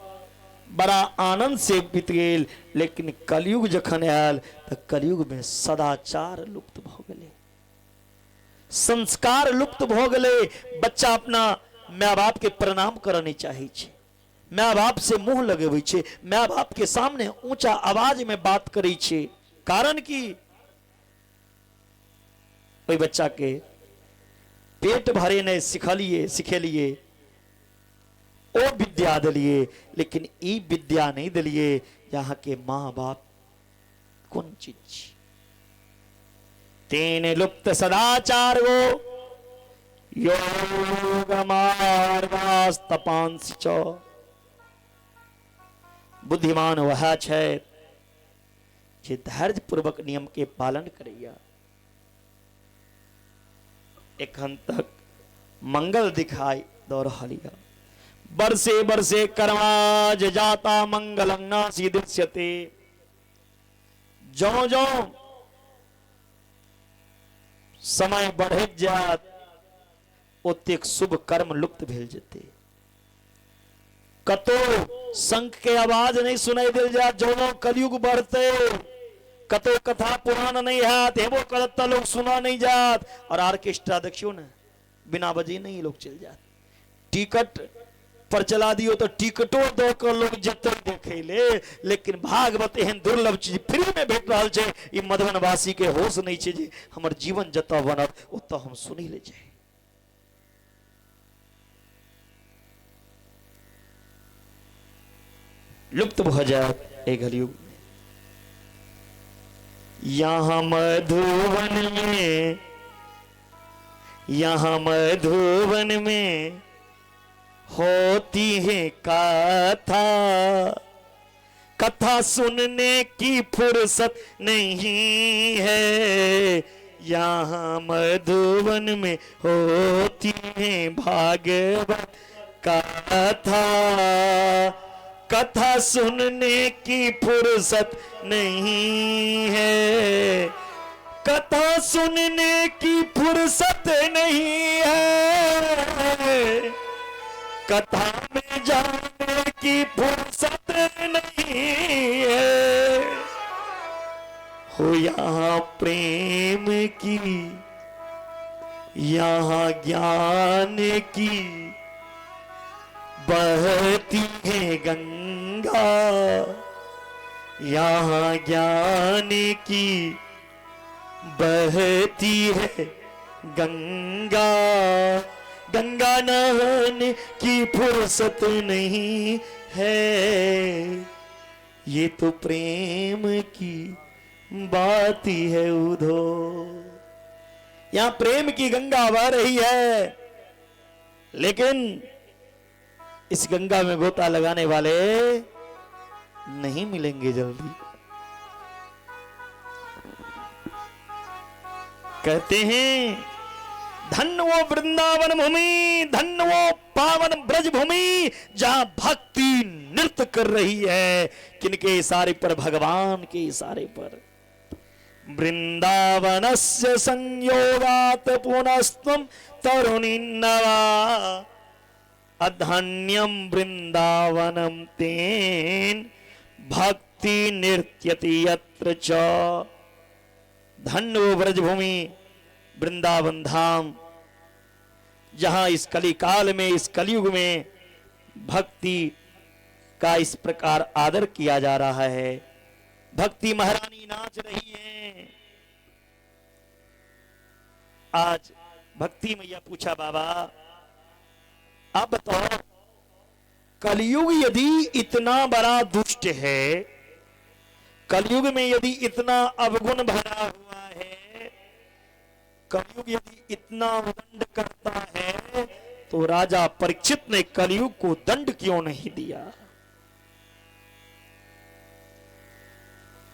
बड़ा आनंद से बीत गेल, लेकिन कलयुग जखन आयल तो कलयुग में सदाचार लुप्त भ गेलै, संस्कार लुप्त भ गेलै। बच्चा अपना माय बाप के प्रणाम करऽ नहीं चाहै छै, माय बाप से मुंह लगबै छै, माय बाप के सामने ऊंचा आवाज में बात करै छै। कारण की ओहि बच्चा के पेट भरे नहीं सिखलिए सिखेलिए, ओ विद्या दिलिए, लेकिन ई विद्या नहीं दिलिए यहाँ के माँ बाप कौन चीज। तेन लुप्त सदाचार वो योग मार्गास्तपांसि च। बुद्धिमान वह छै जे धैर्य पूर्वक नियम के पालन करैया। एखन तक मंगल दिखाई दऽ रहल यऽ। बरसे बरसे कर्माज जाता मंगलं नासी दृश्यते। ज्यों ज्यों समय बढ़ैत जात ओतेक शुभ कर्म लुप्त भेल जेतै। कतौ शंख के आवाज नहीं सुनाई देल जात, ज्यों ज्यों कलयुग बढ़ते कतौ कथा पुराण नहीं हैत, हेबो करत त लोग सुना नहीं जात। और ऑर्केस्ट्रा देखियो ने, बिना बजे नहीं लोग चल जात। टिकट पर चला दियो तो टिकटो दऽ कऽ लोग जेतै देखै ले, लेकिन भागवत एहन दुर्लभ चीज फ्री में भेट रहल छै। ई मधुबनवासी के होश नहीं छै जे हमर जीवन जतऽ बनत ओतऽ हम सुनि ले जाय। लुप्त भऽ जायत एहि कलयुग में। यहाँ मधुबन में, यहाँ मधुबन में होती है कथा, कथा सुनने की फुर्सत नहीं है। यहाँ मधुबन में होती है भागवत कथा, कथा सुनने की फुर्सत नहीं है, कथा सुनने की फुर्सत नहीं है, कथा में जाने की फुर्सत नहीं है। हो यहाँ प्रेम की, यहाँ ज्ञान की बहती है गंगा, यहाँ ज्ञान की बहती है गंगा, गंगा नहाने की फुर्सत नहीं है। ये तो प्रेम की बात ही है उधो। यहाँ प्रेम की गंगा बह रही है, लेकिन इस गंगा में गोता लगाने वाले नहीं मिलेंगे जल्दी। कहते हैं धन वो वृंदावन भूमि, धन वो पावन ब्रज भूमि, जहां भक्ति नृत्य कर रही है। किनके इशारे पर? भगवान के इशारे पर। वृंदावनस्य संयोगात् पुनस्त्वं तरुणी नवा अधन्यं वृंदावनम तेन भक्ति नृत्यति यत्र च। धन्य वो ब्रजभूमि वृंदावन धाम, जहां इस कलिकाल में, इस कलयुग में भक्ति का इस प्रकार आदर किया जा रहा है। भक्ति महारानी नाच रही है। आज भक्ति मैया पूछा, बाबा आप बताओ, कलयुग यदि इतना बड़ा दुष्ट है, कलयुग में यदि इतना अवगुण भरा हुआ है, कलयुग यदि इतना दंड करता है, तो राजा परीक्षित ने कलयुग को दंड क्यों नहीं दिया?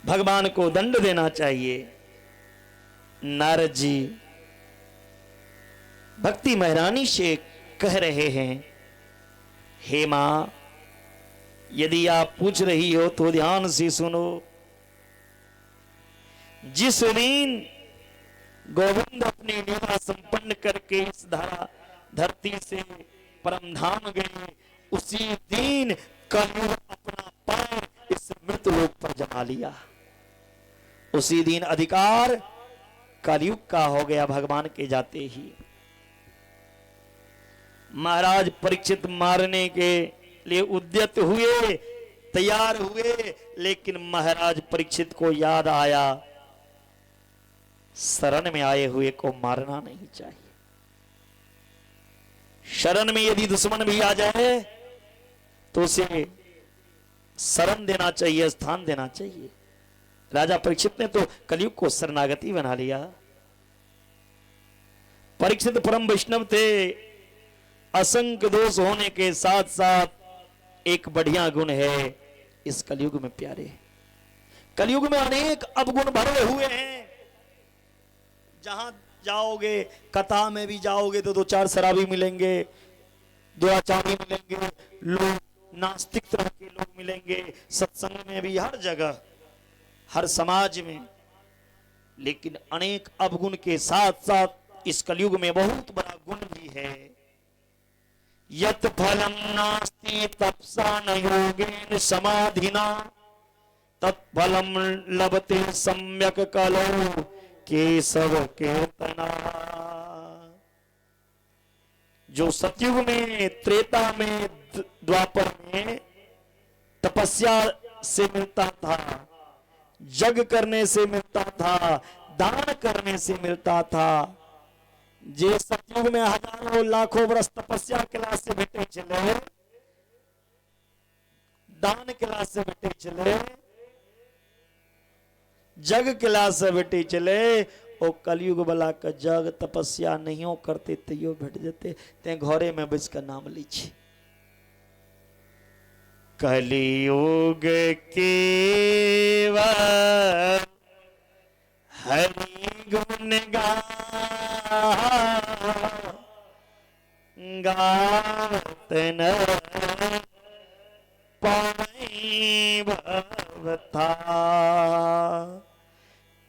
भगवान को दंड देना चाहिए। नारद जी भक्ति महारानी से कह रहे हैं, हे मां, यदि आप पूछ रही हो तो ध्यान से सुनो। जिस दिन गोविंद अपनी लीला संपन्न करके इस धारा धरती से परम धाम गए, उसी दिन कलयुग अपना पैर इस मृत लोक पर जमा लिया। उसी दिन अधिकार कलयुग का हो गया भगवान के जाते ही। महाराज परीक्षित मारने के लिए उद्यत हुए, तैयार हुए, लेकिन महाराज परीक्षित को याद आया, शरण में आए हुए को मारना नहीं चाहिए। शरण में यदि दुश्मन भी आ जाए तो उसे शरण देना चाहिए, स्थान देना चाहिए। राजा परीक्षित ने तो कलयुग को शरणागति बना लिया। परीक्षित परम वैष्णव थे। असंख्य दोष होने के साथ साथ एक बढ़िया गुण है इस कलयुग में प्यारे। कलयुग में अनेक अवगुण भरे हुए हैं। जहां जाओगे, कथा में भी जाओगे तो दो चार शराबी मिलेंगे, दुराचारी मिलेंगे, लोग नास्तिक तरह के लोग मिलेंगे, सत्संग में भी, हर जगह, हर समाज में। लेकिन अनेक अवगुण के साथ साथ इस कलयुग में बहुत बड़ा गुण भी है। यत फलम नास्ति तपसा न योगेन समाधिना, तत्फलम लभते सम्यक कलो केशव कीर्तना। जो सतयुग में, त्रेता में, द्वापर में तपस्या से मिलता था, जग करने से मिलता था, दान करने से मिलता था, जे सतयुग में हजारों लाखों वर्ष तपस्या केला से भेटै छलै, दान केला से भेटै छलै, जग केला से भेटै छलै, ओ कलयुग वाला के जग तपस्या नहियो करते तैयो भेट जेतै। तें घरे में बैस के नाम लै छी। कलयुग केवल हरि गुण गावत न पाई भवता।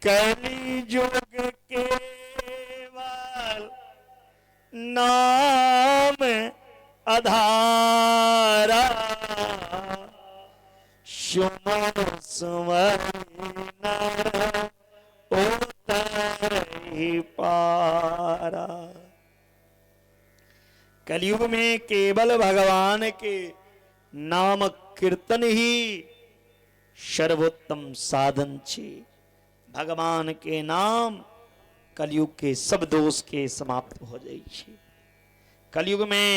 कलयुग केवल नाम आधारा, सुमन सुमर नर उतरहि पारा। कलयुग में केवल भगवान के नाम कीर्तन ही सर्वोत्तम साधन छे। भगवान के नाम कलयुग के सब दोष के समाप्त हो जाए छे। कलयुग में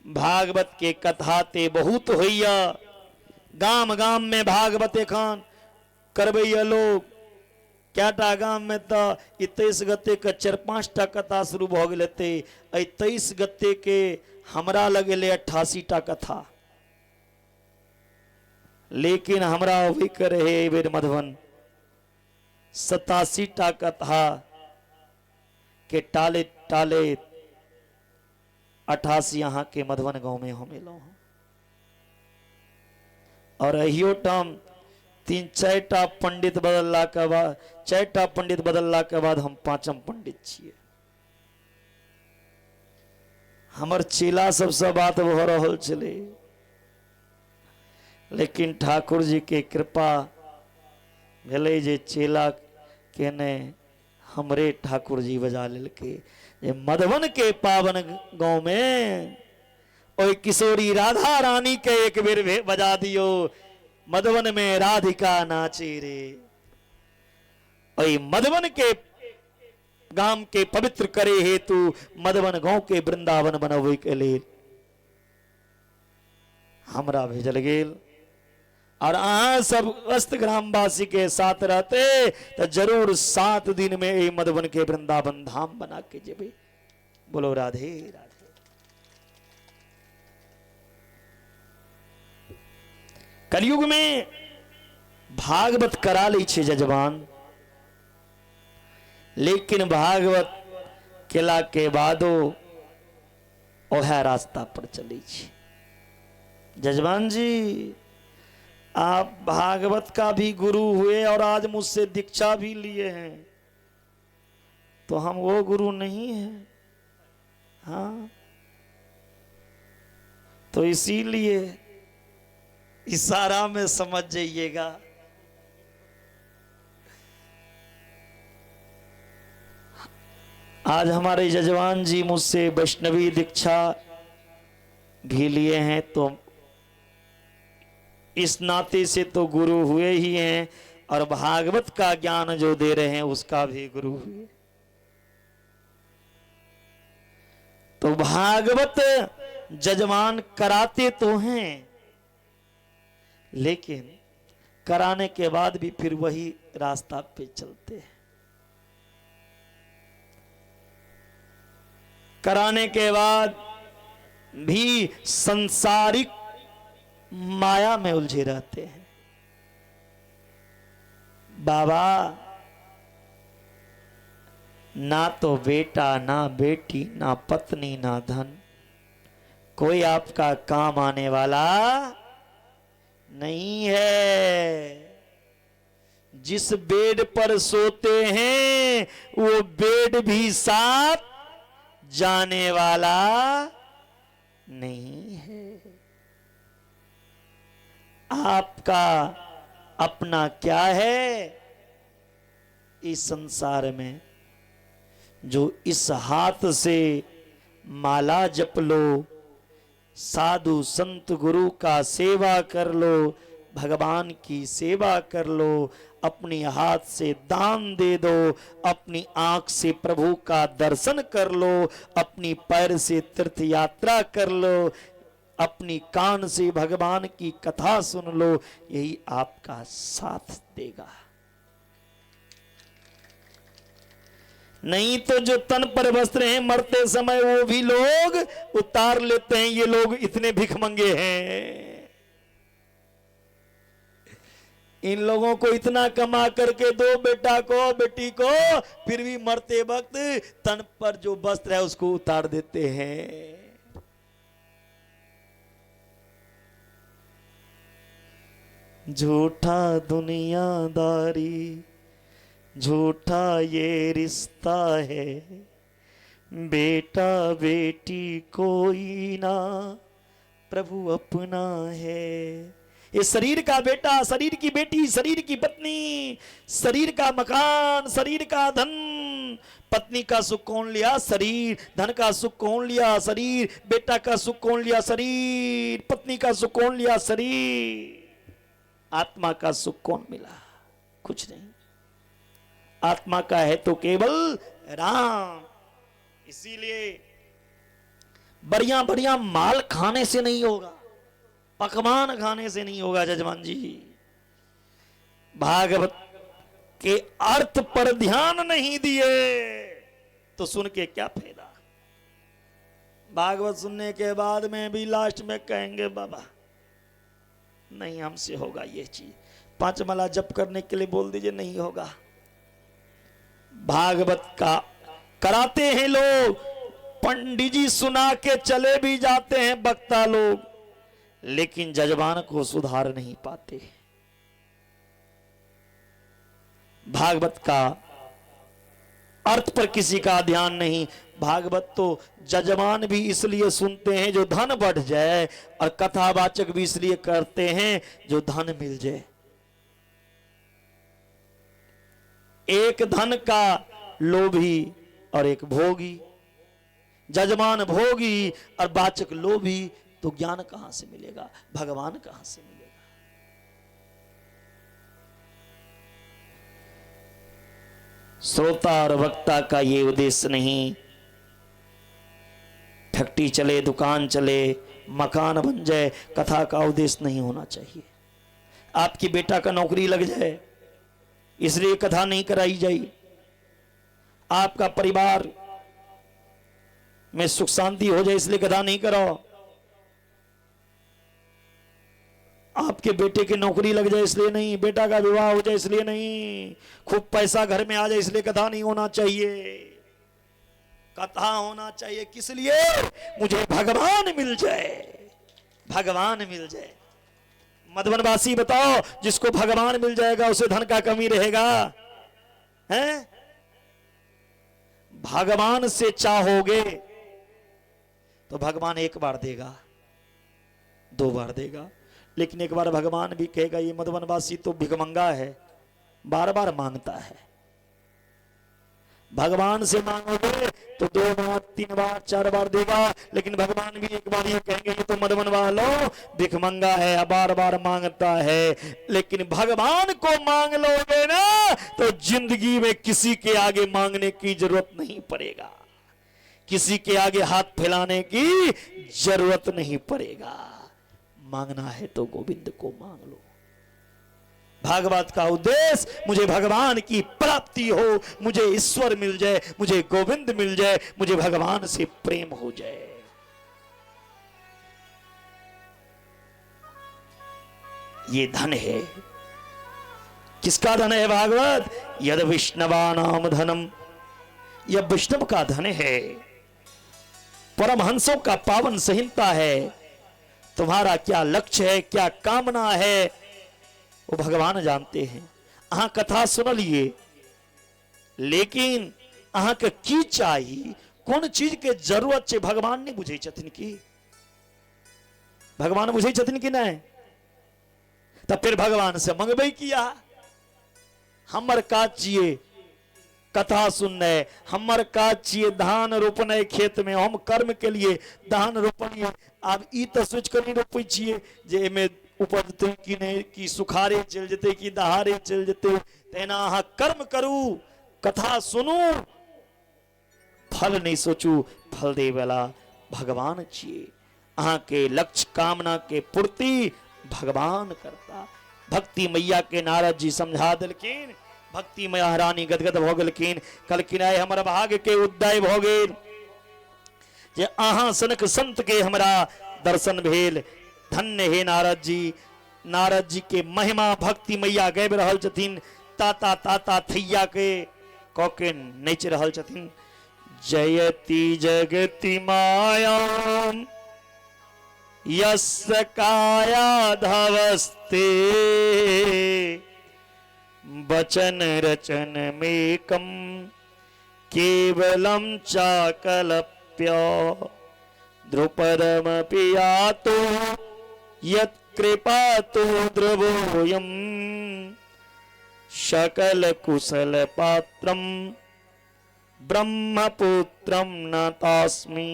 भागवत के कथा ते बहुत होइया, गाम गाम में भागवत एखन करबैया लोग। कएटा गाम में तो 23 गते के 4-5 टा कथा शुरू भ गेल हेतै। एहि 23 गते के हमरा लग एलै 88 टा कथा, लेकिन हमरा अबैके रहै एहि बेर मधुबन 87 टा कथा के टाले टाले 88 अहाँ के मधुबन गाँव में हम एलहुँ हँ। और अहियो ठाम 3-4 टा पंडित बदलला के बाद, 4 टा पंडित बदलला के बाद हम 5म पंडित छियै। हमर चेला सबसे बात भऽ रहल छलै, लेकिन ठाकुर जी के कृपा भेलै जे चेला के ने हमरे ठाकुर जी बजा लेलकै जे मधुबन के पावन गांव में ओहि किशोरी राधा रानी के एक बेर बजा दियो, मधुबन में राधिका नाचे रे। ओहि मधुबन के गाम के पवित्र करे हेतु मधुबन गांव के वृंदावन बनबै के लेल हमरा भेजल गेल। और अहाँ सब अस्त ग्रामवासी के साथ रहते तो जरूर 7 दिन में ये मधुबन के वृंदावन धाम बना के जेबे। बोलो राधे राधे। कलयुग में भागवत करा लै छै जजमान, लेकिन भागवत केला के बादो ओहे रास्ता पर चलै छै। जजमान जी आप भागवत का भी गुरु हुए और आज मुझसे दीक्षा भी लिए हैं, तो हम वो गुरु नहीं हैं। हाँ, तो इसीलिए इशारा में समझ जाइएगा। आज हमारे जजवान जी मुझसे वैष्णवी दीक्षा भी लिए हैं, तो इस नाते से तो गुरु हुए ही हैं, और भागवत का ज्ञान जो दे रहे हैं उसका भी गुरु हुए। तो भागवत जजमान कराते तो हैं, लेकिन कराने के बाद भी फिर वही रास्ता पे चलते हैं। कराने के बाद भी संसारिक माया में उलझे रहते हैं। बाबा ना तो बेटा, ना बेटी, ना पत्नी, ना धन, कोई आपका काम आने वाला नहीं है। जिस बेड पर सोते हैं वो बेड भी साथ जाने वाला नहीं है। आपका अपना क्या है इस संसार में? जो इस हाथ से माला जप लो, साधु संत गुरु का सेवा कर लो, भगवान की सेवा कर लो, अपने हाथ से दान दे दो, अपनी आंख से प्रभु का दर्शन कर लो, अपनी पैर से तीर्थ यात्रा कर लो, अपनी कान से भगवान की कथा सुन लो, यही आपका साथ देगा। नहीं तो जो तन पर वस्त्र हैं मरते समय वो भी लोग उतार लेते हैं। ये लोग इतने भिखमंगे हैं, इन लोगों को इतना कमा करके दो बेटा को बेटी को, फिर भी मरते वक्त तन पर जो वस्त्र है उसको उतार देते हैं। झूठा दुनियादारी, झूठा ये रिश्ता है, बेटा बेटी कोई ना प्रभु अपना है। ये शरीर का बेटा, शरीर की बेटी, शरीर की पत्नी, शरीर का मकान, शरीर का धन। पत्नी का सुख कौन लिया? शरीर। धन का सुख कौन लिया? शरीर। बेटा का सुख कौन लिया? शरीर। पत्नी का सुख कौन लिया? शरीर। आत्मा का सुख कौन मिला? कुछ नहीं। आत्मा का है तो केवल राम। इसीलिए बढ़िया बढ़िया माल खाने से नहीं होगा, पकवान खाने से नहीं होगा जजमान जी। भागवत के अर्थ पर ध्यान नहीं दिए तो सुन के क्या फायदा। भागवत सुनने के बाद में भी लास्ट में कहेंगे बाबा नहीं हमसे होगा ये चीज। 5 माला जप करने के लिए बोल दीजिए, नहीं होगा। भागवत का कराते हैं लोग, पंडित जी सुना के चले भी जाते हैं वक्ता लोग, लेकिन जजमान को सुधार नहीं पाते। भागवत का अर्थ पर किसी का ध्यान नहीं। भागवत तो जजमान भी इसलिए सुनते हैं जो धन बढ़ जाए, और कथावाचक भी इसलिए करते हैं जो धन मिल जाए। एक धन का लोभी और एक भोगी। जजमान भोगी और वाचक लोभी, तो ज्ञान कहां से मिलेगा, भगवान कहां से मिलेगा? श्रोता और वक्ता का ये उद्देश्य नहीं फैक्ट्री चले, दुकान चले, मकान बन जाए, कथा का उद्देश्य नहीं होना चाहिए। आपकी बेटा का नौकरी लग जाए इसलिए कथा नहीं कराई जाए। आपका परिवार में सुख शांति हो जाए इसलिए कथा नहीं कराओ। आपके बेटे की नौकरी लग जाए इसलिए नहीं, बेटा का विवाह हो जाए इसलिए नहीं, खूब पैसा घर में आ जाए इसलिए कथा नहीं होना चाहिए। कथा होना चाहिए किस लिए? मुझे भगवान मिल जाए, भगवान मिल जाए। मधुबनवासी बताओ, जिसको भगवान मिल जाएगा उसे धन का कमी रहेगा? हैं? भगवान से चाहोगे तो भगवान एक बार देगा, दो बार देगा, लेकिन एक बार भगवान भी कहेगा ये मधुबनवासी तो भिखमंगा है, बार बार मांगता है। भगवान से मांगोगे तो 2 बार, 3 बार, 4 बार देगा, लेकिन भगवान भी एक बार ये कहेंगे ये तो मधुबन वालों भिखमंगा है, बार बार मांगता है। लेकिन भगवान को मांग लोगे ना तो जिंदगी में किसी के आगे मांगने की जरूरत नहीं पड़ेगा, किसी के आगे हाथ फैलाने की जरूरत नहीं पड़ेगा। मांगना है तो गोविंद को मांग लो। भागवत का उद्देश्य मुझे भगवान की प्राप्ति हो, मुझे ईश्वर मिल जाए, मुझे गोविंद मिल जाए, मुझे भगवान से प्रेम हो जाए। ये धन है। किसका धन है भागवत? यद वैष्णवानाम धनम, यह वैष्णव का धन है, परमहंसों का पावन संहिता है। तुम्हारा क्या लक्ष्य है, क्या कामना है, वो भगवान जानते हैं। अहाँ कथा सुन लिए, लेकिन अहाँ के की चाहिए, कौन चीज के जरूरत है, भगवान नहीं बुझे छथिन की? भगवान बुझे छथिन कि नहीं? तब फिर भगवान से मंगबे किया, हमर काज छिए कथा सुनने, हमर काज छिए धान रोपने खेत में, हम कर्म के लिए धान रोपनिए। आब ई तो सोच कर नहीं रोपै छिए जे एमे उपजते कि नहीं, कि सुखारे चलि जेतै कि दहारे चलि जेतै। तेना अहाँ कर्म करू, कथा सुनू, फल नहीं सोचू, फल दे वाला भगवान छिए। अहाँ के लक्ष्य कामना के पूर्ति भगवान करता। भक्ति मैया के नारद जी समझा देलखिन, भक्ति मैया रानी गदगद भ गेलखिन, कहलखिन आइ हमर भाग्य के उदय भ गेल जे अहाँ सनक संत के हमरा दर्शन भेल। धन्य हे नारद जी। नारद जी के महिमा भक्ति मैया गाबि रहल छथिन, ताता ताता थैया के क के नाचि रहल छथिन। जयति जगति मायाम यस्य काया धवस्ते वचन रचन मेकम केवलम चाकलप्य द्रुपदमपि यातो यत्कृपातो द्रवोऽयं सकल कुशल पात्रम ब्रह्मपुत्रम नतास्मि।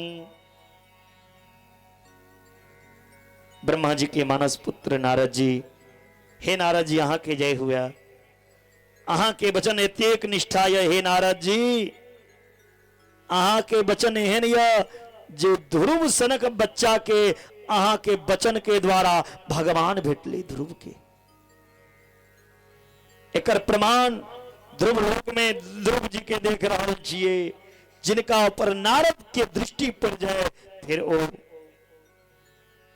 ब्रह्मा जी के मानस पुत्र नारद जी, हे नारद जी अहाँ के जय हुआ, अहाँ के वचन एतेक निष्ठा यह हे नारद जी, अहाँ के वचन एहन यह जे ध्रुव सनक बच्चा के अहाँ के वचन के द्वारा भगवान भेटले ध्रुव के। एकर प्रमाण ध्रुव लोक में ध्रुव जी के देख रहल छिए, जिनका ऊपर नारद के दृष्टि पड़ जाए फिर ओ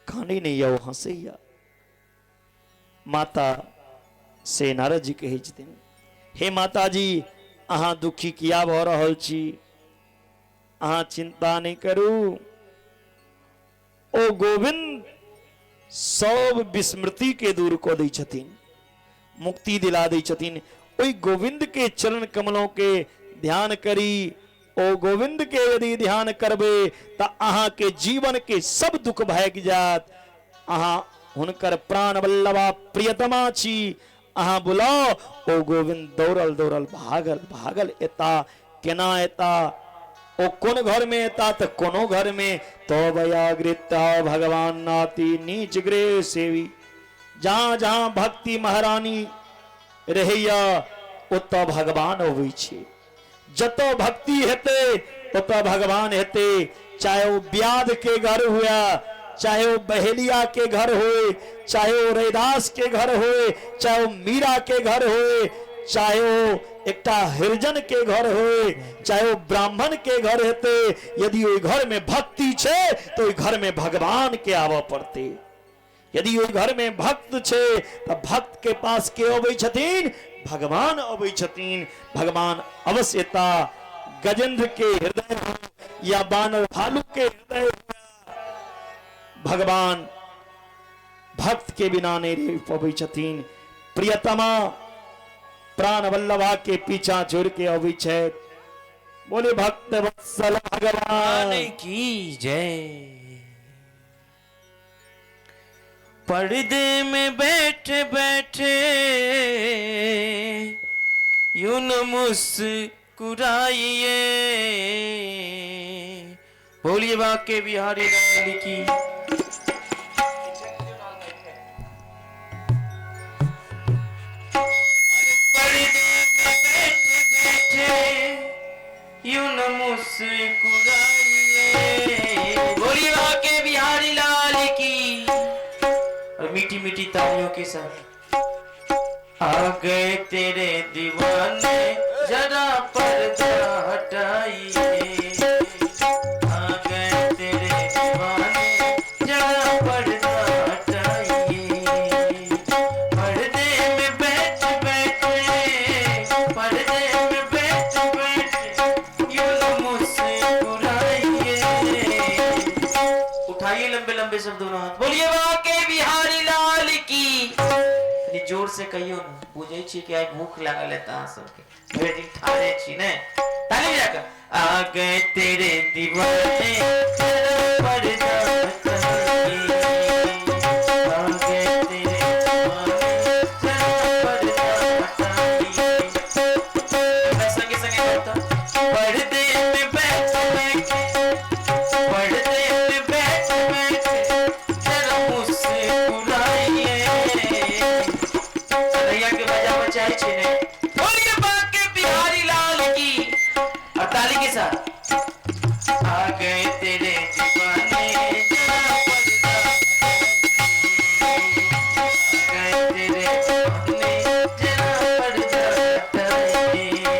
कानी नहीं या हंसे। माता से नारद जी कहै छथिन, हे माता जी अहाँ दुखी किया भ रहल छी, अहाँ चिंता नहीं करू, ओ गोविंद सब विस्मृति के दूर कऽ दै छथिन, मुक्ति दिला दै छथिन। ओहि गोविंद के चरण कमलों के ध्यान करी, ओ गोविंद के यदि ध्यान करबे त अहाँ के जीवन के सब दुख भागि जात। अहाँ हुनकर प्राण वल्लभा प्रियतमा छी, अहाँ बुलाओ, ओ गोविंद दौड़ल दौड़ल भागल भागल एता, केना एता, ओ कोन घर में एता? तऽ कोनो घर में। तो भयागृता भगवान नाती नीच गृह सेवी। जहां जहां भक्ति महारानी रहैया ओतऽ भगवान अबै छै। जतऽ भक्ति हेतै ओतऽ भगवान हेतै, चाहे ओ व्याध के घर हुए, चाहे ओ बहेलिया के घर होए, चाहे ओ रैदास के घर होए, चाहे ओ मीरा के घर होए, चाहे ओ एकटा हरिजन के घर होए, चाहे ओ ब्राह्मण के घर हेतै, यदि ओहि घर में भक्ति छै तऽ ओहि घर में भगवान के आबऽ पड़तै। यदि ओहि घर में भक्त छै तऽ भक्त के पास के अबै छथिन? भगवान अबै छथिन। भगवान अवश्य एता। गजेंद्र के हृदय हो या बानर भालू के हृदय हो, भगवान भक्त के बिना नहीं रह पबै छथिन। प्रियतमा प्राण वल्लभा के पीछा छोड़ के अबै छथि। बोले भक्त वत्सल भगवान की जय। पर्दे में बैठे बैठे यूं न मुस्कुराइए, बोलिए बाके बिहारी लाल की। पर्दे में बैठे बैठे यूं न मुस्कुराइए, बोलिए बाके बिहारी लाल की। और मीठी मीठी तालियों के साथ आ गए तेरे दीवाने, जरा पर्दा हटाइए। आ गए तेरे दीवाने, जरा पर्दा हटाइए। पर्दे में बैठ बैठे, पर्दे में बैठ बैठे यूं मुस्कुराइए। उठाइए लंबे लंबे सब दोनों हाथ, बोलिए बाके बिहारी लाल की। कनी जोर से कहियो ने, बुझै छी कि आइ भूख लागल है अहाँ सबके, भरि दिन ठाढ़े छी ने। ताली बजा कऽ आ गए तेरे दीवाने, जरा पर्दा हटाइए। आ गए तेरे दीवाने, जरा पर्दा हटाइए। हमरा संगे संगे कहता, पर्दे में बैठ बैठे, पर्दे में बैठ बैठे जरा मुस्कुराइए। कन्हैया के बजाबऽ चाहै छी ने? बोलिए बाके बिहारी लाल की। और ताली के साथ आ गए तेरे दीवाने, जरा पर्दा हटाइए। आ गए तेरे दीवाने, जरा पर्दा हटाइए।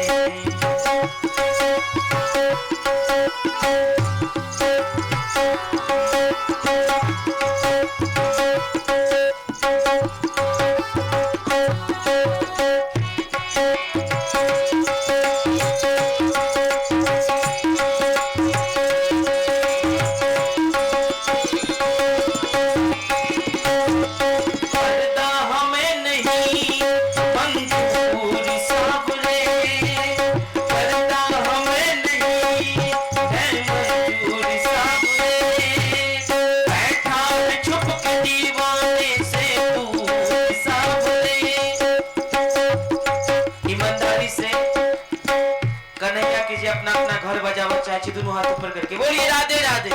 पर्दा हमें नहीं मंजूर सावरे, पर्दा हमें नहीं है मंजूर सावरे। बैठा है छुप के दीवाने से दूर सावरे। ईमानदारी से कन्हैया के जे अपना अपना घर बजाबऽ चाहे छी, दुनू हाथ ऊपर करके बोलिए राधे राधे।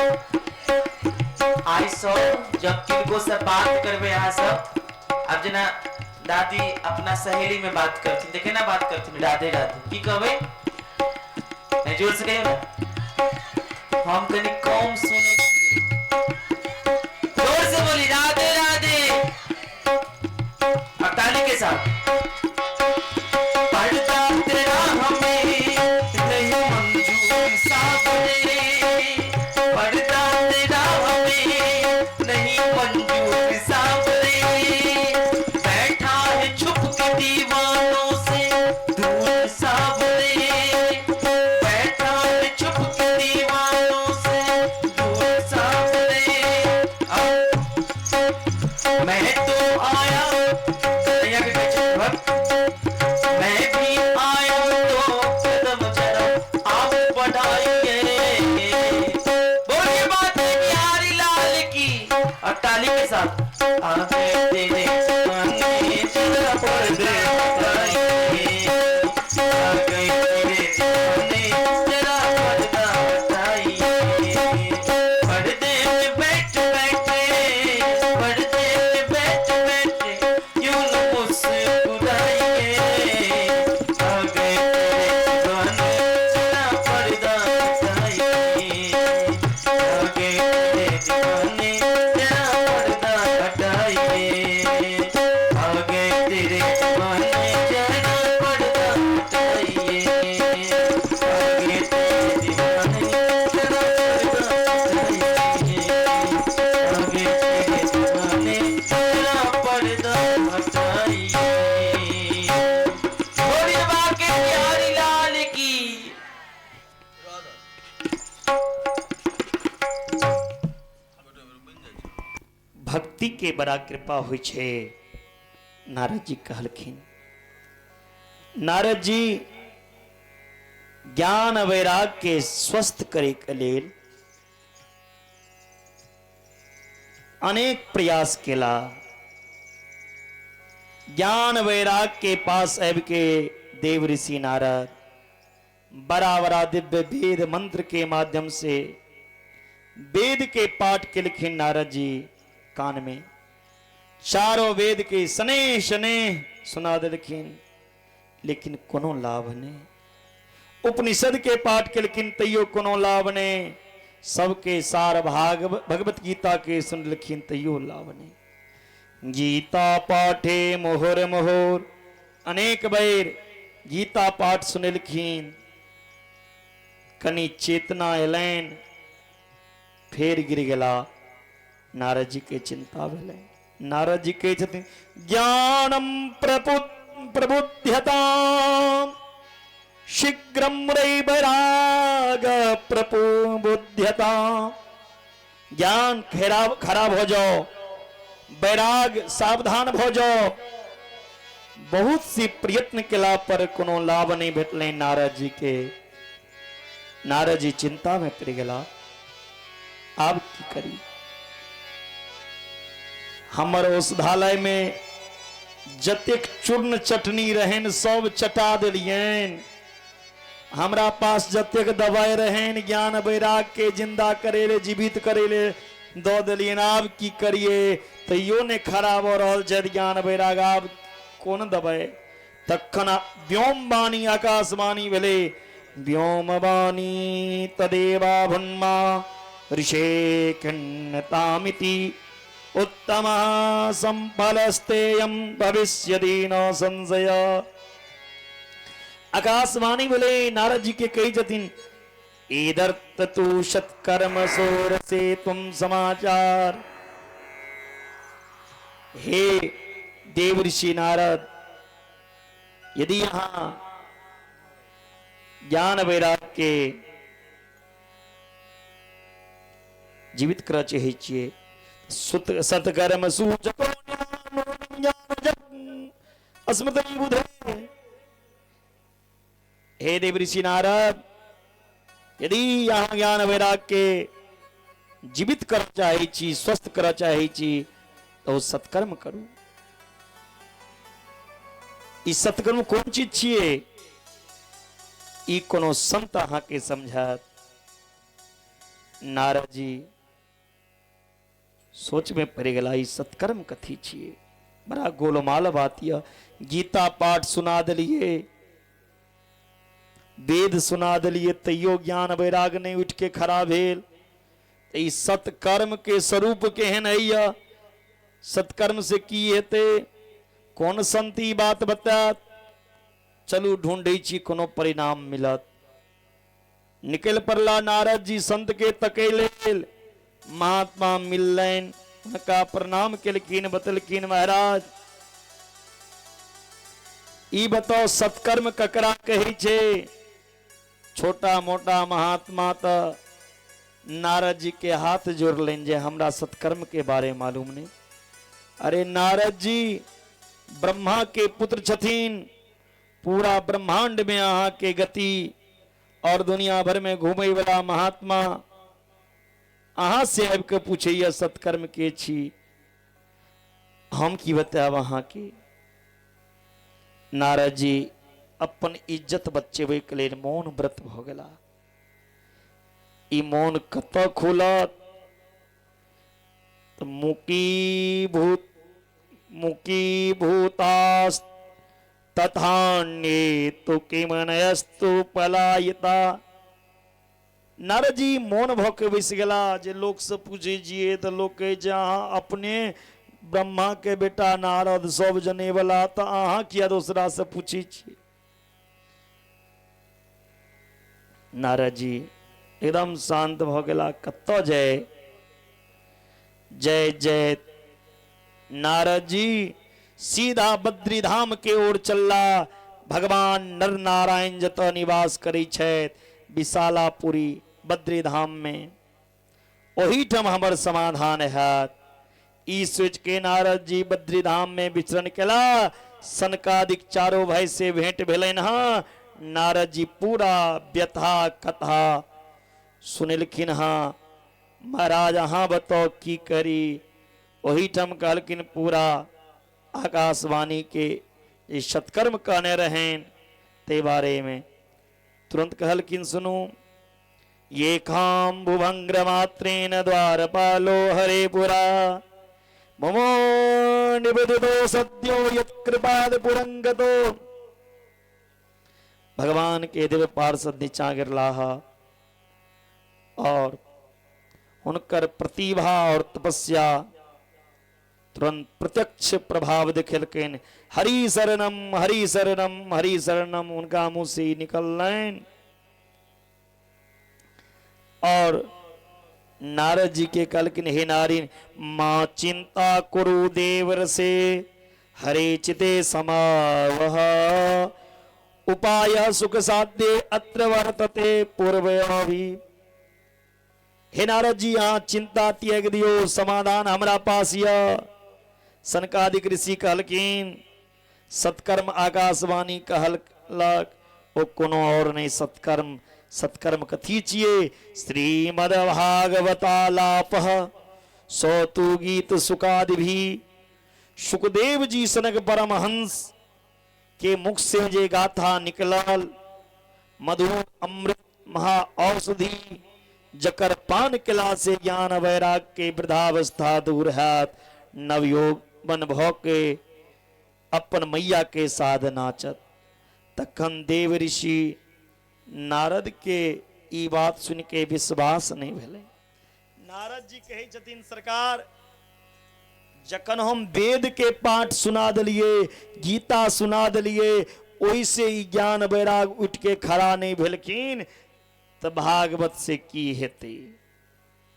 आइ सब जब किनको से बात करबे अहाँ सब, अब जेना दादी अपना सहेली में बात करथिन, देखे ना बात करथिन राधे राधे, की कहबै? नहीं जोर से कहियो ना, हम कनी कम सुनै छी। जोर से बोली राधे राधे और ताली के साथ। पर्दा तेरा हमें नहीं मंजूर सावरे, पर्दा तेरा हमें नहीं मंजूर सावरे। बैठा है छुप के दीवानों से दूर सावरे, बैठा है छुप के दीवानों से दूर सावरे। अब मैं तो आया कन्हैया के कहै छै, व्यक्ति के बड़ा कृपा होइ छै। नारद जी कहलखिन, नारद जी ज्ञान वैराग के स्वस्थ करे के लेल अनेक प्रयास केला। ज्ञान वैराग के पास आबि के देव ऋषि नारद बड़ा बड़ा दिव्य वेद मंत्र के माध्यम से वेद के पाठ केलखिन। नारद जी कान में चारों वेद के स्नेह स्नेह सुना देलखिन, लेकिन कोनो लाभ नहीं। उपनिषद के पाठ केलखिन तैयो कोनो लाभ नहीं। सबके सार भाग भगवत गीता के सुनलखिन तैयो लाभ नहीं। गीता पाठे मोहर मोहर अनेक बेर गीता पाठ सुनलखिन, कनी चेतना एलनि, फेर गिर गेला। नारद जी के चिंता भेलनि। नारद जी कहै छथिन, ज्ञानम प्रबुध्यताम शीघ्रम वैराग प्रबुध्यताम। ज्ञान खराब हो जाओ, वैराग सावधान हो जाओ। बहुत सी प्रयत्न केला पर कोनो लाभ नहीं भेटलै नारद जी के। नारद जी चिंता में पड़ गेला, आब की करी? हमर औषधालय में जतेक चूर्ण चटनी रहन सब चटा देलियनि। हमरा पास जतेक दवाई रहन ज्ञान वैराग के जिंदा करे ले, जीवित करे ले दऽ देलियनि। आब की करिए? तैयो ने खराब हो रहल छै ज्ञान वैराग, आब कोन दवाई? तखन व्योम वाणी आकाशवाणी भेलै, व्योम वाणी तदेवा भुन्मा ऋषे खिन्नतामिति उत्तम संफलस्तेयं भविष्यति न संशय। आकाशवाणी भेलै, नारद जी के कहै छथिन, इधर तू सत्कर्म सोर से तुम समाचार। हे देव ऋषि नारद, यदि यहां ज्ञान वैराग के जीवित करऽ चाहै छियै, सत्कर्म सूचको अस्मृति बुधे। हे देव ऋषि नारद, यदि यहाँ ज्ञान वैराग के जीवित करऽ चाहै छी, स्वस्थ करऽ चाहै छी, तऽ ओ सत्कर्म करू। ई सत्कर्म कोन चीज छियै? ई कोनो संत अहाँके समझायत। नारद जी सोच में पड़ि गेला, ई सत्कर्म कथी छियै? बड़ा गोलमाल बात यऽ। गीता पाठ सुना देलियै, वेद सुना देलियै, तैयो ज्ञान वैराग नहि उठि के खड़ा भेल। तऽ ई सत्कर्म के स्वरूप केहन होइए? सत्कर्म से की हेतै? कोन संत ई बात बतायत? चलू ढूंढै छी, कोनो परिणाम मिलत। निकलि पड़ला नारद जी संत के तकै लेल। महात्मा मिललनि, हुनका प्रणाम केलखिन, बतलखिन, महाराज ई बताओ सत्कर्म ककरा कहै छै? छोटा मोटा महात्मा तऽ नारद जी के हाथ जोड़लनि जे हमरा सत्कर्म के बारे मालूम नहीं। अरे नारद जी ब्रह्मा के पुत्र छथिन, पूरा ब्रह्मांड में अहाँ के गति और दुनिया भर में घूमे वाला महात्मा अहाँ से आबि के पूछैया सत्कर्म के छी, हम की बतायब अहाँ के? नारद जी अपन इज्जत बचेबै के लेल मौन व्रत भऽ गेला। ई मौन कतऽ खुलत? तऽ मुकीभूत मुकीभूतास् तथान्ये तु किमनयस्तु पलायिता। नारद जी मौन भऽ के बैस गेला जे लोकसँ पूछै छियै तऽ लोक कहै छै अहाँ अपने ब्रह्मा के बेटा नारद सब जनै वाला, तऽ अहाँ किया दोसरा से पूछै छियै? नारद जी एकदम शांत भऽ गेला। कतऽ जाय? जय जय नारद जी सीधा बद्रीधाम के ओर चलला। भगवान नर नारायण जतऽ निवास करै छथि विशालापुरी बद्रीधाम में, ओहिठाम हमर समाधान हैत। ई सोच के नारद जी बद्रीधाम में विचरण केला। सनकादिक चारो भाई से भेंट भेलनि हँ। नारद जी पूरा व्यथा कथा सुनेलखिन हँ। महाराज अहाँ बताउ की करी। ओहिठाम कहलखिन पूरा आकाशवाणी के जे सत्कर्म कहने रहनि ताहि बारेमे। तुरंत कहलखिन सुनू, ये खाम्बुभंग्र मात्रेण द्वारपालो हरे पुरा ममो निवेदितो सद्यो यत्कृपाद पुरंगतो। भगवान के दिव्य पार्षद नीचा गिरलाह और हुनकर प्रतिभा और तपस्या तुरंत प्रत्यक्ष प्रभाव देखेलखिन। हरि शरणम हरि शरणम हरि शरणम उनका मुंह से निकललनि। और नारद जी के कहलखिन हे नारी माँ चिंता कुरु देवर से हरे चिते समावह उपाय सुख साध्य अत्र वर्तते पूर्वयाभि। हे नारद जी अहाँ चिंता त्याग दियो, समाधान हमरा पास यऽ। सनकादिक ऋषि कहलखिन सत्कर्म आकाशवाणी कहलक ओ कोनो और नहीं सत्कर्म। सत्कर्म कथी छियै? श्रीमद् भागवतालाप सौतु गीत सुखादि भी। सुखदेव जी सनक परमहंस के मुख से जे गाथा निकलल मधुर अमृत महा औषधि, जकर पान केला से ज्ञान वैराग के वृद्धावस्था दूर हैत, नवयोग बन भ के अपन मैया के साध नाचत। तखन देव ऋषि नारद के ई बात सुन के विश्वास नहीं भेलै। नारद जी कहै छथिन सरकार जखन हम वेद के पाठ सुना दिलिए, गीता सुना दिलिए, ओहिसे ई ज्ञान वैराग उठ के खड़ा नहीं भेलखिन तऽ भागवत से की हेतै?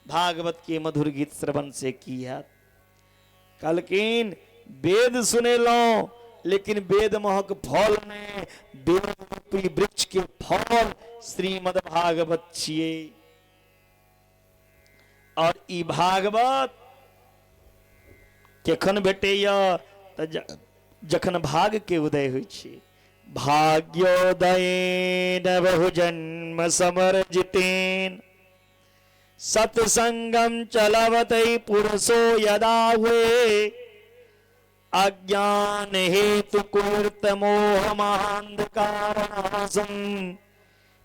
भागवत के मधुर गीत श्रवण से की हैत? कहलखिन वेद सुनेलहुँ लेकिन वेद महक फल नहि, वेद रूपी वृक्ष के फल श्रीमद् भागवत छियै। और ई भागवत केखन भेटैया? तऽ जखन भाग के उदय होइ छै। भाग्योदयेन बहुजन्म समर्जितेन सत्संगम चलवतै पुरुषो यदा हुए अज्ञान हेतु कुर्त मोह महांधकारनाशम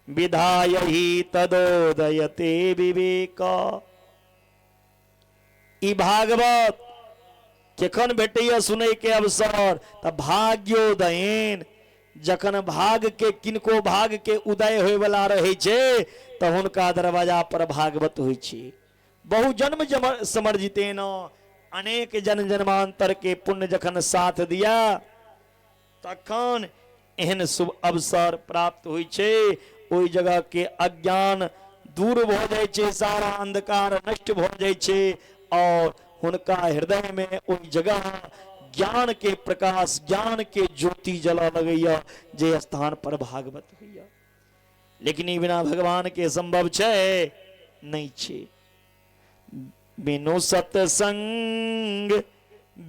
विधाय ही तदोदयते विवेक। ई भागवत केखन भेटैया सुनै के अवसर? तऽ भाग्योदयेन, जखन भाग के किनको भाग के उदय होयवला रहै छै तऽ हुनका दरवाजा पर भागवत होइ छै। बहुजन्म समर्जितेन, अनेक जन जन्मांतर के पुण्य जखन साथ दिया तखन एहन शुभ अवसर प्राप्त होइ छै। ओहि जगह के अज्ञान दूर भऽ जाइ छै, सारा अंधकार नष्ट भऽ जाइ छै और हुनका हृदय में ओहि जगह ज्ञान के प्रकाश, ज्ञान के ज्योति जलऽ लगैया जे स्थान पर भागवत होइया। लेकिन ई बिना भगवान के संभव छै नहीं छै। बिनु सत्संग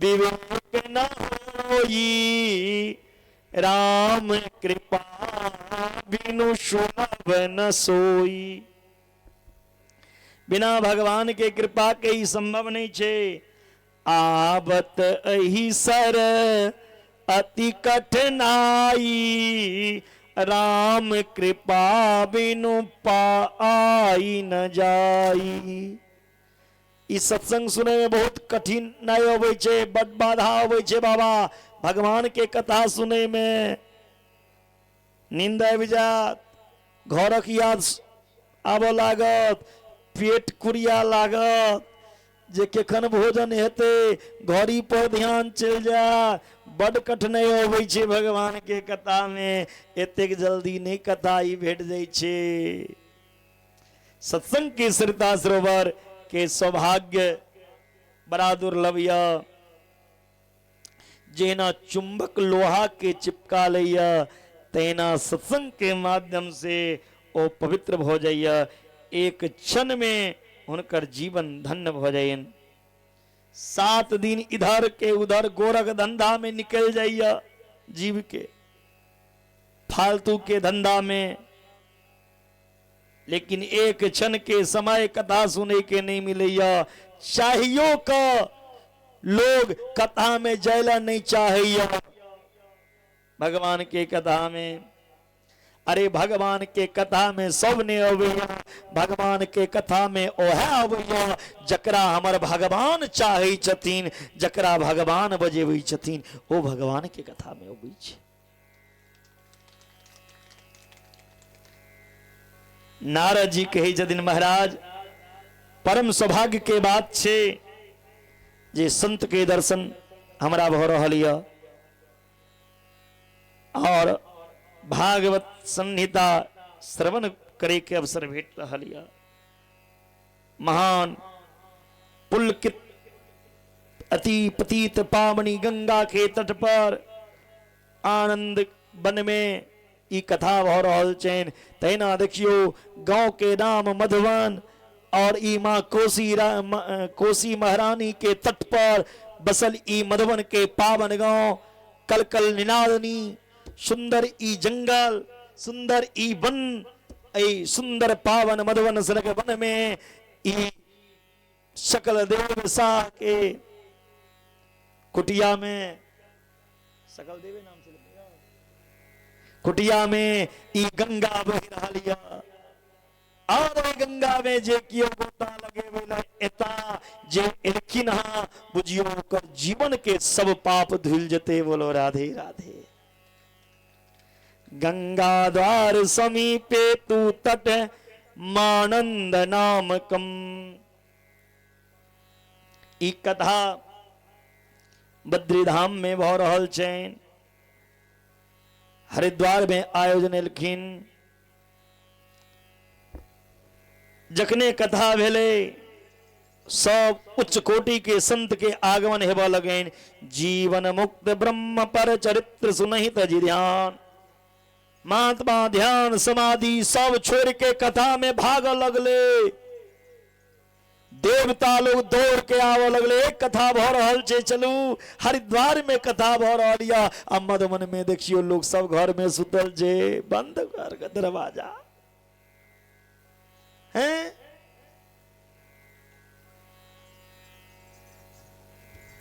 विवेक न होई, राम कृपा बिनु सुलभ न सोई। बिना भगवान के कृपा के ई संभव नहीं छै। आवत एहि सर अति कठिनाई, राम कृपा बिनु पाई न जाई। ई सत्संग सुनै में बहुत कठिन नहीं अबै छै, बड बाधा अबै छै बाबा। भगवान के कथा सुनै में नींद आबि जायत, घरक याद आबऽ लागत, पेट कुरिया लागत जे केखन भोजन हेतै, घड़ी पर ध्यान चलि जाय। बड कठिनाई अबै छै भगवान के कथा में, एतेक जल्दी नहीं कथा ई भेट जाइ छै। सत्संग के सरिता सरोवर के सौभाग्य बड़ा दुर्लभ यऽ। जेना चुंबक लोहा के चिपका लैया तहिना सत्संग के माध्यम से ओ पवित्र भऽ जाइया। एक क्षण में हुनकर जीवन धन्य भऽ जाइन। 7 दिन इधर के उधर गोरख धंधा में निकल जाइए, जीव के फालतू के धंधा में, लेकिन एक क्षण के समय कथा सुने के नहीं मिलैया। चाहियो का लोग कथा में जायला नहीं चाहैया भगवान के कथा में। अरे भगवान के कथा में सब ने अबैया, भगवान के कथा में ओहे अबैया जकरा हमर भगवान चाहै छथिन, जकरा भगवान बजेबै छथिन, ओ भगवान के कथा में अबै छै। नारद जी कहै छथिन महाराज परम सौभाग्य के बात छै जे संत के दर्शन हमरा भऽ रहल यऽ और भागवत संहिता श्रवण करे के अवसर भेट रहल यऽ। महान पुलकित अति पतित पावनी गंगा के तट पर आनंद वन में ई कथा भऽ रहल छनि। तहिना देखियौ गांव के नाम मधुबन और ई माँ कोसी महारानी के तट पर बसल ई मधुबन के पावन गांव, कलकल निनादनी सुंदर ई जंगल, सुंदर ई वन, ऐ सुंदर पावन मधुबन सनक वन में ई सकल देव शाह के कुटिया में, सकल देवे नाम से कुटिया में ई गंगा बहि रहल यऽ और ओहि गंगा में जे कियो गोता लगेबै लए एता, जे एलखिन हँ बुझियौ ओकर जीवन के सब पाप धुलि जेतै। बोलो राधे राधे। गंगा द्वार समीपे तू तट मानंद नामकम। ई कथा बद्रीधाम में भऽ रहल छनि, हरिद्वार में आयोजन एलखिन। जखने कथा भेलै सब उच्च कोटि के संत के आगमन हेबऽ लगनि। जीवन मुक्त ब्रह्म पर चरित्र सुनहि तजि ध्यान। महात्मा ध्यान समाधि सब छोड़ के कथा में भागऽ लगले। देवता लोग दौड़ के आबऽ लगले, एक कथा भऽ रहल छै, चलू हरिद्वार में कथा भऽ रहल यऽ। आ मधुबन में देखियौ लोग सब घर में सुतल छै, बंद घर के दरवाजा हैं।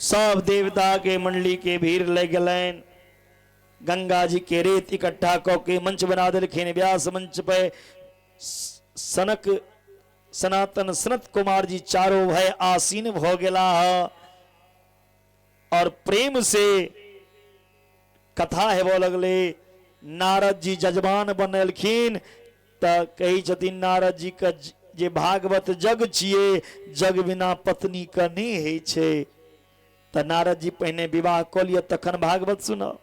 सब देवता के मंडली के भीड़ लग गेलनि। गंगा जी के रेत इकट्ठा कऽ के मंच बना देलखिन। व्यास मंच पे सनक सनातन सनत कुमार जी चारों भय आसीन भऽ गेलाह और प्रेम से कथा हेबऽ लगले। नारद जी जजमान बनलखिन तऽ कहै छथिन नारद जी के जे भागवत जग छियै, जग बिना पत्नी के नहि होइ छै। तऽ नारद जी पहिने विवाह कऽ लिअ तखन भागवत सुनब।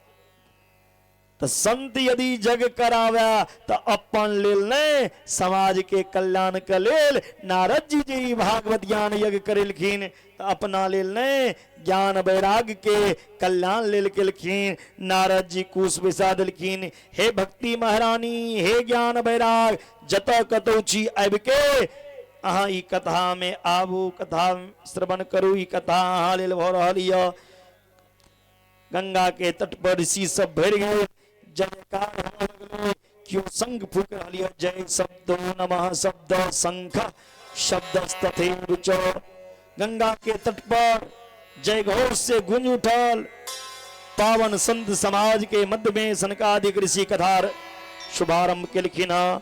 तऽ संत यदि जग करावे तऽ अपन लेल नहि, समाज के कल्याण के लेल। नारद जी जे ई भागवत ज्ञान यज्ञ करेलखिन तऽ अपना लेल नहि, ज्ञान वैराग्य के कल्याण लेल केलखिन। नारद जी कुश बैसा देलखिन, हे भक्ति महारानी, हे ज्ञान वैराग, जतऽ कतौ छी आबि के अहाँ ई कथा में आबू, कथा श्रवण करू, ई कथा अहाँ लेल भऽ रहल यऽ। गंगा के तट पर ऋषि सब भरि गेल, जयकार होअ लगलै, केओ शंख फूकि रहल यऽ, जय शब्दो नमः शब्द शंख शब्दस्तथैव च। गंगा के तट पर जय घोष से गूंज उठल। पावन संत समाज के मध्य में सनकादिक ऋषि कथा शुभारंभ केलखिन हँ।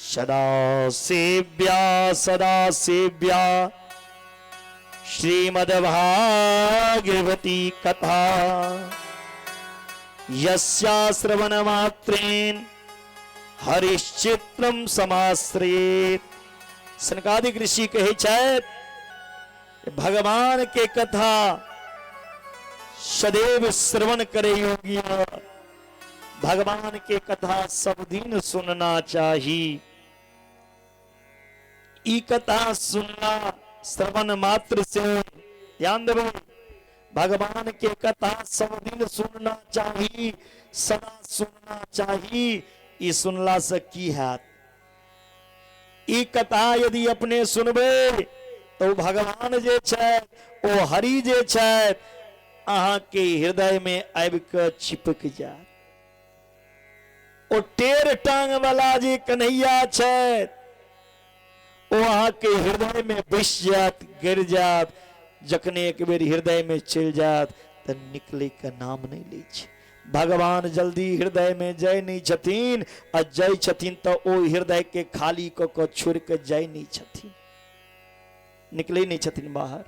सदा सेव्या सदा सेव्या श्रीमद्भागवती कथा यस्या श्रवण मात्रेण हरिश्चित्रम समाश्रयेत। सनकादिक ऋषि कहै छथि भगवान के कथा सदैव श्रवण करे योग्य, भगवान के कथा सब दिन सुनना चाही। ई कथा सुनना श्रवण मात्र से, ध्यान देबै, भगवान के कथा सब दिन सुनना चाही, सदा सुनना चाही। ई सुनला से की हैत? ई कथा यदि अपने सुनबै तऽ ओ भगवान जे छथि, ओ हरि जे छथि, अहाँके हृदयमे आबि कऽ चिपकि जायत। ओ टेढ़ टांग वाला जे कन्हैया छथि, ओ अहाँके हृदयमे बसि जायत, गिर जायत। जखने एक बेर हृदयमे चलि जायत तऽ निकलैके नाम नहि लै छै। भगवान जल्दी हृदयमे जाइ नहि छथिन, आ जाइ छथिन तऽ ओ हृदयके खाली कऽ कऽ छोड़ि कऽ जाइ नहि छथिन, निकलै नहि छथिन बाहर।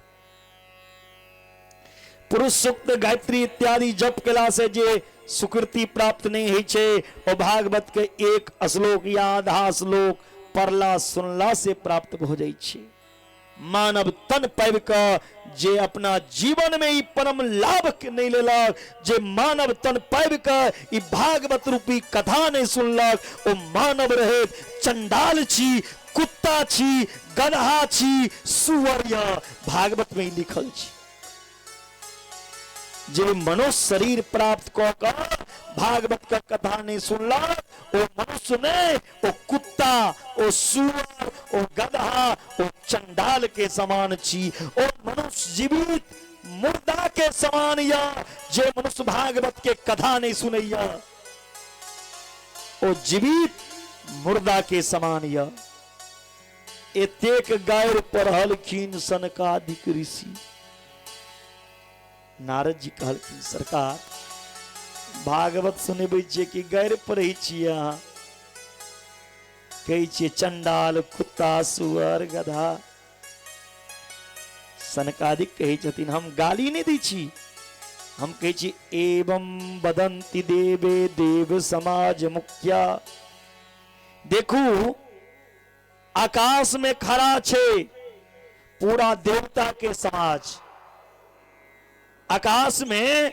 पुरुष सूक्त, गायत्री इत्यादि जप केला से जे सुकृति प्राप्त नहीं होइ छै, ओ भागवत के एक श्लोक या आधा श्लोक पढ़ला सुनला से प्राप्त भऽ जाइ छै। मानव तन पाबि कऽ जे अपना जीवन में ई परम लाभ के नहीं लेलक, जे मानव तन पाबि कऽ ई भागवत रूपी कथा नहीं सुनलक, ओ मानव रहैत चंडाल छी, कुत्ता छी, गदहा छी, सुअर य। भागवत में ई लिखल छी जे मनुष्य शरीर प्राप्त कऽ कऽ भागवत के कथा नहीं सुनलक, ओ मनुष्य नहीं, ओ कुत्ता, ओ सुअर, ओ गदहा, ओ चंडाल के समान छी। ओ मनुष्य जीवित मुर्दा के समान या जे मनुष्य भागवत के कथा नहीं सुनैया, ओ जीवित मुर्दा के समान या। एतेक गारि पढ़लखिन सनकादिक ऋषि। नारद जी कहलखिन, सरकार भागवत सुनबै छियै कि गारि पढ़ै छियै? अहाँ कहै छियै चंडाल, कुत्ता, सुअर, गधा। सनकादिक कहै छथिन, हम गाली नहि दै छी, हम कहै छी एवं वदंति देवे देव समाज मुखिया। देखू आकाश में खड़ा छै पूरा देवता के समाज, आकाश में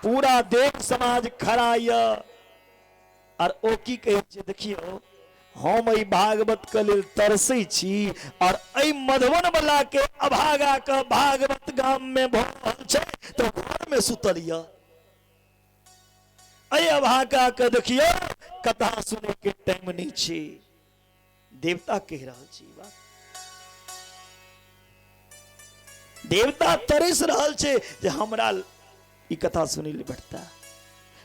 पूरा देव समाज खड़ा य, और ओ की कहै छै, देखियौ हम एहि भागवत के लेल तरसै छी, और एहि मधुबन वाला के अभागा के भागवत गाम में भऽ रहल छै तऽ घर में सुतल य। एहि अभागा के देखियौ कथा सुनै के टाइम नहीं छै। देवता कहि रहल छी बात, देवता तरस रहल छै जे हमरा ई कथा सुनै लए भेटता,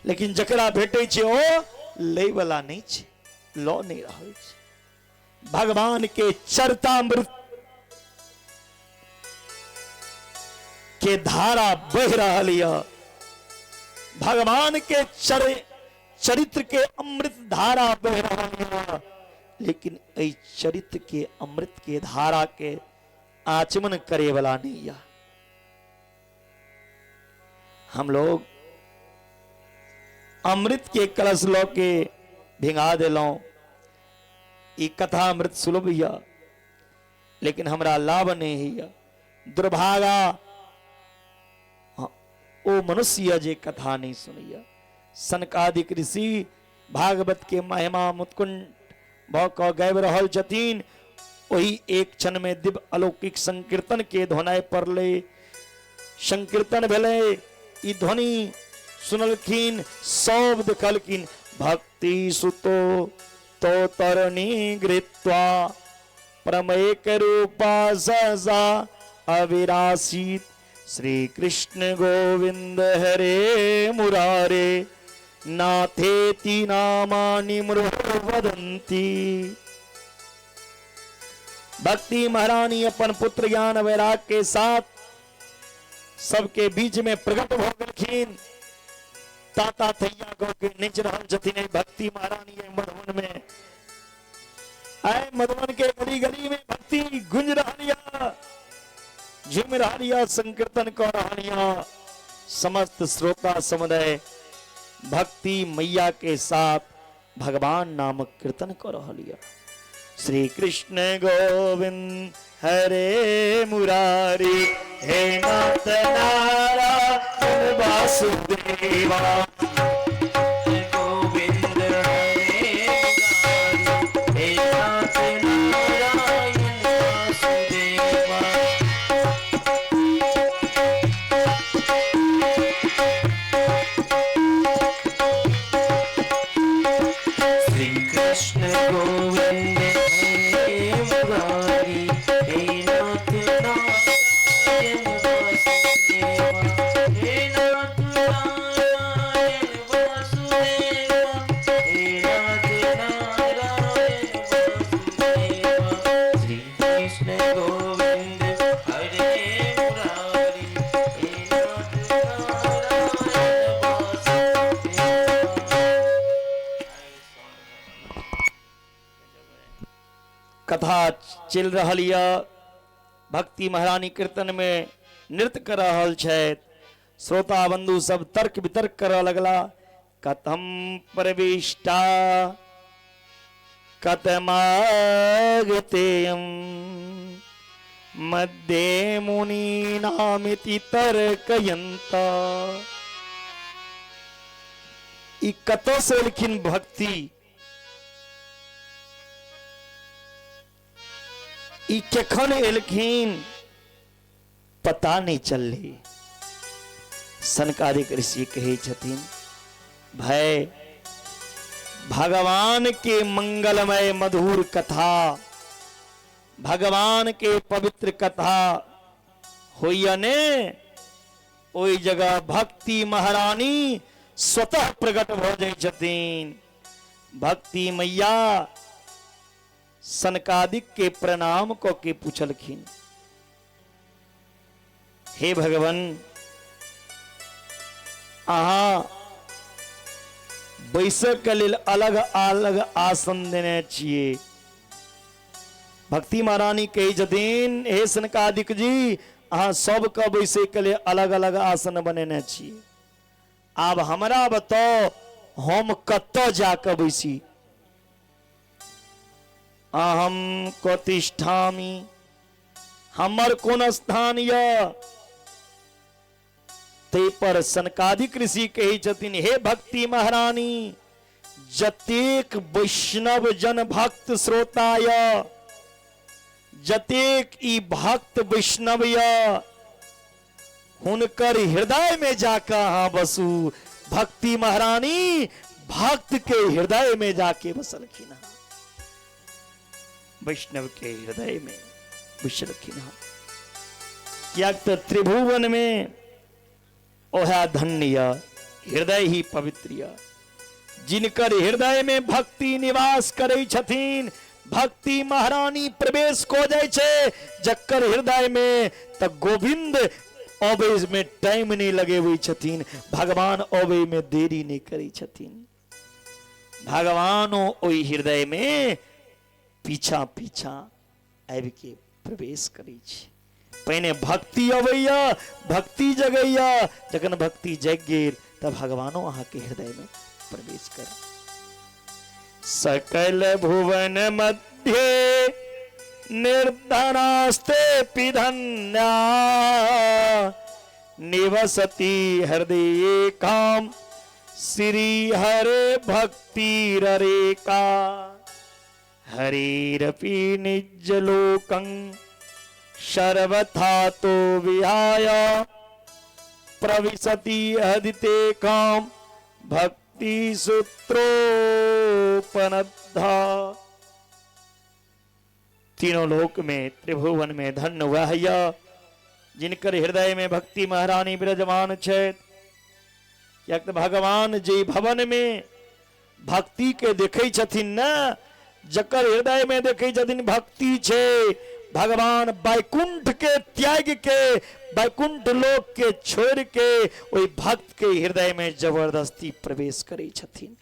लेकिन जकरा भेटै छै ओ लै वाला नहि छै, लऽ नहि रहल छै। भगवान के चरितामृत के धारा बहि रहल यऽ, भगवान के चरित्र के अमृत धारा बहि रहल यऽ, लेकिन एहि चरित्र के अमृत के धारा के आचमन करे वाला नहीं यऽ। हम लोग अमृत के कलश लऽ के भिंगा देलहुँ, ई कथा अमृत सुलभ यऽ, लेकिन हमरा लाभ नहीं होइए। दुर्भागा ओ मनुष्य जे कथा नहीं सुनैया। सनकादिक ऋषि भागवत के महिमा मुत्कुंठ भऽ कऽ गाबि रहल छथिन। ओहि एक क्षण में दिव्य अलौकिक संकीर्तन के ध्वनाय पड़लै, संकीर्तन भेलै, ई ध्वनि सुनलखिन, सब देखलखिन। भक्ति सुतो तो तरणी गृत्वा परमेक रूपा सहसा अविरासित श्री कृष्ण गोविंद हरे मुरारे नाथेति नामानि मुरुर्वदन्ति। भक्ति महारानी अपन पुत्र ज्ञान वैराग के साथ सबके बीच में प्रकट भ गेलखिन। ताता थैया गौ के नाचि रहल छथिन भक्ति महारानी मधुबन में। आए मधुबन के गली गली में भक्ति गुंज रहल या, झूम रहल या, संकीर्तन कर रहल या। समस्त श्रोता समुदाय भक्ति मैया के साथ भगवान नामक कीर्तन कर रहल या। श्री कृष्ण गोविंद हरे मुरारी हे नाथ नारायण वासुदेवा। गोविंद हरे मुरारी हे नाथ नारायण वासुदेवा। श्री कृष्ण गोविंद हरे मुरारी हे नाथ चलि रहल यऽ। भक्ति महारानी कीर्तन में नृत्य कर रहल छथि। श्रोता बंधु सब तर्क वितर्क करऽ लगला। कथम प्रविष्टा कथमागतेयम मध्ये मुनीनामिति तर्कयन्ता। ई कतऽ से एलखिन भक्ति? ई केखन एलखिन पता नहीं चलले। सनकादिक ऋषि कहै छथिन, भय भगवान के मंगलमय मधुर कथा, भगवान के पवित्र कथा होइया ने, ओहि जगह भक्ति महारानी स्वतः प्रकट भऽ जाइ छथिन। भक्ति मैया सनकादिक के प्रणाम कऽ के पूछलखिन, हे भगवान, अहाँ बैसक के लेल अलग अलग आसन देने छियै। भक्ति महारानी कहै छथिन, हे सनकादिक जी, अहाँ सबके बैसै के लेल अलग अलग आसन बनेने छियै। आब हमरा बताउ, हम कतऽ जाकऽ बैसी? अहम प्रतिष्ठामी, हमर कोन स्थान यऽ? ताहि पर सनकादिक ऋषि कहै छथिन, हे भक्ति महारानी, जतेक वैष्णव जन भक्त श्रोता यऽ, जतेक ई भक्त वैष्णव यऽ, हुनकर हृदय में जाकर अहाँ बसू। भक्ति महारानी भक्त के हृदय में जाके बसलखिन हँ, वैष्णव के हृदय में बसलखिन हँ। कियाक तऽ त्रिभुवन में ओहा धन्य यऽ, हृदय ही पवित्र यऽ। जिनकर हृदय में भक्ति निवास करै छथिन, भक्ति महारानी प्रवेश कऽ जाइ छै जकर हृदय में, तऽ गोविंद अबै में टाइम नहीं लगेबै छथिन, भगवान अबै में देरी नहीं करै छथिन। भगवानो ओहि हृदय में पीछा पीछा आबि के प्रवेश करै छै। पहिने भक्ति अबैया, भक्ति जगैया, जखन भक्ति जगि गेल तऽ भगवानो अहाँके हृदय में प्रवेश कर। सकल भुवन मध्य निर्धनास्ते पिधन्या निवसति हृदय काम श्री हरे भक्ति ररेका। हरिरपि निजलोकं सर्वथा तो विहाय प्रविशति हदिते काम भक्ति सूत्रोपनद्धा। तीनों लोक में त्रिभुवन में धन्य वह यह जिनकर हृदय में भक्ति महारानी विराजमान छथि। किएक तऽ भगवान जे भवन में भक्ति के देखै छथिन ने, जकर हृदय में देखै छथिन भक्ति छै, भगवान वैकुंठ के त्याग के, वैकुंठ लोक के छोड़ के ओहि भक्त के हृदय में जबरदस्ती प्रवेश करै छथिन।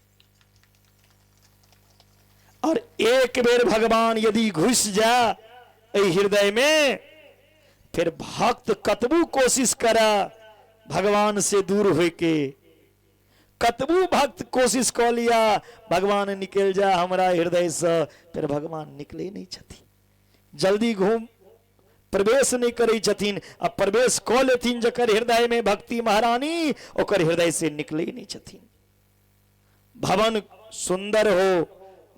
और एक बेर भगवान यदि घुस जाए एहि हृदय में, फिर भक्त कतबू कोशिश करे भगवान से दूर होके, कतबू भक्त कोशिश कऽ लिया भगवान निकल जा हमरा हृदय से, फिर भगवान निकले नहीं छथिन, जल्दी घूम प्रवेश नहीं करै छथिन। आ प्रवेश कऽ लेथिन जकर हृदय में भक्ति महारानी, ओकर हृदय से निकले नहीं छथिन। भवन सुंदर हो,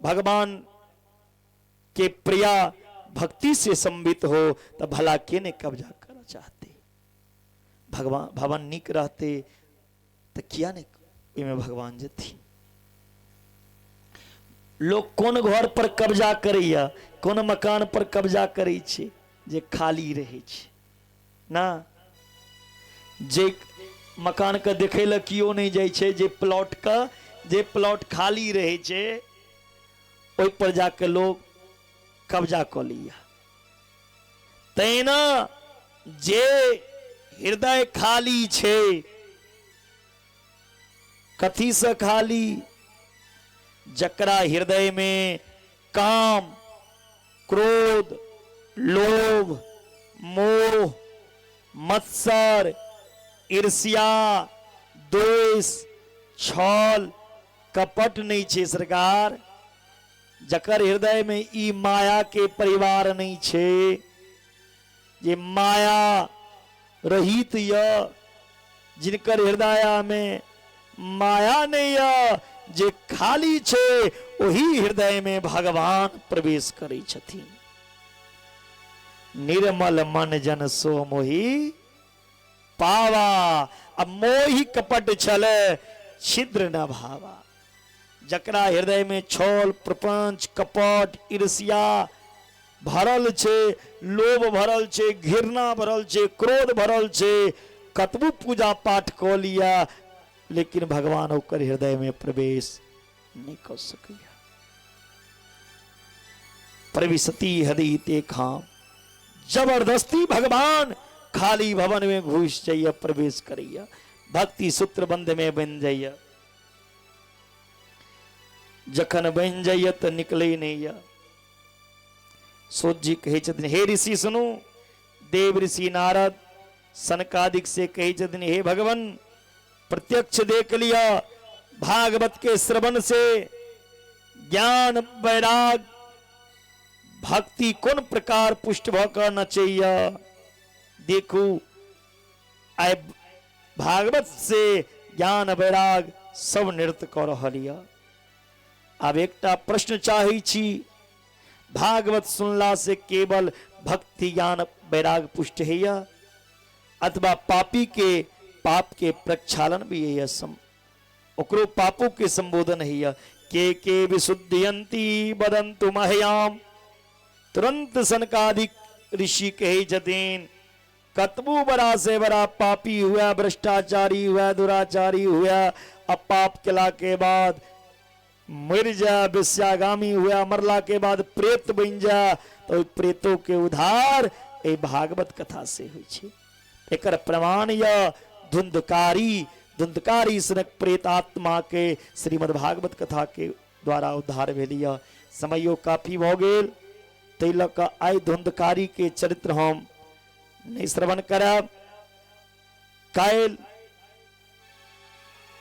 भगवान के प्रिया भक्ति से संबित हो, तो भला के ने कब्जा करना चाहते? भगवान भवन निक रहते तो किया ने ओहिमे भगवान जेथिन? लोग कोन घर पर कब्जा करैया, कोन मकान पर कब्जा करै छै? जे खाली रहै छै ना, जे मकान के देखै लए केओ नहि जाइ छै, जे प्लॉट के, जे प्लॉट खाली रहै छै ओहि पर जाके लोग कब्जा कऽ लैया। तहिना जे हृदय खाली छै, कथी से खाली? जकरा हृदय में काम, क्रोध, लोभ, मोह, मत्सर, ईर्ष्या, द्वेष, छल, कपट नहि छै सरकार। जकर हृदय में ई माया के परिवार नहीं छे, जे माया रहित य, जिनकर हृदय में माया नहीं य, जे खाली छे, ओही हृदय में भगवान प्रवेश करै छथिन। निर्मल मन जन सो मोही पावा, अब मोही कपट छल छिद्र न भावा। जकरा हृदय में छल, प्रपंच, कपट, ईर्ष्या भरल छे, लोभ भरल छे, घृणा भरल छे, क्रोध भरल छे, कतबो पूजा पाठ कऽ लिया लेकिन भगवान ओकर हृदय में प्रवेश नहीं कऽ सकैया। प्रविशति हृदय ते खाम, जबरदस्ती भगवान खाली भवन में घुस जाइए, प्रवेश करैया, भक्ति सूत्र बंध में बन जाइए। जखन बन जाइए तो निकले नहीं या। सूत जी कहै छथिन, हे ऋषि सुनू। देव ऋषि नारद सनकादिक से कहै छथिन, हे भगवान प्रत्यक्ष देख लिया, भागवत के श्रवण से ज्ञान वैराग भक्ति कोन प्रकार पुष्ट भऽ कऽ नचैया। देखू आइ भागवत से ज्ञान वैराग सब नृत्य कऽ रहल यऽ। आब एकटा प्रश्न चाहै छी, भागवत सुनला से केवल भक्ति ज्ञान वैराग पुष्ट होइया अथवा पापी के पाप के प्रक्षालन भी होइया, ओकरो पापों के संबोधन होइया। के विशुद्धियंती वदंतु महयाम। तुरंत सनकादिक ऋषि कहै छथिन, कतबू बड़ा से बड़ा पापी हुआ, भ्रष्टाचारी हुआ, दुराचारी हुआ, अब पाप केला के बाद मर जा, विषयागामी हुआ, मरला के बाद प्रेत बन जा, तो प्रेतों के उद्धार ए भागवत कथा से होइ छै। एकर प्रमाण यह धुंधकारी, धुंधकारी सनक प्रेत आत्मा के श्रीमद् भागवत कथा के द्वारा उद्धार भेल। यह समयो काफी भऽ गेल, ताहि लऽ कऽ आइ धुंधकारी के चरित्र हम नहि श्रवण करब। काल्हि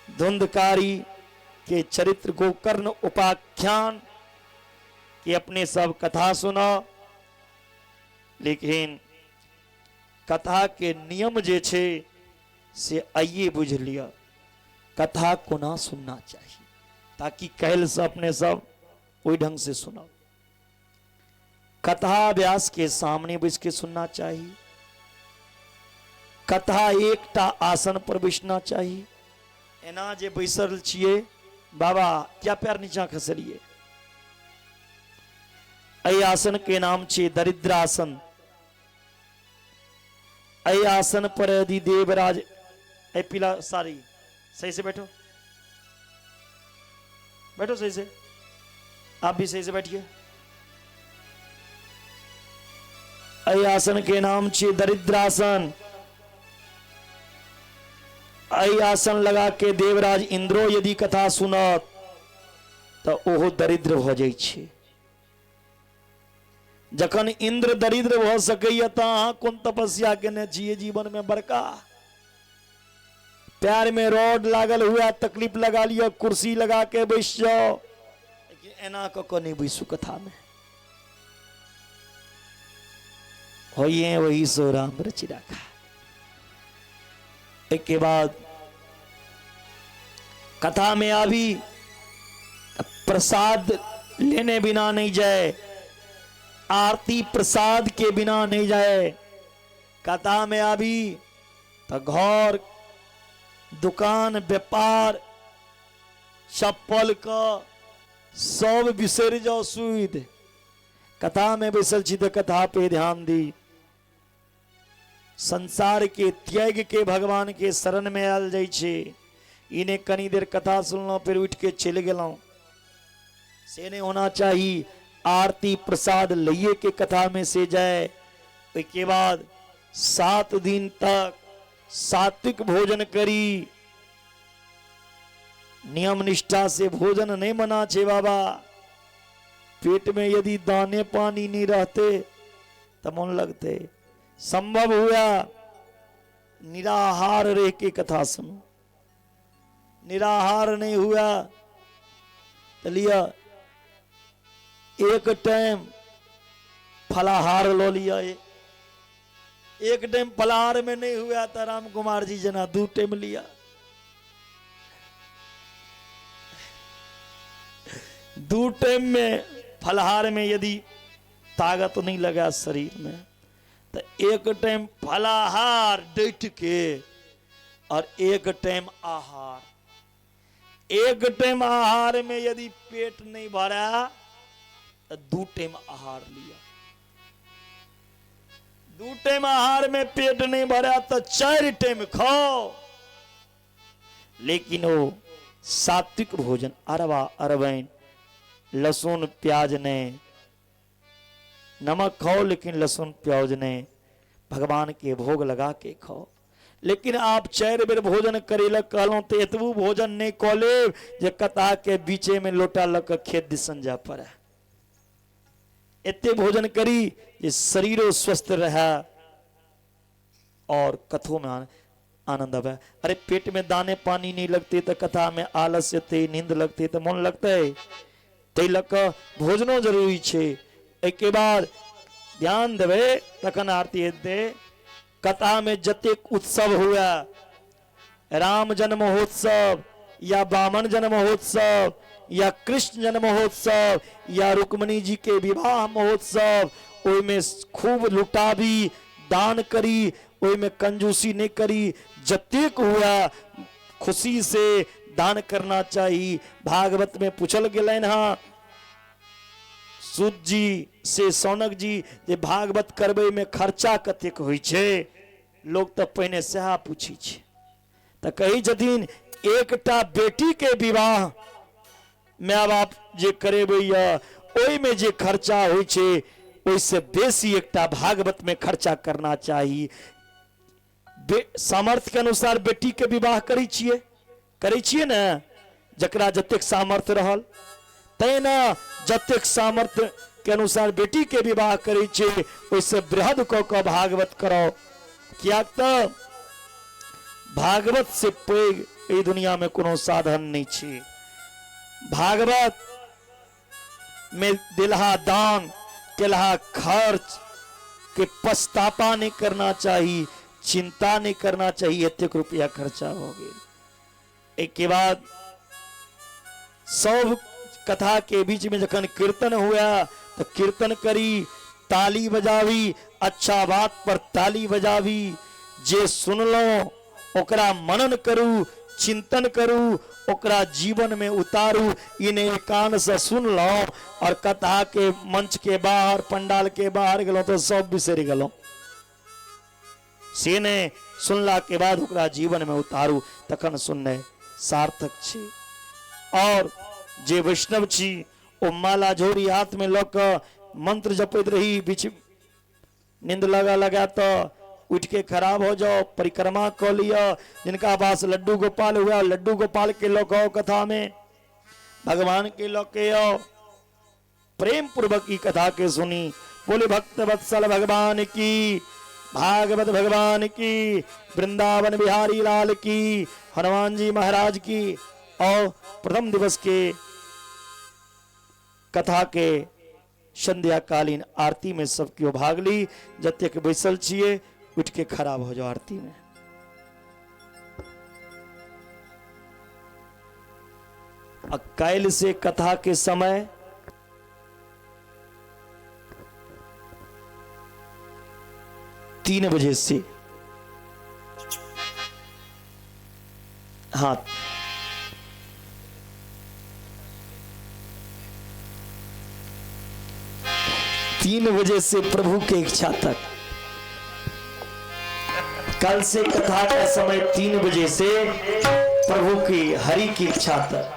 धुंधकारी के चरित्र गोकर्ण उपाख्यान के अपने सब कथा सुना, लेकिन कथा के नियम जे छै से आइए बुझि लिअ, कथा कोना सुनना चाही, ताकि काल्हि से अपने सब ओहि ढंग से सुनब। कथा व्यास के सामने बैस के सुनना चाही, कथा एकटा आसन पर बैसना चाही। एना जे बैसल छियै बाबा, क्या पैर नीचा खसलिए, एहि आसन के नाम छै दरिद्रासन। एहि आसन पर यदि देवराज, ए पीला साड़ी सही से बैठो, बैठो सही से, आप भी सही से बैठिए। एहि आसन के नाम छै दरिद्रासन। एहि आसन लगा के देवराज इंद्रो यदि कथा सुनत तऽ ओहो दरिद्र भऽ जाइ छै। जखन इंद्र दरिद्र भऽ सकैया तऽ अहाँ कोन तपस्या केने छियै जीवन में बड़का? पैर में रॉड लागल हुआ, तकलीफ लगा लिअ, कुर्सी लगा के बैस जाओ, लेकिन एना कऽ कऽ नहि बैसू कथा में। होइए वही सो राम रचि राखा। एक के बाद कथा में आवी प्रसाद लेने बिना नहीं जाए, आरती प्रसाद के बिना नहीं जाए। कथा में आवी तो घर दुकान व्यापार चप्पल का सब बिसरि जाओ सुध। कथा में बैसल छी तो कथा पे ध्यान दी। संसार के त्याग के भगवान के शरण में आयल जाइ छै। इने कनी देर कथा सुनलहुँ फिर उठि के चलि गेलहुँ, से नहीं होना चाही। आरती प्रसाद लइए के कथा में से जाए। ओहिके बाद 7 दिन तक सात्विक भोजन करी। नियम निष्ठा से भोजन नहीं मना छे बाबा। पेट में यदि दाने पानी नहीं रहते तऽ मोन लगतै। संभव हुआ निराहार रह के कथा सुनू, निराहार नहीं हुआ तो लिया एक टाइम फलाहार लो लिया, एक टाइम फलाहार में नहीं हुआ तो राम कुमार जी जना 2 टाइम लिया। 2 टाइम में फलाहार में यदि ताकत नहीं लगा शरीर में तो एक टाइम फलाहार डट के और एक टाइम आहार। एक टाइम आहार में यदि पेट नहीं भरा तो 2 टाइम आहार लिया। 2 टाइम आहार में पेट नहीं भरा तो 4 टाइम खाओ, लेकिन वो सात्विक भोजन, अरवा अरवैन, लहसुन प्याज नहीं, नमक खाओ लेकिन लहसुन प्याज नहीं, भगवान के भोग लगा के खाओ। लेकिन आप 4 बेर भोजन करे कहलहुँ तो एतबू भोजन नहीं कऽ लेब जे कथा के बीचे में लोटा लऽ कऽ खेत दिसन जा पड़े। एते भोजन करी जे शरीरो स्वस्थ रहे और कथो में आनंद आवे। अरे पेट में दाने पानी नहीं लगते तो कथा में आलस एते, नींद लगते तो मन लगते। ताहि लऽ कऽ भोजनो जरूरी छै। एहिके बाद ध्यान देबै तखन आरती हेतै। कथा में जतेक उत्सव हुआ, राम जन्म महोत्सव या वामन जन्म महोत्सव या कृष्ण जन्म महोत्सव या रुक्मणी जी के विवाह महोत्सव, ओहिमे खूब लुटाबी, दान करी, ओहिमे कंजूसी नहीं करी। जतेक हुआ खुशी से दान करना चाहिए। भागवत में पूछल गेलनि हँ सूत जी से सौनक जी जे भागवत करबै में खर्चा कतेक होइ छै। लोग तऽ पहिने सएह पूछै छै। तऽ कहै छथिन एकटा बेटी के विवाह my बाप जे करेबै यऽ ओहिमे जे खर्चा होइ छै ओहिसँ बेसी एकटा भागवत में खर्चा करना चाही। सामर्थ्य के अनुसार बेटी के विवाह करै छियै, करै छियै ने, जकरा जतेक सामर्थ्य रहल तैना जतेक सामर्थ्य के अनुसार बेटी के विवाह करै छै ओहिसँ बृहद कऽ कऽ भागवत कराओ। कियाक तऽ भागवत से पैघ एहि दुनिया में कोनो साधन नहीं छै। भागवत में दिलहा दान केलहा खर्च के पछतापा नहीं करना चाहिए, चिंता नहीं करना चाहिए एतेक रुपया खर्चा हो गेल। एक के बाद सब कथा के बीच में जखन कीर्तन हुआ तो कीर्तन करी, ताली बजावी, अच्छा बात पर ताली बजावी, जे सुनलो ओकरा मनन करू, चिंतन करू, ओकरा जीवन में उतारू। इन्हें कान से सुनलो और कथा के मंच के बाहर पंडाल के बाहर गेलो तो सब बिसरि गेलो। से ने सुनला के बाद ओकरा जीवन में उतारू तखन सुनने सार्थक छी। और जे वैष्णव छी ओ माला झोरी हाथ में लऽ कऽ मंत्र जपैत रही, बीच नींद लगा लगा तो उठ के खराब हो जाओ, परिक्रमा कऽ लिअ। जिनका पास लड्डू गोपाल हुआ लड्डू गोपाल के लऽ कऽ आओ कथा में, भगवान के लऽ के आओ, प्रेम पूर्वक ई कथा के सुनी। बोले भक्त वत्सल भगवान की, भागवत भगवान की, वृंदावन बिहारी लाल की, हनुमान जी महाराज की। और प्रथम दिवस के कथा के संध्याकालीन आरती में सब केओ भाग ली। जतेक बैसल छियै उठ के खड़ा हो जाओ आरती में। आ काल्हि से कथा के समय 3 बजे से, हाँ 3 बजे से प्रभु के इच्छा तक। कल से कथा का समय 3 बजे से प्रभु की हरि की इच्छा तक।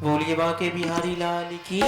बोलिए बाके बिहारी लाल की।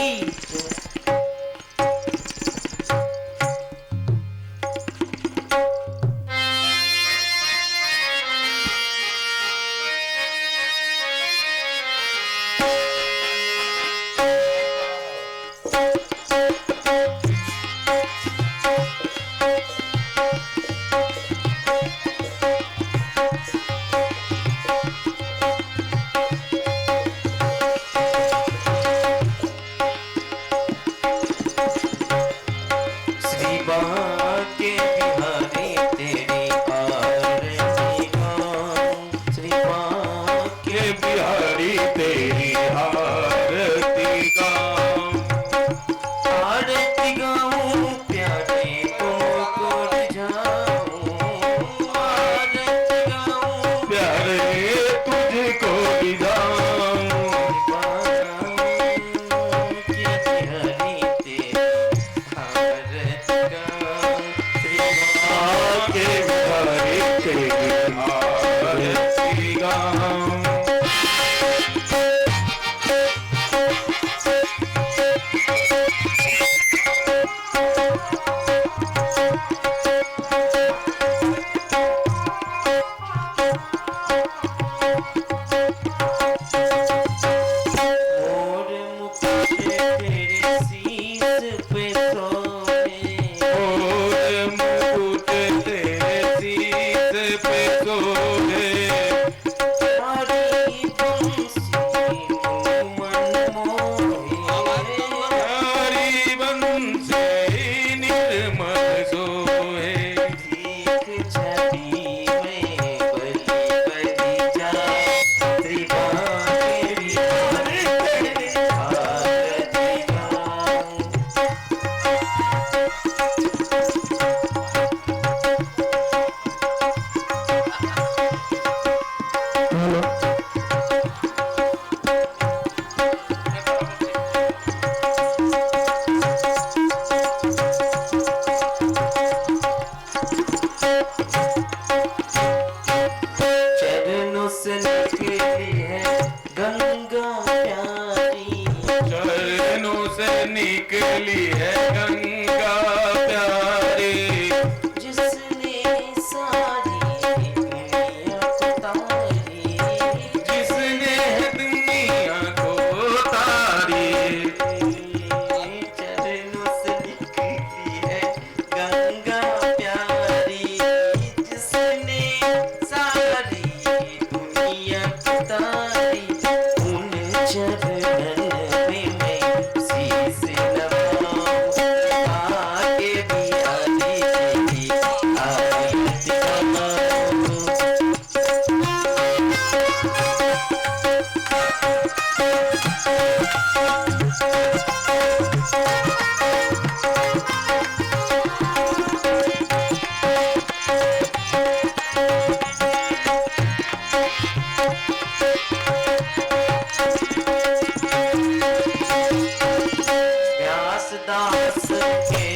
सके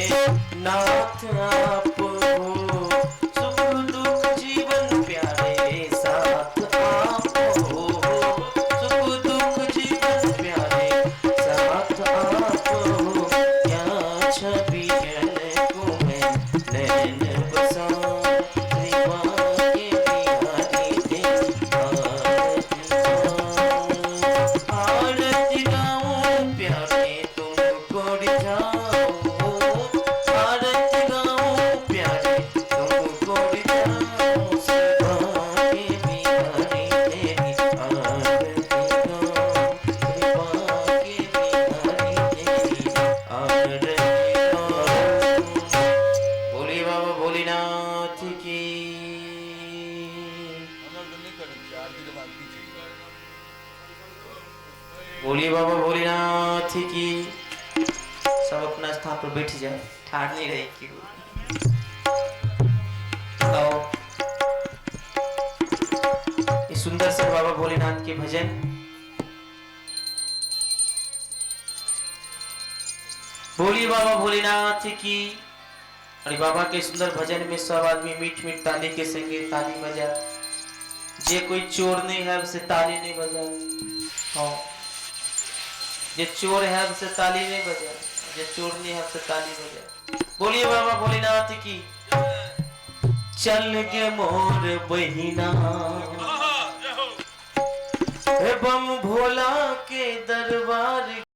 नाथ आप हो, सुख दुख जीवन प्यारे साथ आप हो, सुख दुख जीवन प्यारे साथ आप हो। क्या छवि को मैं नैन बसाऊं, कृपा के बिहारी तेरी आरती गाऊं, आरती गाऊं प्यारे तुमको रिझाऊं, आरती गाऊं प्यारे तुमको रिझाऊं, सेवा के बिहारी तेरी आरती गाऊं, कृपा के बिहारी तेरी आरती गाऊं। बोलिए बाबा भोलेनाथ की। बोलिए बाबा भोलेनाथ की। सब अपना स्थान पर बैठ जाए, ठाड़ नहीं रहे क्यों। आओ ये सुंदर से बाबा भोलेनाथ के भजन। बोलिए बाबा भोलेनाथ की। अरे बाबा के सुंदर भजन में सब आदमी मीठ मीठ ताली के संगे ताली बजा। जे कोई चोर नहीं है उसे ताली नहीं बजा। हाँ, जे चोर है उसे ताली नहीं बजा, जे चोर नहीं है उसे ताली बजा। बोलिए बाबा भोलेनाथ की। चल गे मोर बहिना हे बम भोला के दरबार।